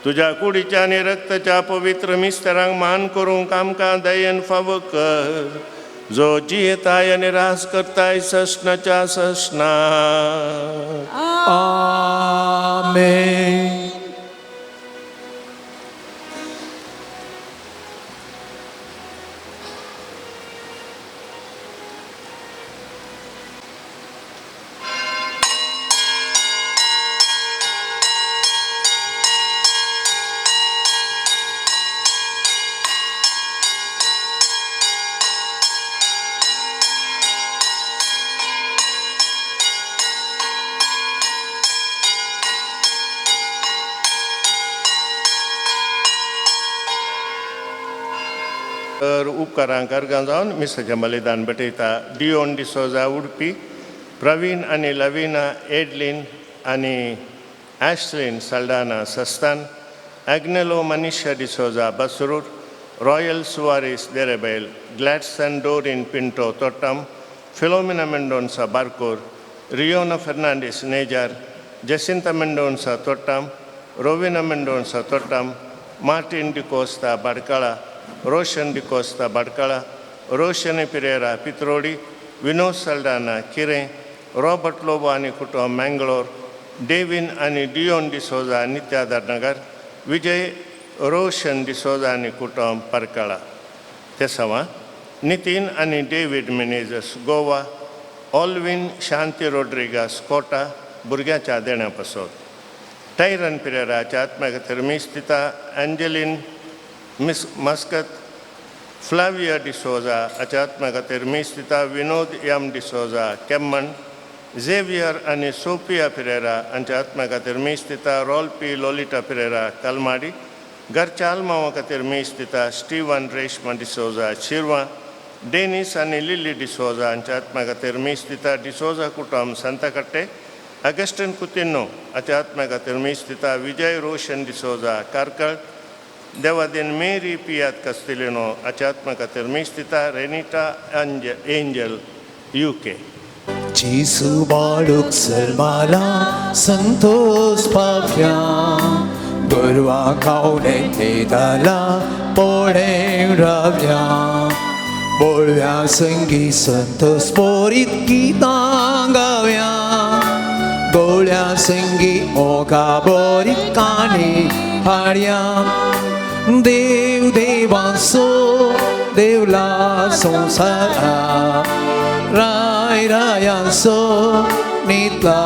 तुज्या कुडीच्या आनी रक्ताच्या पवित्र मिस्तरांक मान करूंक आमकां दयेन फावो कर, जो जियेताय आनी रास करताय सस्नाच्या सस्ना. आमेन. तर उपकारांक अर्गां जावन मिसाचें बलिदान भेटयता. डियोन डिसोजा उडपी, प्रवीण आनी लविना एडलीन आनी Ashlyn Saldanha Sasthan, Agnelo Manisha D'Souza Basrur, Royal Soares Derebail, Gladson Dorin Pinto Thottam, Philomena Mendonca Barkur, Riona Fernandes Nejar, Jacinta Mendonca Thottam, Rowena Mendonca Thottam, Martin D'Costa Bhatkal, Roshan D'Costa Bhatkal, Roshani Pereira Pitrodi, Vinod Saldanha Kirem, Robert Lobo आनी कुटुंब Mangalore, Devine आनी Dion D'Souza नित्याधार नगर, विजय रोशन डिसोजा आनी कुटुंब परकळा. तेसांवा नितीन आनी David Menezes Goa, Alwin शांती रोड्रिगास कोटा भुरग्याच्या देण्या पासत. Terrain पिरेराच्या आत्म्या खातीर मीस दिता. Angeline miss Muscat, Flavia D'Souza हाच्या आत्म्या खातीर मीस दिता. विनोद एम डिसोजा केम्मण, झेवियर आनी सोफिया पिरेरा हांच्या आत्म्या खातीर मीस दिता. रॉल्पी लोलिटा पिरेरा कलमाडी, घरच्या आलमावा खातीर मीस दिता. स्टिवन रेश्मा डिसोजा शिरवा, डेनिस आनी लिली डिसोजा हांच्या आत्म्या खातीर मीस दिता. डिसोजा कुटुंब सांताकट्टे, अगस्टन कुतिन्नो हाच्या आत्म्या खातीर मीस दिता. विजय रोशन डिसोजा कार्कळ, देवादीन मेरी पियात कास्तिलिनो हाच्या आत्म्या खातीर मीस दिता. रेनिटा एंजल UK. जेसू बाळूक सलमाला संतोष पाव्या गोरवां खावणे नेताला पोळे राव्या बोळव्या संगी संतोष पोरीत गीतां गाव्या गोळ्या संगी मोगा बोरीत काणी हाड्या देव देवांसो देवला संसारा राय रायांसो नितला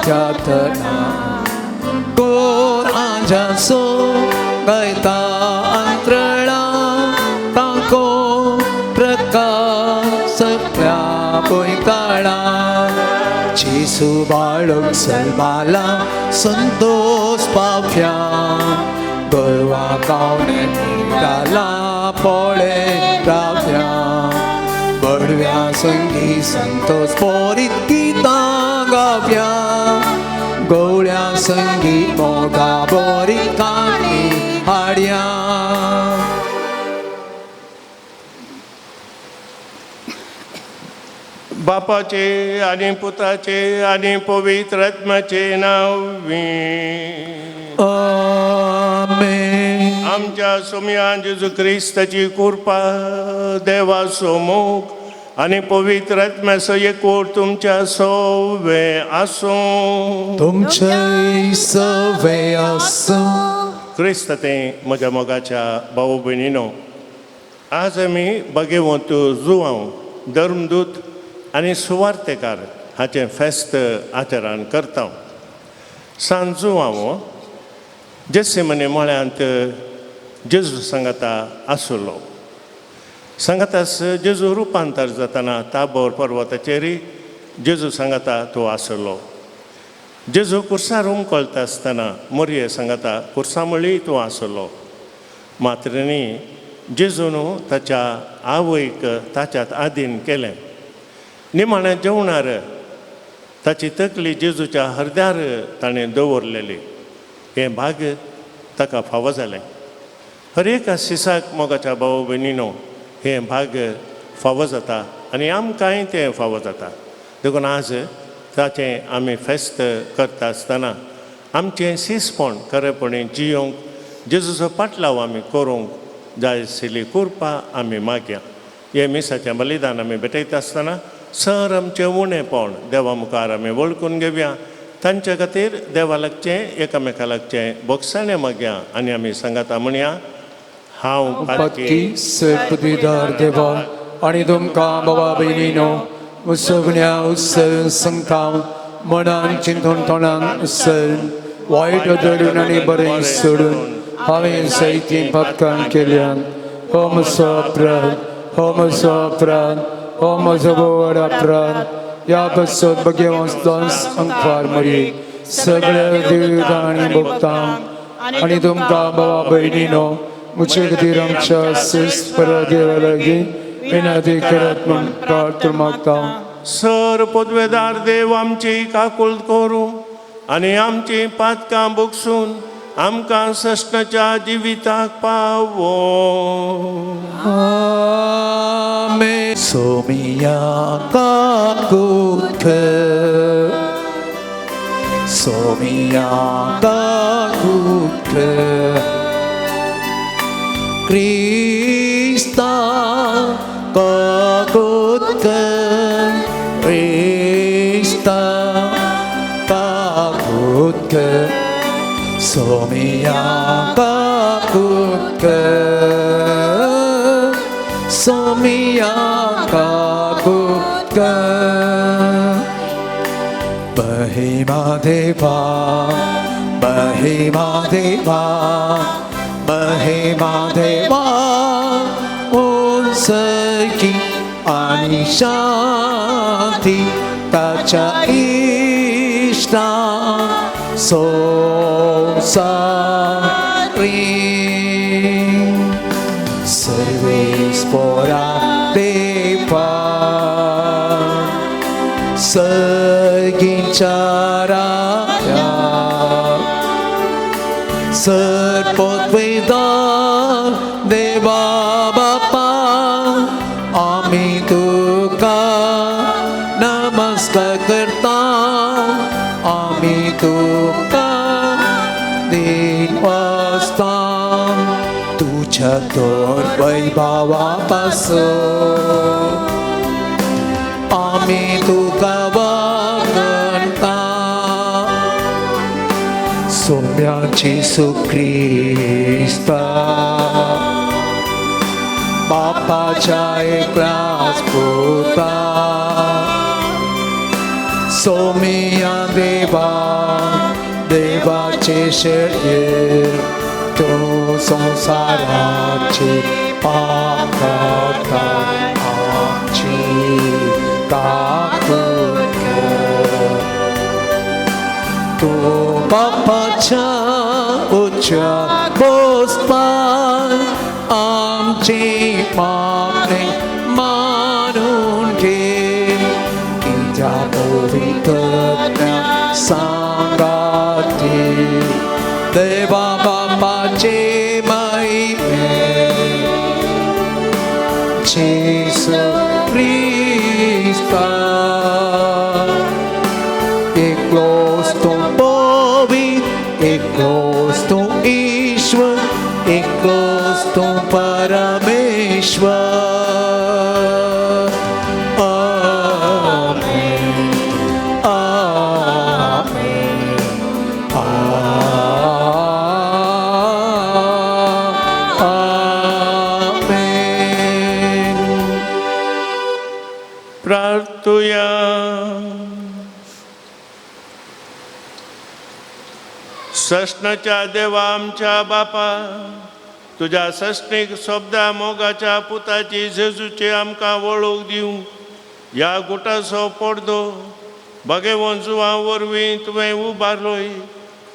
त्यातना गोर आंजांसो गायता अंतरळा ताको प्रकाश सगळ्या पयताळा. जेसू बाळक सलमाला संतोष पाव्या गोरवां गावणे निताला पोळे राव्या बडव्या संगी संतोष पोरीत गीतां गाव्या गवळ्या संगी मोगा बोरी काणी हाड्या. बापाचे आनी पुताचे आनी पवित्र आत्म्याचे नांव. आमेन. आमच्या सोमया जेजू क्रिस्ताची कृपा देवाचो मोग आनी पवित्र आत्म्याचो एकवट तुमच्या सवे आसूं. तुमचे सवे आसूं. क्रिस्त ते म्हज्या मोगाच्या भाऊ भयणीनो, आज आमी बगेवंत जुवांव धर्मदूत आनी सुवार्तेकार हाचें फेस्त आचरण करता. सान जुवांव जेसेमने मळ्यांत जेजू सांगाता आसलो. सांगातास जेजू रुपांतर जातना ताबोर पर्वताचेर जेजू सांगाता तो आसलो. जेजू कुर्सार उमकळटा आसतना मोरये सांगाता कुर्सा मळी तूं आसलो. मात्र न्ही, जेजून ताच्या आवयक ताच्यात आदीन केलें. निमाण्या जेवणार ताची तकली जेजूच्या हरद्यार ताणें दवरलेली. हें भाग ताका फावो जालें. हर एका सिसाक मोगाच्या भाव भयणीनो हें भाग फावो जाता आनी आमकांय तें फावो जाता. देखून आज ताचें आमी फेस्त करता आसतना आमचें शिसपण खरेपणी जियोंक जेजूचो पाटलाव आमी करूंक जाय आशिल्ली कृपा आमी मागया. हें मिसाचें बलिदान आमी भेटयता आसतना सर आमचें उणेपण देवा मुखार आमी वळखून घेवया. तांच्या खातीर देवा लागचें एकामेका लागचें बोगसाणें मागया आनी आमी सांगाता म्हणया, हांव पातकी सर देवा आनी तुमकां बाबा भयणीनो उसवण्या उत्सव सांगता, मनान चिंतून तोंडान उसळ वायट धरून आनी बरें सोडून हांवें जायतीं पातकां केल्यान. हो म्हजो अपराध, हो म्हजो अपराध, हो म्हजो व्हड अपराध. ह्या पासत भगवंत अंकवार मरी सगळ्या देवता आनी भक्तांक आनी तुमकां बाबा भयणीनो म्हजे खातीर आमच्या शिस्त देवा लागीं विनंती करात म्हूण प्रार्थना मागता. सर पदवेदार देव आमची काकूळ करूं आनी आमची पातकां बगसून आमकां सश्णाच्या जिविताक पावो. आमेन. सोमिया काकूत, सोमिया काकूत, क्रिस्ता काकूत, क्रिस्ता काकूत, सोमिया काकूत, सोमिया काकूत. महिमा देवा, महिमा देवा, महिमा देवा उंचकी आनी शांती ताच्या इश्टा संवसारी. सर्वेस्पोरा देवा, सर्गींच्या राया, सर्वपदवेदार देवा बापा, आमी तुका नमस्कार करता, आमी तुका दिन वाजता. तुझ्या तर वैभावा पासून आमी तुका वगणता. सोम्या जेसू क्रिस्ता बापाच्या एकल्याच पुता, सोमिया देवा देवाचे शेळये, तूं संवसाराचे पाप काडटा, आमची काकूट कर. तूं बापाच्या उच्च्या बसपान आमची मागणी मानून घे. कित्या पवित्र सांगाती देवा बापाचे महिमे जेसू क्रिस्ता. एकलोच तूं पवित्र, एकलोच तूं ईश्वर, एकलोच सस्नाच्या देवा आमच्या बापा, तुज्या सस्नीक शब्दा मोगाच्या पुताची जेजूची आमकां वळख दिवं ह्या गुटाचो पडदो भगेवन जुवां वरवीं तुवें उबारलोय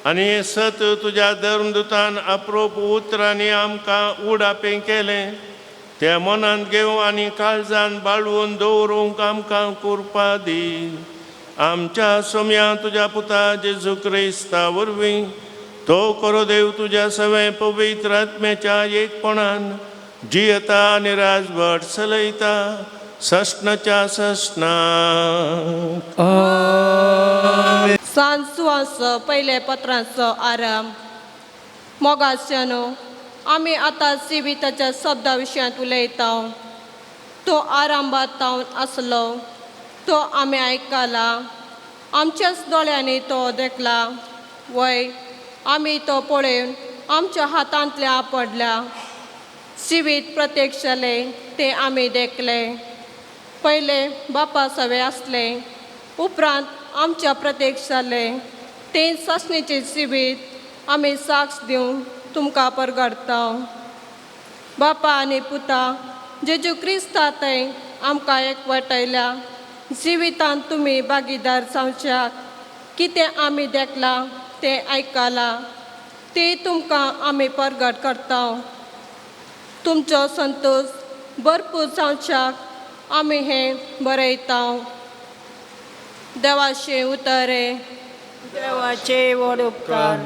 आनी हें सत तुज्या धर्मदुतान अप्रोप उतरांनी आमकां उडापें केलें तें मनांत घेवं आनी काळजान बाळवून दवरूंक आमकां कुरपा दी. आमच्या सोम्या तुज्या पुता जेजू क्रिस्ता वरवीं तो करो देव तुज्या सवें पवित्र आत्म्याच्या एकपणान जियेता आनी राजवट चलयता सस्नाच्या सस्ना. सांत सुवांचो पयले पत्रांचो आराम. मोगाच्यानो, आमी आतां जिविताच्या शब्दा विशयांत उलयता. तो आरंभात तावन आसलो, तो आमी आयकला, आमच्याच दोळ्यांनी तो देखला, वय आमी तो पळोवन आमच्या हातांतल्या पडल्या. जिवीत प्रत्यक्ष जालें तें आमी देखलें. पयले बापा सवे आसले, उपरांत आमच्या प्रत्यक्ष जालें तें सासणीचें जिवीत आमी साक्ष दिवन तुमकां परगडता. बापा आनी पुता जेजू क्रिस्ता थंय आमकां एकवटयल्या जिवितांत तुमी भागीदार जावच्याक कितें आमी देखलां तें आयकलां तें तुमकां आमी परगट करता. तुमचो संतोश भरपूर जावच्याक आमी हें बरयता. देवाचें उतर हें. देवाचे व्हड उपकार.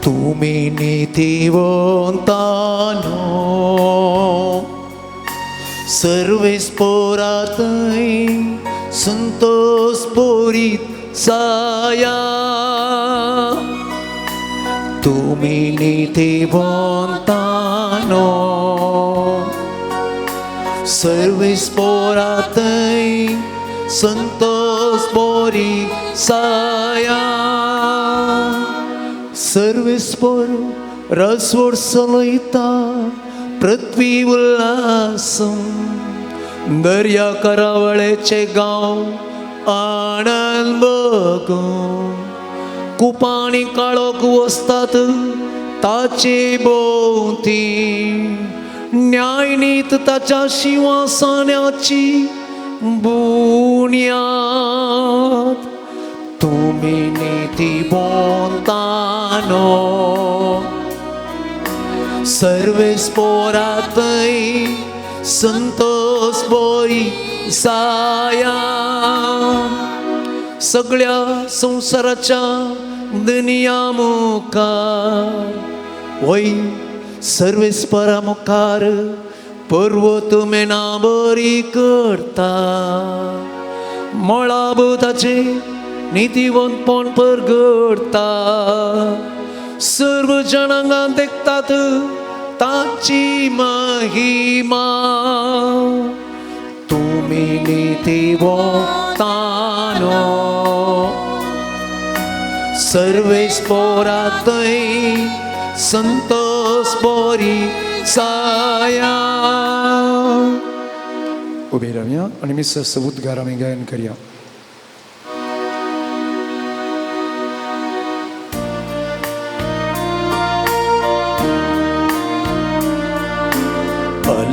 तुमी नीतिवंतानो, सर्वेस्पोरातय संतोष पोरीत साया. तुमी नीतिवंतानो, सर्वेस्पोरातय संतोष पोरीत साया. सर्वेस्पोर रसवड चलयता पृथ्वी उल्हासम, दर्या करावळेचे गांव आनंद बगूं, कुपांनी काळोख वसतात ताचे भोंवती, न्यायनीत ताच्या शिंवासनाची बुन्याद. तुमी नीतिवंतानो, सर्वेस्पोरातय संतोष बोरी साया. सगळ्या संवसाराच्या दुनिया मुखार, वय सर्वेस्परा मुखार पर्वत मेना बरी करता, मळाब ताचे नितीवंतपण परगडता. सर्व जनांगां देखतात ताची महिमा. तुमी नीतिवंतानो, सर्वेस्पोरातय संतोष बोरी साया. उभे रावया आणि मिसाचो उद्गार आमी गायन करया.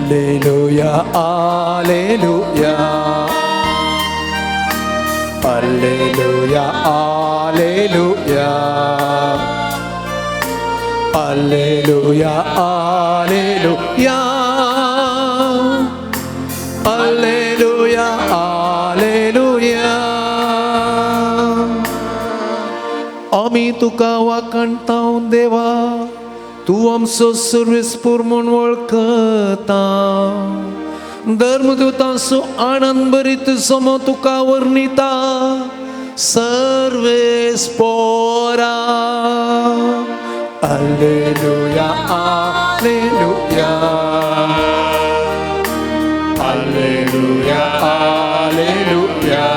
Alleluia, Alleluia, Alleluia, Alleluia, Alleluia, Alleluia, Alleluia, Alleluia. आमी तुका वाखाणता देवा, तूं आमचो सर्वेस्पोर म्हूण वळखता. धर्मदूतांचो आनंद भरीत जमो तुका वर्णिता सर्वेस्पोरा. Alleluia, Alleluia, Alleluia, Alleluia,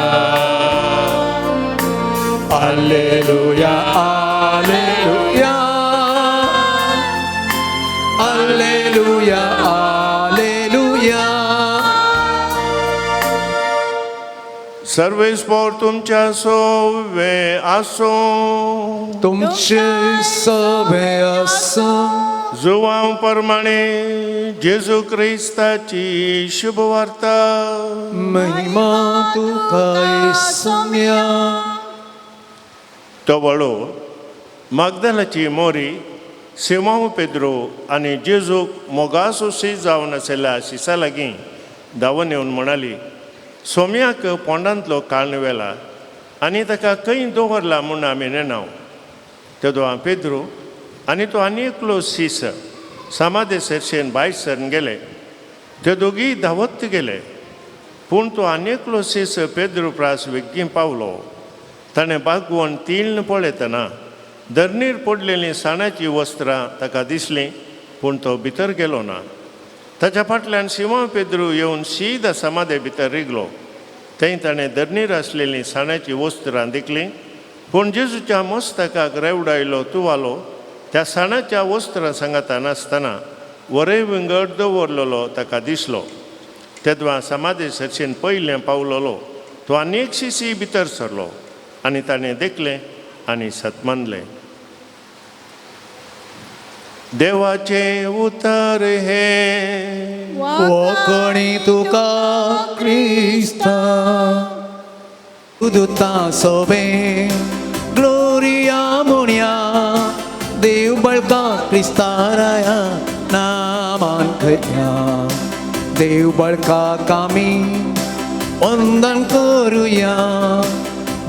Alleluia, Alleluia, Alleluia, Alleluia. सर्वेस्पोर तुमच्या सोवे आसूं. तुमचे सवे आसा. जुवांव प्रमाणे जेजू क्रिस्ताची शुभवार्ता. महिमा तुका सोम्या. तो वळो मागदालाची मोरी सिमांव पेद्रो आनी जेजूक मोगासोशी जावन आशिल्ल्या शिसा लागीं धांवन येवन म्हणाली, सोम्याक पोंडांतलो काळण व्हेला आनी ताका खंय दवरला म्हूण आमी नेणाव. तेदो पेद्रो आनी तो आनी एकलो शीस समाधे सरशेन भायर सरन गेले. ते दोगीय धांवत गेले, पूण तो आनी एकलो शीस पेद्रो प्रास वेगीं पावलो. ताणें बागवण तीळ पळयतना धरणीर पडलेलीं साणाचीं वस्त्रां ताका दिसलीं, पूण तो भितर गेलो ना. ताच्या फाटल्यान शिंवा पेद्रू येवन सीदा समाधे भितर रिगलो. थंय ताणें धरणीर आसलेलीं साणाचीं वस्त्रां देखलीं, पूण जेजूच्या मस्तकाक रेवडायलो तुवालो त्या साणाच्या वस्त्रां सांगाता नासतना वरय विंगड दवरलेलो ताका दिसलो. तेदवा समाधे सरशेन पयलें पावलोलो तो आनी एक शिशी भितर सरलो आनी ताणें देखलें आनी सत मानलें. देवाचें उतर हें. वखणी तुका क्रिस्ता. दुता सोबे ग्लोरिया मुण्या, देव बळका क्रिस्ताराया नामान खया. देव बळका कामी वंदन करुया,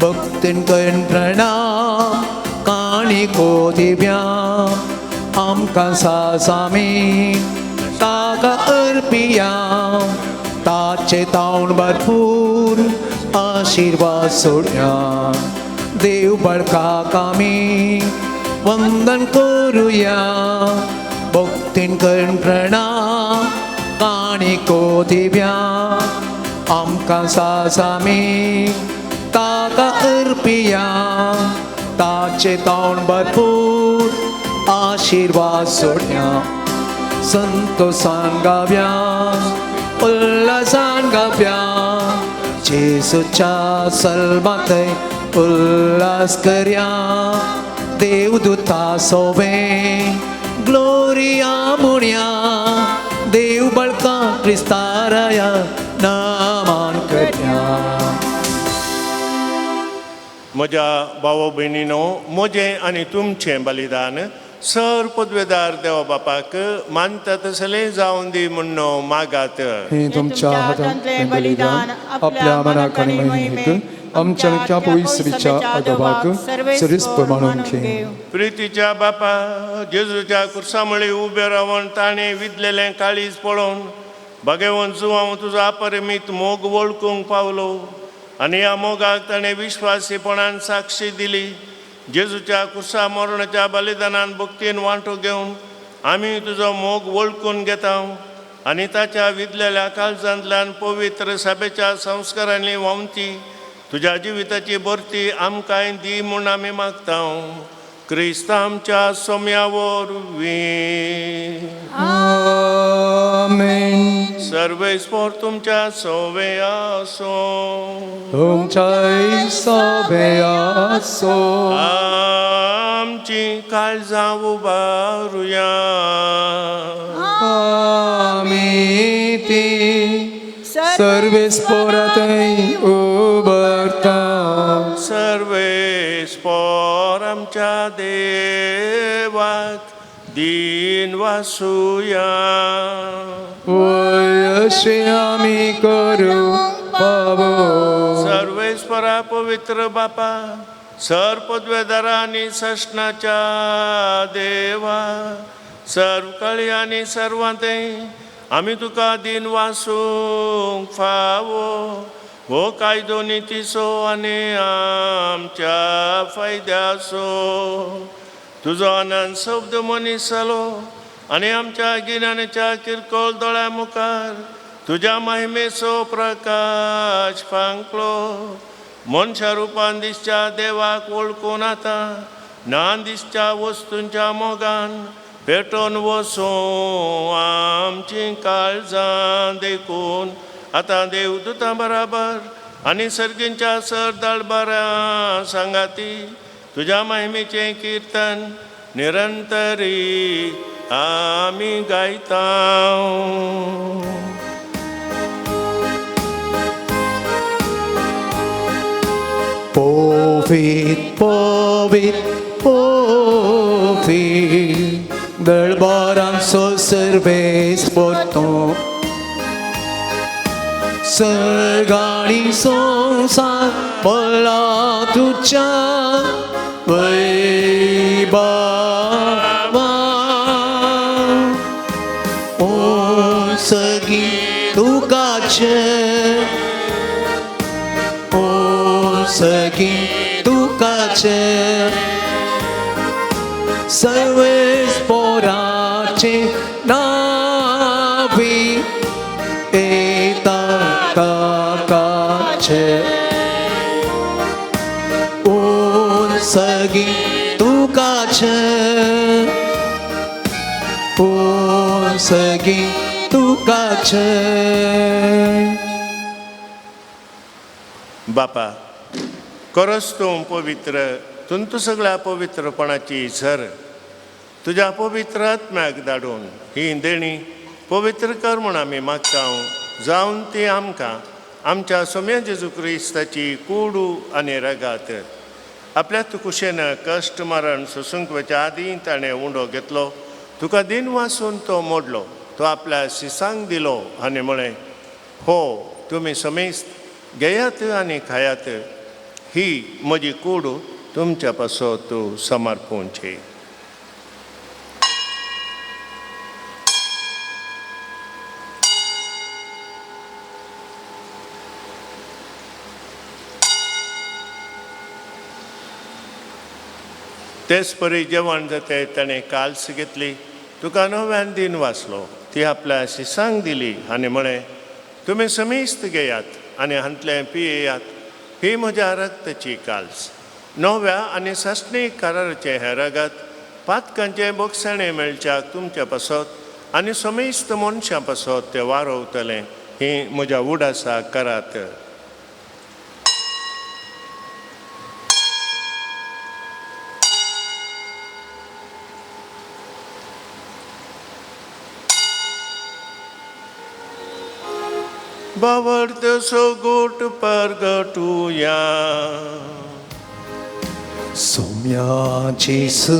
भक्तीन करून प्रणाम काणिको दिव्या. आमकां सासामी ताका अर्पिया, ताचे तावन भरपूर आशिर्वाद सोडया. देव बळका कामी वंदन करुया, भक्तीन करून प्रणाम काणिको दिव्या. आमकां सासामी ताका अर्पिया, ताचे तावन भरपूर आशिर्वाद सोडया. संतोषान गाव्या, उल्हासान गाव्या, जेजूच्या सलमातय उल्हास करया. देवदूता सोबे ग्लोरिया मुण्या, देव बळका क्रिस्ताराया नामान करया. म्हज्या भाव भयणीनो, म्हजें आनी तुमचें बलिदान सर पदवेदार देवा बापाक मानता तसलें जावन दी म्हूण मागात. हे तुमच्या हातांतलें बलिदान आपल्या मनाक आनी महिमेक आमच्या ह्या पवित्र आदोबाक सरीस प्रमाणून घेव. प्रितीच्या बापा, जेजूच्या कुर्सामळी उबे रावन ताणें विदलेलें काळीज पळोवन भगवंत जुवांव तुजो अपरिमीत मोग वळखूंक पावलो आनी ह्या मोगाक ताणें विश्वासीपणान साक्षी दिली. जेजूच्या कुर्सा मरणाच्या बलिदानान भक्तीन वांटो घेवन आमी तुजो मोग वळखून घेता आनी ताच्या विदलेल्या काळजांतल्यान पवित्र सभेच्या संस्कारांनी व्हांवती तुज्या जिविताची भरती आमकांय दी म्हूण आमी मागता, क्रिस्त आमच्या सोम्या वरवीं. आमेन. सर्वेस्पोर तुमच्या सोवे आसो. तुमच्याय सोबे आसो. आमची काळजां उबारुया. आमी ती सर्वेस्पोरातय उबरता. सर्वेस्पोर आमच्या देवाक दीन वासुया. वय अशें आमी करूं फावो. सर्वेस्परा पवित्र बापा, सर पदवेदारा आनी सश्णाच्या देवा, सर्व कळी आनी सर्वांतय आमी तुका दीन वासूंक फावो. हो कायदो नितीचो आनी आमच्या फायद्याचो. तुजो आनंद शब्द मनीस जालो आनी आमच्या गिन्यानाच्या किरकोळ दोळ्या मुखार तुज्या महिमेचो प्रकाश फांकलो. मनशा रुपान दिसच्या देवाक वळखून आतां ना दिसच्या वस्तूंच्या मोगान पेटोवन वसूं आमची काळजां. देखून आतां देवदूतां बराबर आनी सर्गींच्या सर दळबारा सांगाती तुज्या महिमेचें किर्तन निरंतरी आमी गायता. पोवीत पोवीत पोवीत दळबारांचो सर्वेस पोतो सर्गाणी संवसार पडला तुज्या वैभवा. ओ सगी तुकाचे ओ सगी तुकाचे सर्वेस पोराचे नावी येता काकाचे. ओ सगी तुकाचे ओ सगी तुकाचे. बापा करस तूं पवित्र तुंतू सगळ्या पवित्रपणाची झर तुज्या पवित्र आत्म्याक धाडून ही देणी पवित्र कर म्हूण आमी मागता जावन ती आमकां आमच्या सोम्या जेजू क्रिस्ताची कुडू आनी रगात आपल्या कुशेन कश्ट मरण सोसूंक वच्या आदीं ताणें उंडो घेतलो तुका दिन वासून तो मोडलो तो आपल्या शिसांक दिलो आनी म्हळें हो तुमी समेस्त घेयात आनी खायात ही म्हजी कूड तुमच्या पासत समर्पूंची. तेच परी जेवण जाते ताणें काल्स घेतली तुका नव्यान दिन वाचलो ती आपल्या शिसांक दिली आनी म्हळें तुमी समेस्त घेयात आनी हांतलें पियेयात ही म्हज्या रक्ताची काल्स नव्या आनी सासणीक कराराचें हें रगत पातकांचें बोगसाणें मेळच्याक तुमच्या पासत आनी समेस्त मनशां पासत तें वारवतलें ही म्हज्या उडासाक करात. बावर्त सोगोट परगटुया. सोम्या जेसू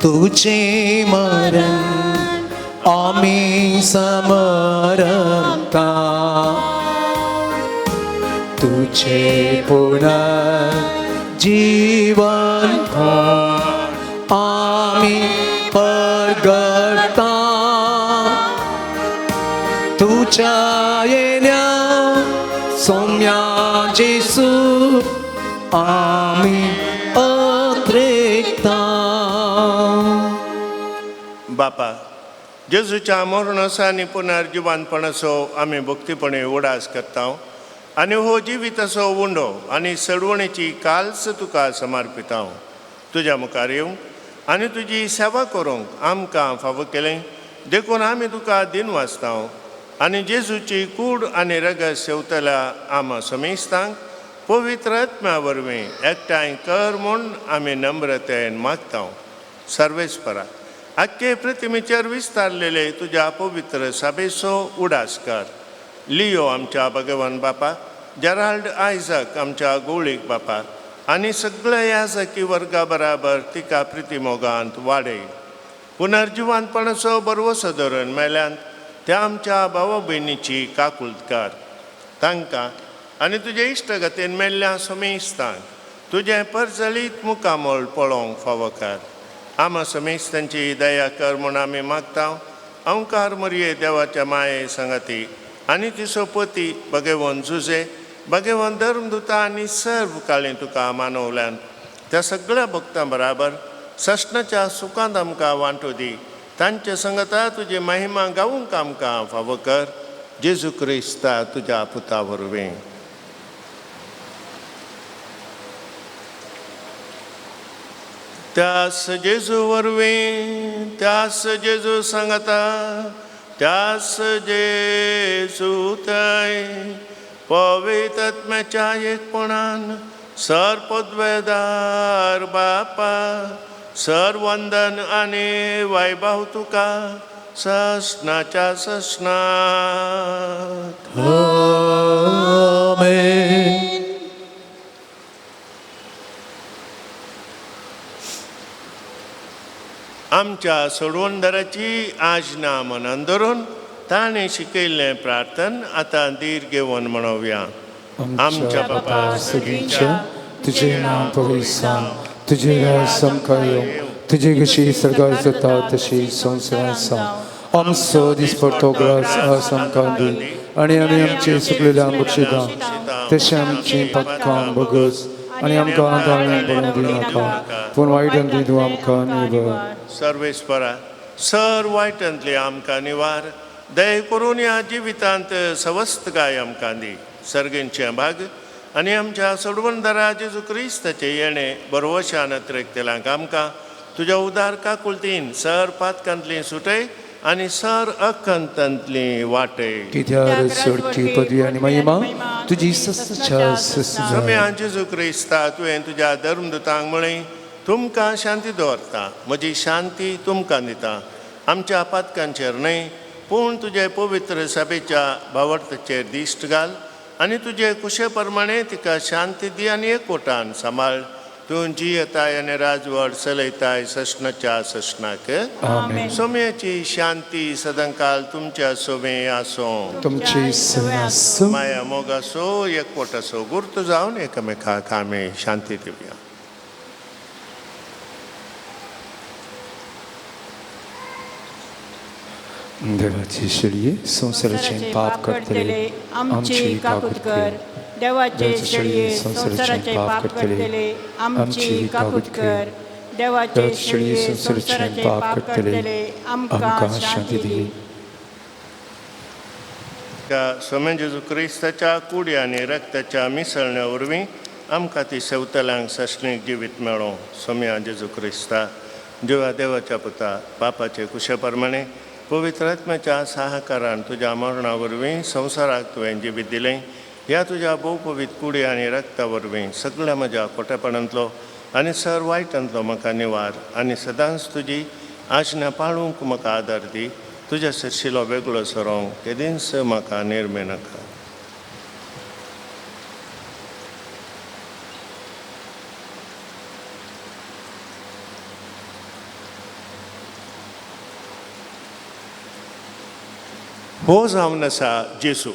तुझे मरण आमी समरता तुझे पुनर्जीवन आमी परगटता तुझ्या येण्या सोम्या जेसू आमी अत्रेकता. बापा जेजूच्या मरणाचो आनी पुनर्जिवानपणाचो आमी भक्तीपणे उडास करता आनी हो जिविताचो उंडो आनी सडवणेची काल्स तुका समर्पिता. तुज्या मुखार येवंक आनी तुजी सेवा करूंक आमकां फावो केलें देखून आमी तुका दिन वाचता आनी जेजूची कूड आनी रगत सेवतल्या आमा समेस्तांक पवित्र आत्म्या वरवीं एकठांय कर म्हूण आमी नम्रतेन मागता. सर्वेस्परा आख्खे प्रतिमेचेर विस्तारलेले तुज्या पवित्र साबेचो उडास कर. लियो आमच्या भगवान बापा जेराल्ड आयजक आमच्या गोळीक बापा आनी सगळ्या याजकी वर्गा बराबर तिका प्रितीमोगांत वाडय. पुनर्जिवानपणाचो बरवसो धरून मेल्यान त्या आमच्या भावा भयणीची काकुळकार तांकां आनी तुजे इश्टगतीन मेल्ल्या समेस्तांक तुजें परजळीत मुखामळ पळोवंक फावो कर. आमा समेस्तांची दया कर म्हूण आमी मागता. अंकार मरये देवाच्या माये संगती आनी तिचो पती भगेवन जुजे भगेवन धर्मदुता आनी सर्व काळी तुका मानवल्यान त्या सगळ्या भक्तां बराबर सस्नाच्या सुखांत आमकां वांटो दी. तांचे संगता तुजी महिमा गावूंक आमकां फावो कर. जेजू क्रिस्ता तुज्या पुता वरवीं. त्यास जेजू वरवीं त्यास जेजू सांगता त्यास जेजू थंय पवित्रत्म्याच्या एकपणान सर पदवेदार बापा सर वंदन आनी वैभव तुका ससनाच्या ससनात. आमेन. आमच्या सोडवणदाराची आज्ञा मनान धरून ताणें शिकयल्लें प्रार्थन आतां धीर घेवन म्हणोवया. आमच्या बापा सगळींच्या तुझे नाव पवित्र जावं, तुझे राज आमकां येवं, तुजी कशी सरकार जाता तशी संवसारांत जावं. आमचो दिसपडतो ग्रास आज आमकां दी आनी आमी आमचे सुकलेल्या बक्षिता तशें आमची पातकां बगस आनी आमकां ताळें पडूंक दिनाका, पूण वायटांतली तूं आमकां निवार. सर्वेस्परा सर वायटांतली आमकां निवार, दय करून ह्या जिवितांत सवस्तकाय आमकां दी. सर्गेंचें भाग आनी आमच्या सोडवणदारा जेजू क्रिस्ताचें येणें बरवशान अत्रेकतेलांक आमकां तुज्या उदार काकुळतीन सर पातकांतली सुटय आनी सर अखंतांतली वाटय. कित्यार सोडकी पदवी आनी महिमा तुजी सस्या सस्या. सम्या जेजू क्रिस्ता, तुवें तुज्या धर्मदूतांक म्हळें, तुमकां शांती दवरता, म्हजी शांती तुमकां दिता. आमच्या पातकांचेर न्हय पूण तुजे पवित्र सभेच्या भावार्थाचेर दिश्ट घाल आनी तुजे कुशे प्रमाणे तिका शांती दी आनी एकवटान सांबाळ. तूं जियेताय आनी राजवट चलयताय सस्नाच्या सस्नाक. आमेन. सोम्याची शांती सदांकाल तुमच्या सोमे आसूं. तुमची सदां. माया मोगासो एकवटाचो गुर्त जावन एकामेकाक आमी शांती दिवया. देवाची शेळये संवसाराचें पाप करतले आमची काकूत कर. देवाचे शेळये संवसाराचें पाप करतले आमची काकूत कर. देवाचे शेळये संवसाराचें पाप करतले आमकां शांती दी. त्या सोम्या जेजू क्रिस्ताच्या कुडी आनी रक्ताच्या मिसळण्या वरवीं आमकां ती सेवतल्यांक सशणीक जिवीत मेळों. सोम्या जेजू क्रिस्ता, जिवा देवाच्या पुता, पापाचे कुशे प्रमाणे पवित्र आत्म्याच्या सहाकारान तुज्या मरणा वरवीं संवसाराक तुवें जिवीत दिलें. ह्या तुज्या भोवपवीत कुडी आनी रक्ता वरवीं सगळ्या म्हज्या खोटेपणांतलो आनी सर वायटांतलो म्हाका निवार आनी सदांच तुजी आज्ञा पाळूंक म्हाका आदार दी. तुज्या सरशिलो वेगळो सरोंक केदींच म्हाका निर्मे नाका. हो जावन आसा जेसू,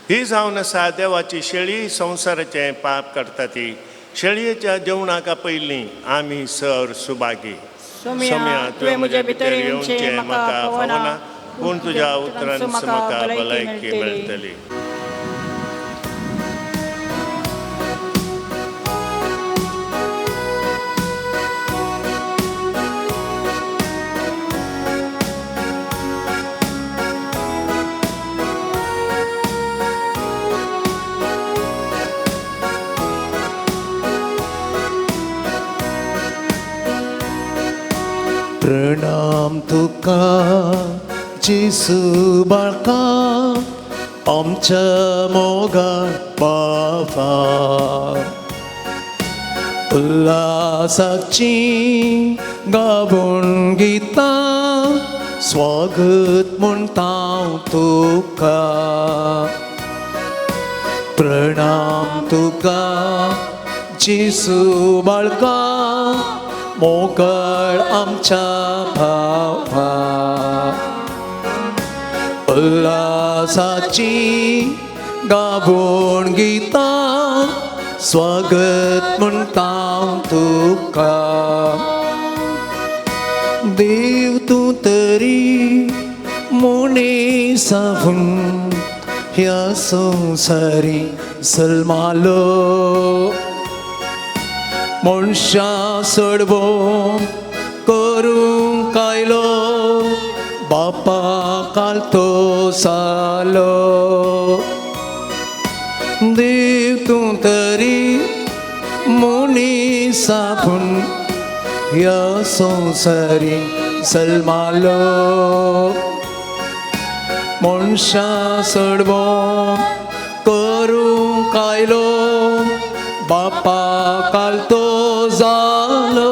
ही जावन आसा देवाची शेळी, संवसाराचें पाप काडटा ती. शेळयेच्या जेवणाक पयलीं आमी सर सुभागी. सोम्या, तुवें म्हज्या भितर येवचें म्हाका फावना, पूण तुज्या उतरान म्हाका भलायकी मेळटली. प्रणाम तुका जेसू बाळका, आमच्या मोगाळ बापा. उल्हासाची गावून गितां स्वागत म्हणटा तुका. प्रणाम तुका जेसू बाळका, मोगाळ आमच्या भावा. उल्हासाची गावून गितां स्वागत म्हणटा तुका. देव तूं तरी मुनी सावून ह्या संवसारी जल्मालो. मनशां सोडवो करूंक आयलो, बापा कालतो जालो. देव तूं तरी मुनी सावून ह्या संवसारी जल्मालो. मनशां सोडवो करूंक आयलो बापा कालतो जालो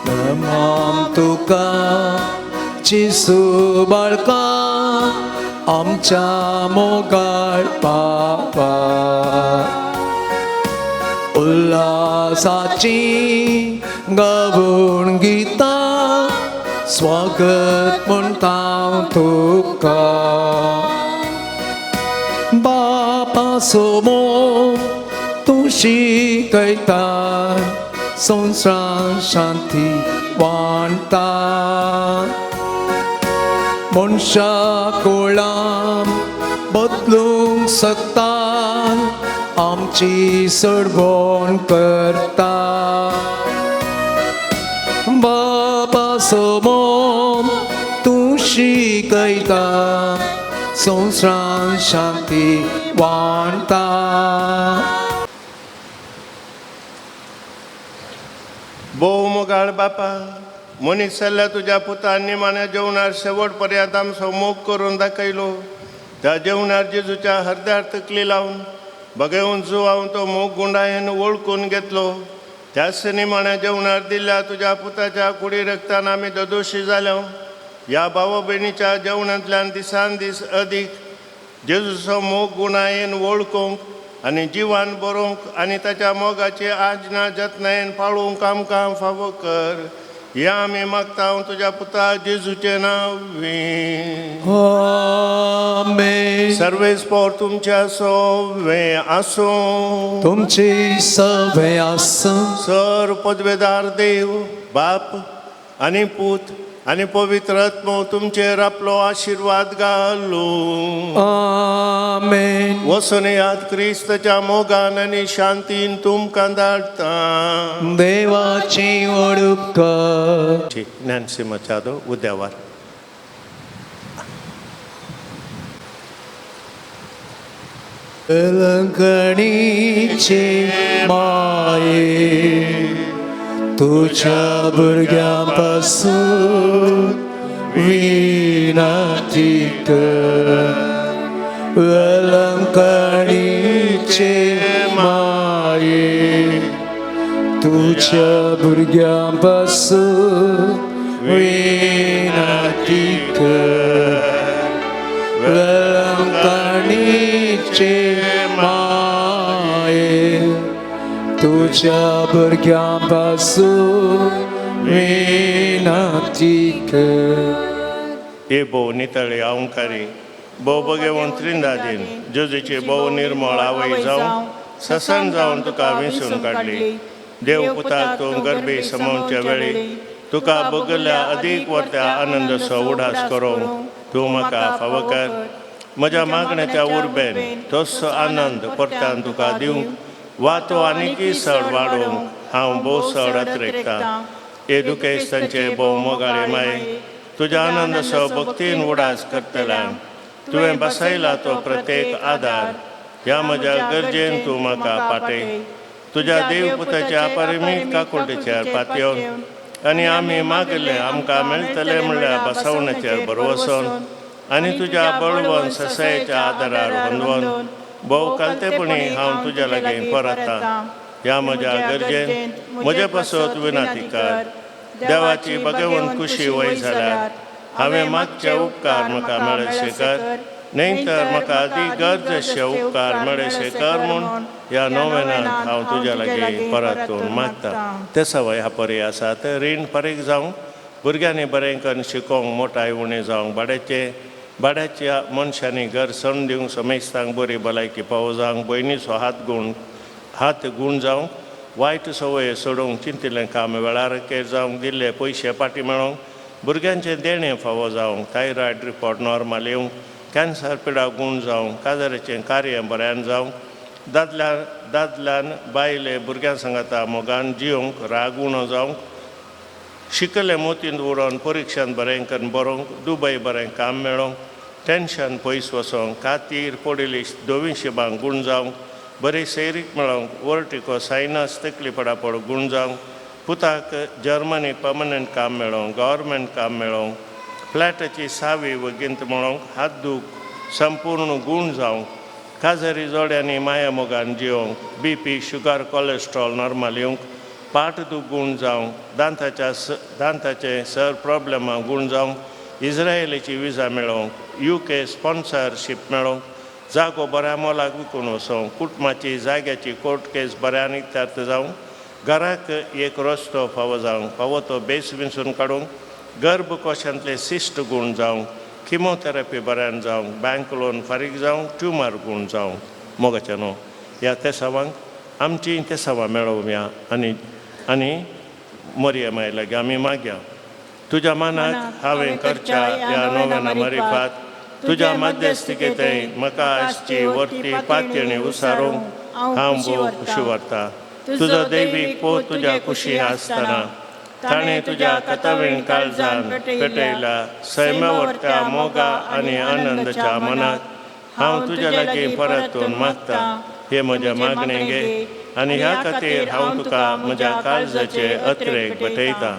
नमाम तुका जेजू बाळका आमच्या मोगाळ बापा उल्हासाची गावून गितां स्वागत म्हणटा तुका बापा सोमो तूं शिकयता संवसार शांती वांटा मनशा कोळां बदलूंक शकता आमची सडवण करता बाबा सोमो तूं शिकयता संवसार शांती वांटा. भोव मोगाळ बापा, मनीस जाल्ल्या तुज्या पुतान निमाण्या जेवणार शेवट पर्यंत आमचो मोग करून दाखयलो. त्या जेवणार जेजूच्या हरद्यार तकली लावन बगेवन जुवावन तो मोग गुंडायेन वळखून घेतलो. त्याच निमाण्या जेवणार दिल्ल्या तुज्या पुताच्या कुडी रक्तान आमी ददोशी जाल्या. ह्या भावा भयणीच्या जेवणांतल्यान दिसान दीस अदीक जेजूचो मोग गुणायेन वळखूंक आनी जिवान बरोवंक आनी ताच्या मोगाची आज्ञा जतनायेन पाळूंक आमकां फावो कर. ह्या आमी मागता तुज्या पुता जेजूचें नांव. आमेन. सर्वेस पोर तुमच्या सोवे आसूं. तुमची सवे आसूं. सर पदवेदार देव बाप आनी पूत आनी पवित्र आत्मो तुमचेर आपलो आशिर्वाद घालूं. आमेन. वचून याद क्रिस्तच्या मोगान आनी शांतीन तुमकां धाडटा. देवाची ओडुपकार. नॅन्सी मचादो उद्यावार. अलंकणीचे माये तुझ्या भुरग्यांपासून विनंती कर. अलंकणीचे माये तुझ्या भुरग्यांपासून विनंती कर. अलंकणीचे माये तुझ्या भुरग्यांपासून विनंती कर. हे भोव नितळे अहंकारी भोव बगेवन त्रिंदादीन जेजूची भोव निर्मळ आवय जावन ससन जावन तुका विसून काडली. देव पुताक तूं गर्भी समोवच्या वेळी तुका बगल्या अदीक वर्त्या आनंदाचो उडास करूंक तूं म्हाका फावो कर. म्हज्या मागण्याच्या उर्बेन तोच आनंद परत्यान तुका दिवंक वा तो आनीकय चड वाडोवंक हांव भोव चड अत्रेकतां. हे दुखेस्तांचे भोव मोगाळे माय, तुज्या आनंदाचो भक्तीन उडास करतल्यान तुवें बसयला तो प्रत्येक आदार ह्या म्हज्या गरजेन तूं म्हाका पाटय. तुज्या देवपुताच्या अपरिमीत काकुळटेचेर पातयेवन आनी आमी मागिल्लें आमकां मेळटलें म्हणल्यार बसवण्याचेर भरवसोन आनी तुज्या बळवंत ससायेच्या आदारार गोंदवन भोव कालतेपणी हांव तुज्या लागीं परतता. ह्या म्हज्या गरजेन म्हजे पासत विनंती कर. देवाची बगेवन कुशी वय जाल्यार हांवें मागचे उपकार म्हाका मेळशे कर, न्हय तर म्हाका अदी गरजेचे उपकार मेळशे कर म्हूण ह्या नोवेनांत हांव तुज्या लागीं परतून मागता. ते सवय ह्या परी आसा ते रीण फारीक जावंक, भुरग्यांनी बरें करून शिकोवंक, मोटाय उणें जावंक, भाड्याच्या मनशांनी घर सण दिवंक, समेस्तांक बरी भलायकी पावो जावंक, भयणीचो हात गूण जावंक, वायट संवय सोडोवंक, चिंतिल्लें काम वेळार केर जावंक, दिल्ले पयशे फाटीं मेळोवंक, भुरग्यांचें देणें फावो जावंक, थायरॉयड रिपोर्ट नॉर्मल येवंक, कॅन्सर पिडा गूण जावंक, काजाराचें कार्य बऱ्यान जावंक, दादल्यान बायले भुरग्यां सांगाता मोगान जियोंक, राग उणो जावंक, शिकले मोतींत उडोवन परिक्षांत बरें करून बरोवंक, दुबय बरें काम मेळोवंक, टेंशन पयस वचोंक, कातीर पडिल्ली धवीं शिबांक गूण जावंक, बरी सैरीक मेळोवंक, वर्टिको सायनस तकली पडापड गूण जावंक, पुताक जर्मनी पर्मनंट काम मेळोवंक, गव्हर्मेंट काम मेळोवंक, फ्लॅटाची सावी वगींत मेळोवंक, हात दूख संपूर्ण गूण जावंक, काजरी जोड्यांनी माया मोगान जिवंक, BP sugar cholesterol normal येवंक, पाट दूख गूण जावंक, दांताचे सर प्रॉब्लेमां गूण जावंक, इस्रायलीची विजा मेळोवंक, UK sponsorship मेळोवंक, जागो बऱ्या मोलाक विकून वचोंक, कुटुंबाची जाग्याची कोर्ट केस बऱ्या नित्यार्थ जावंक, घराक एक रस्तो फावो जावंक, फावो तो बेस विंचून काडूंक, गर्भकोशांतले सिस्ट गूण जावंक, किमोथेरपी बऱ्यान जावंक, बँक लोन फारीक जावंक, ट्युमर गूण जावंक. मोगाच्या न्हू ह्या तेसावांक आमची तेसावां मेळोवया आनी आनी मोरये माय लागीं आमी मागया. तुज्या मनाक हांवें करच्या ह्या नव्याना मारिफात तुज्या मध्यस्थिकेंतय म्हाका आसची वरती पातयेणी उसारूंक हांव भोव खुशी व्हरता. तुजो दैवीक पोत तुज्या कुशी आसतना ताणें तुज्या कथावीण काळजान पेटयला सैमावरत्या मोगा आनी आनंदाच्या मनाक हांव तुज्या लागीं परतून मागता. हे म्हज्या मागणें घे आनी ह्या खातीर हांव तुका म्हज्या काळजाचे अत्रेक भेटयता.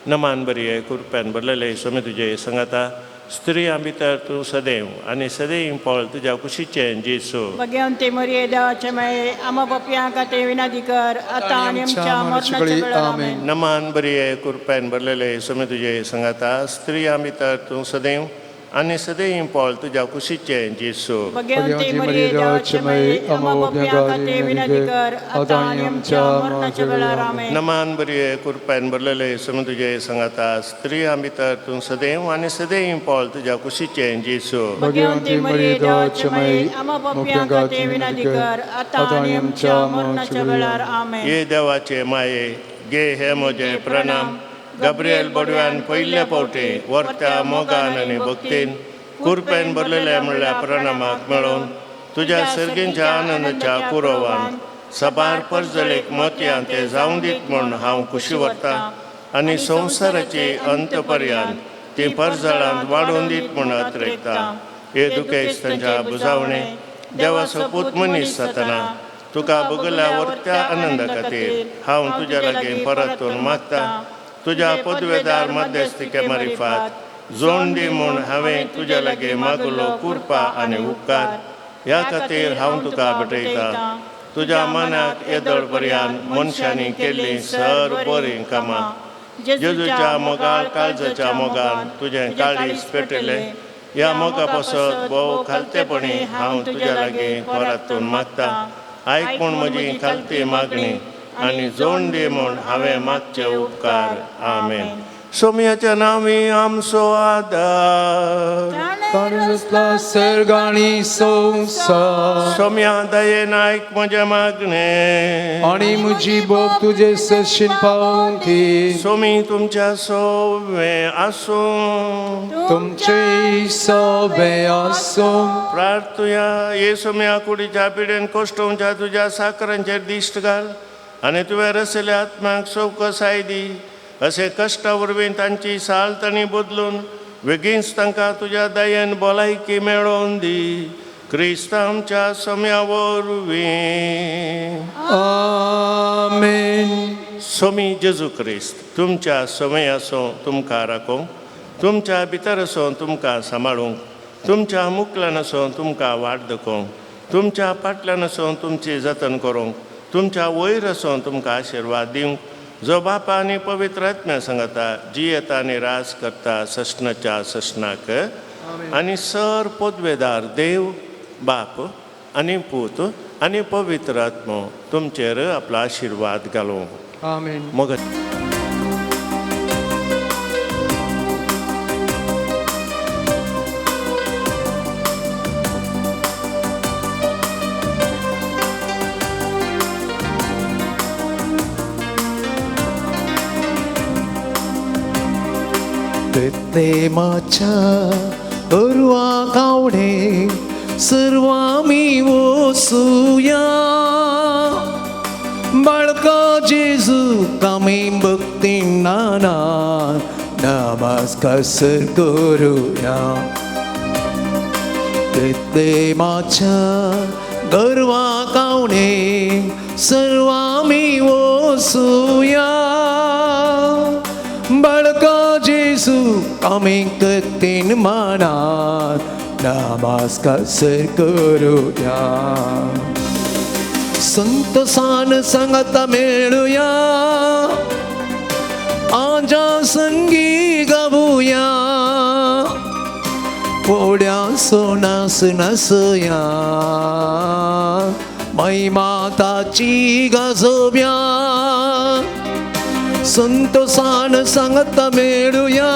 नमान बरी कुरप्यान भरलेले स्वामी तुजे सांगाता, स्त्रियां भितर तूं सदैव आनी सदैव पळ तुज्या कुशीचें जेसू. भगवंते मरिये देवाचे माये आमा पापयां खातीर विनंती कर आतां आनी आमच्या मरणाच्या वेळार. आमेन. नमान बरी कुरप्यान भरलेले स्वामी तुजे सांगाता, स्त्रियां भितर तूं सदैव आनी सदैव पळ तुज्या कुशीचें जेसू. भगवंते मरिये देवाचे माये आमा पापयां खातीर विनंती कर आतां आनी आमच्या मरणाच्या वेळार. आमेन. नमान बरी कुरप्यान भरलेले स्वामी तुजे सांगाता, स्त्रियां भितर तूं सदैव आनी सदैव पळ तुज्या कुशीचें जेसू. भगवंते मरिये देवाचे माये आमा पापयां खातीर विनंती कर आतां आनी आमच्या मरणाच्या वेळार. आमेन. ये देवाचे माये गे हे म्हजे प्रणाम. गब्रियल बडव्यान पयले पावटी वरत्या मोगान आनी भक्तीन कुरपेन भरलेल्या म्हणल्या प्रणामाक मेळोवन तुज्या सर्गींच्या आनंदाच्या कुरोवान सबार परजळीक मोतयां ते जावं दीत म्हूण हांव खुशी व्हरता आनी संवसाराची अंत पर्यंत ती परजळांत वाडोवन दीत म्हूण अत्रेकता. हे दुखेस तांच्या बुजावणे देवाचो पूत मनीस जातना तुका बगल्या वरत्या आनंदा खातीर हांव तुज्या लागीं परतून मागता. तुज्या पदवेदार मध्यस्थिके मारिफात जोड दी म्हूण हांवें तुज्या लागीं मागलो कुरपा आनी उपकार. ह्या खातीर हांव तुका भेटयता. तुज्या मनाक येदोळ पर्यंत मनशांनी केल्लीं सर बरीं कामां जेजूच्या मोगाळ काळजाच्या मोगान तुजें काळीज पेटयलें. ह्या मोगा पासत भोव खालतेपणी हांव तुज्या लागीं परतून मागता. आयक म्हूण म्हजी खालती मागणी आनी जोड दी म्हूण हांवें मागचे उपकार. आमेन. सोम्याच्या नांवी आमचो आदार. ताणें रचला सर्ग आनी संवसार. सोम्या दयेन आयक म्हजें मागणें आनी म्हजी बोब तुजे सरशीन पावोवंक दी. सोमी तुमच्या सोवे आसूं. तुमचेय सोबे आसूं. प्रार्थुया. ये सोम्या कुडीच्या पिडेन कोश्टोवच्या तुज्या साकरांचेर दिश्ट घाल आनी तुवें रसयल्या आत्म्याक चवकसाय दी. अशें कश्टा वरवीं तांची साल तांणी बदलून बेगीनच तांकां तुज्या दयेन भलायकी मेळोवन दी. क्रिस्त आमच्या सोम्या वरवीं. आमेन. सोमी जेजू क्रिस्त तुमच्या समय आसूं तुमकां राखूंक, तुमच्या भितर आसूं तुमकां सांबाळूंक, तुमच्या मुकल्यान आसूं तुमकां वाट दाखोवंक, तुमच्या फाटल्यान आसूं तुमची जतन करूंक, तुमच्या वयर आसूं तुमकां आशिर्वाद दिवंक, जो बापा आनी पवित्र आत्म्या सांगता जियेता आनी राज करता सस्नाच्या सस्नाक. आनी सर पदवेदार देव बाप आनी पूत आनी पवित्र आत्मो तुमचेर आपलो आशिर्वाद घालूं. आमेन. मग बेथलेमाच्या गोरवां गावणे सर्वां वसुया. बाळका जेजू आमी भक्ती नाना नमस्कार सर करुया. बेथलेमाच्या गोरवां गावणे सर्वां वसुया. बाळका जेजू आमी भक्तीन मानान नमस्कार सर करूया संतोषान सांगात मेळुया आजा संगी गावुया पोड्या सोनास नसया महिमा ताची गाजोव्या संतोषान सांगत मेळुया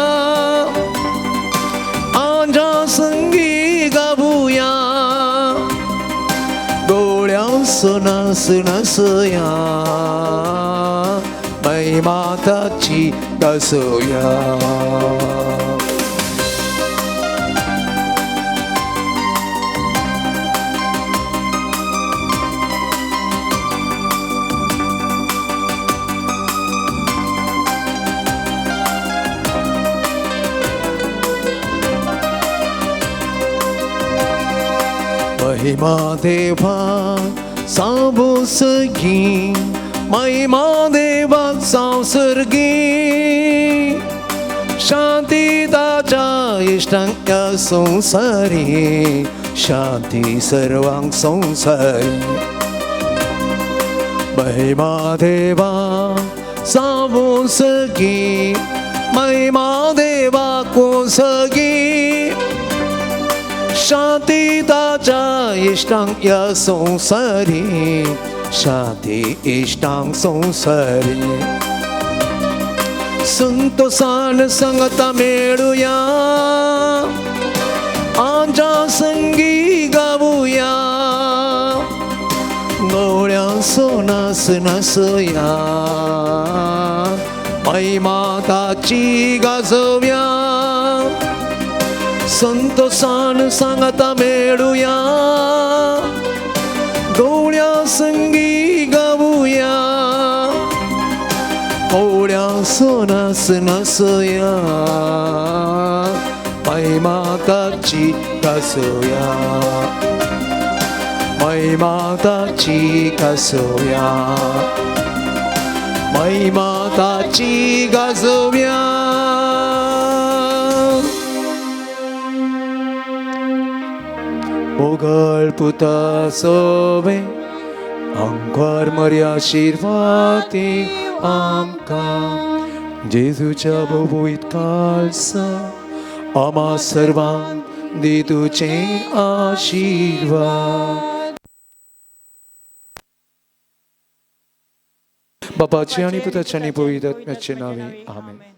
आजा संगी गावुया गोळ्या सोनास नसया महिमा ताची गाजोव्या. महिमा देवा साबुसगी महिमा देवा संसर्गी शांती ताच्या इश्टांक संसारी शांती सर्वांक संसारी महिमा देवा साबुसगी महिमा देवा कोसगी शांती ताच्या इश्टांक ह्या संवसारी शांती इश्टांक संवसारी संतोषान सांगता मेळुया आमच्या संगी गावुया गोळ्या सोनास नसया महिमा ताची गाजोव्या संतोषान सांगता मेळुया गोळ्या संगी गावुया गोळ्या सोनास नसया महिमा ताची गाजोव्या महिमा ताची गाजोव्या महिमा ताची गाजोव्या. मोगल पुता सोवे अंकार मर्या आशीर्वादी आमकां जेजूच्या बोबोईत कालसा आमा सर्वांक दी तुजे आशीर्वाद. बापाचे आनी पुताचे आनी पवित्र आत्म्याचे नावे आमेन.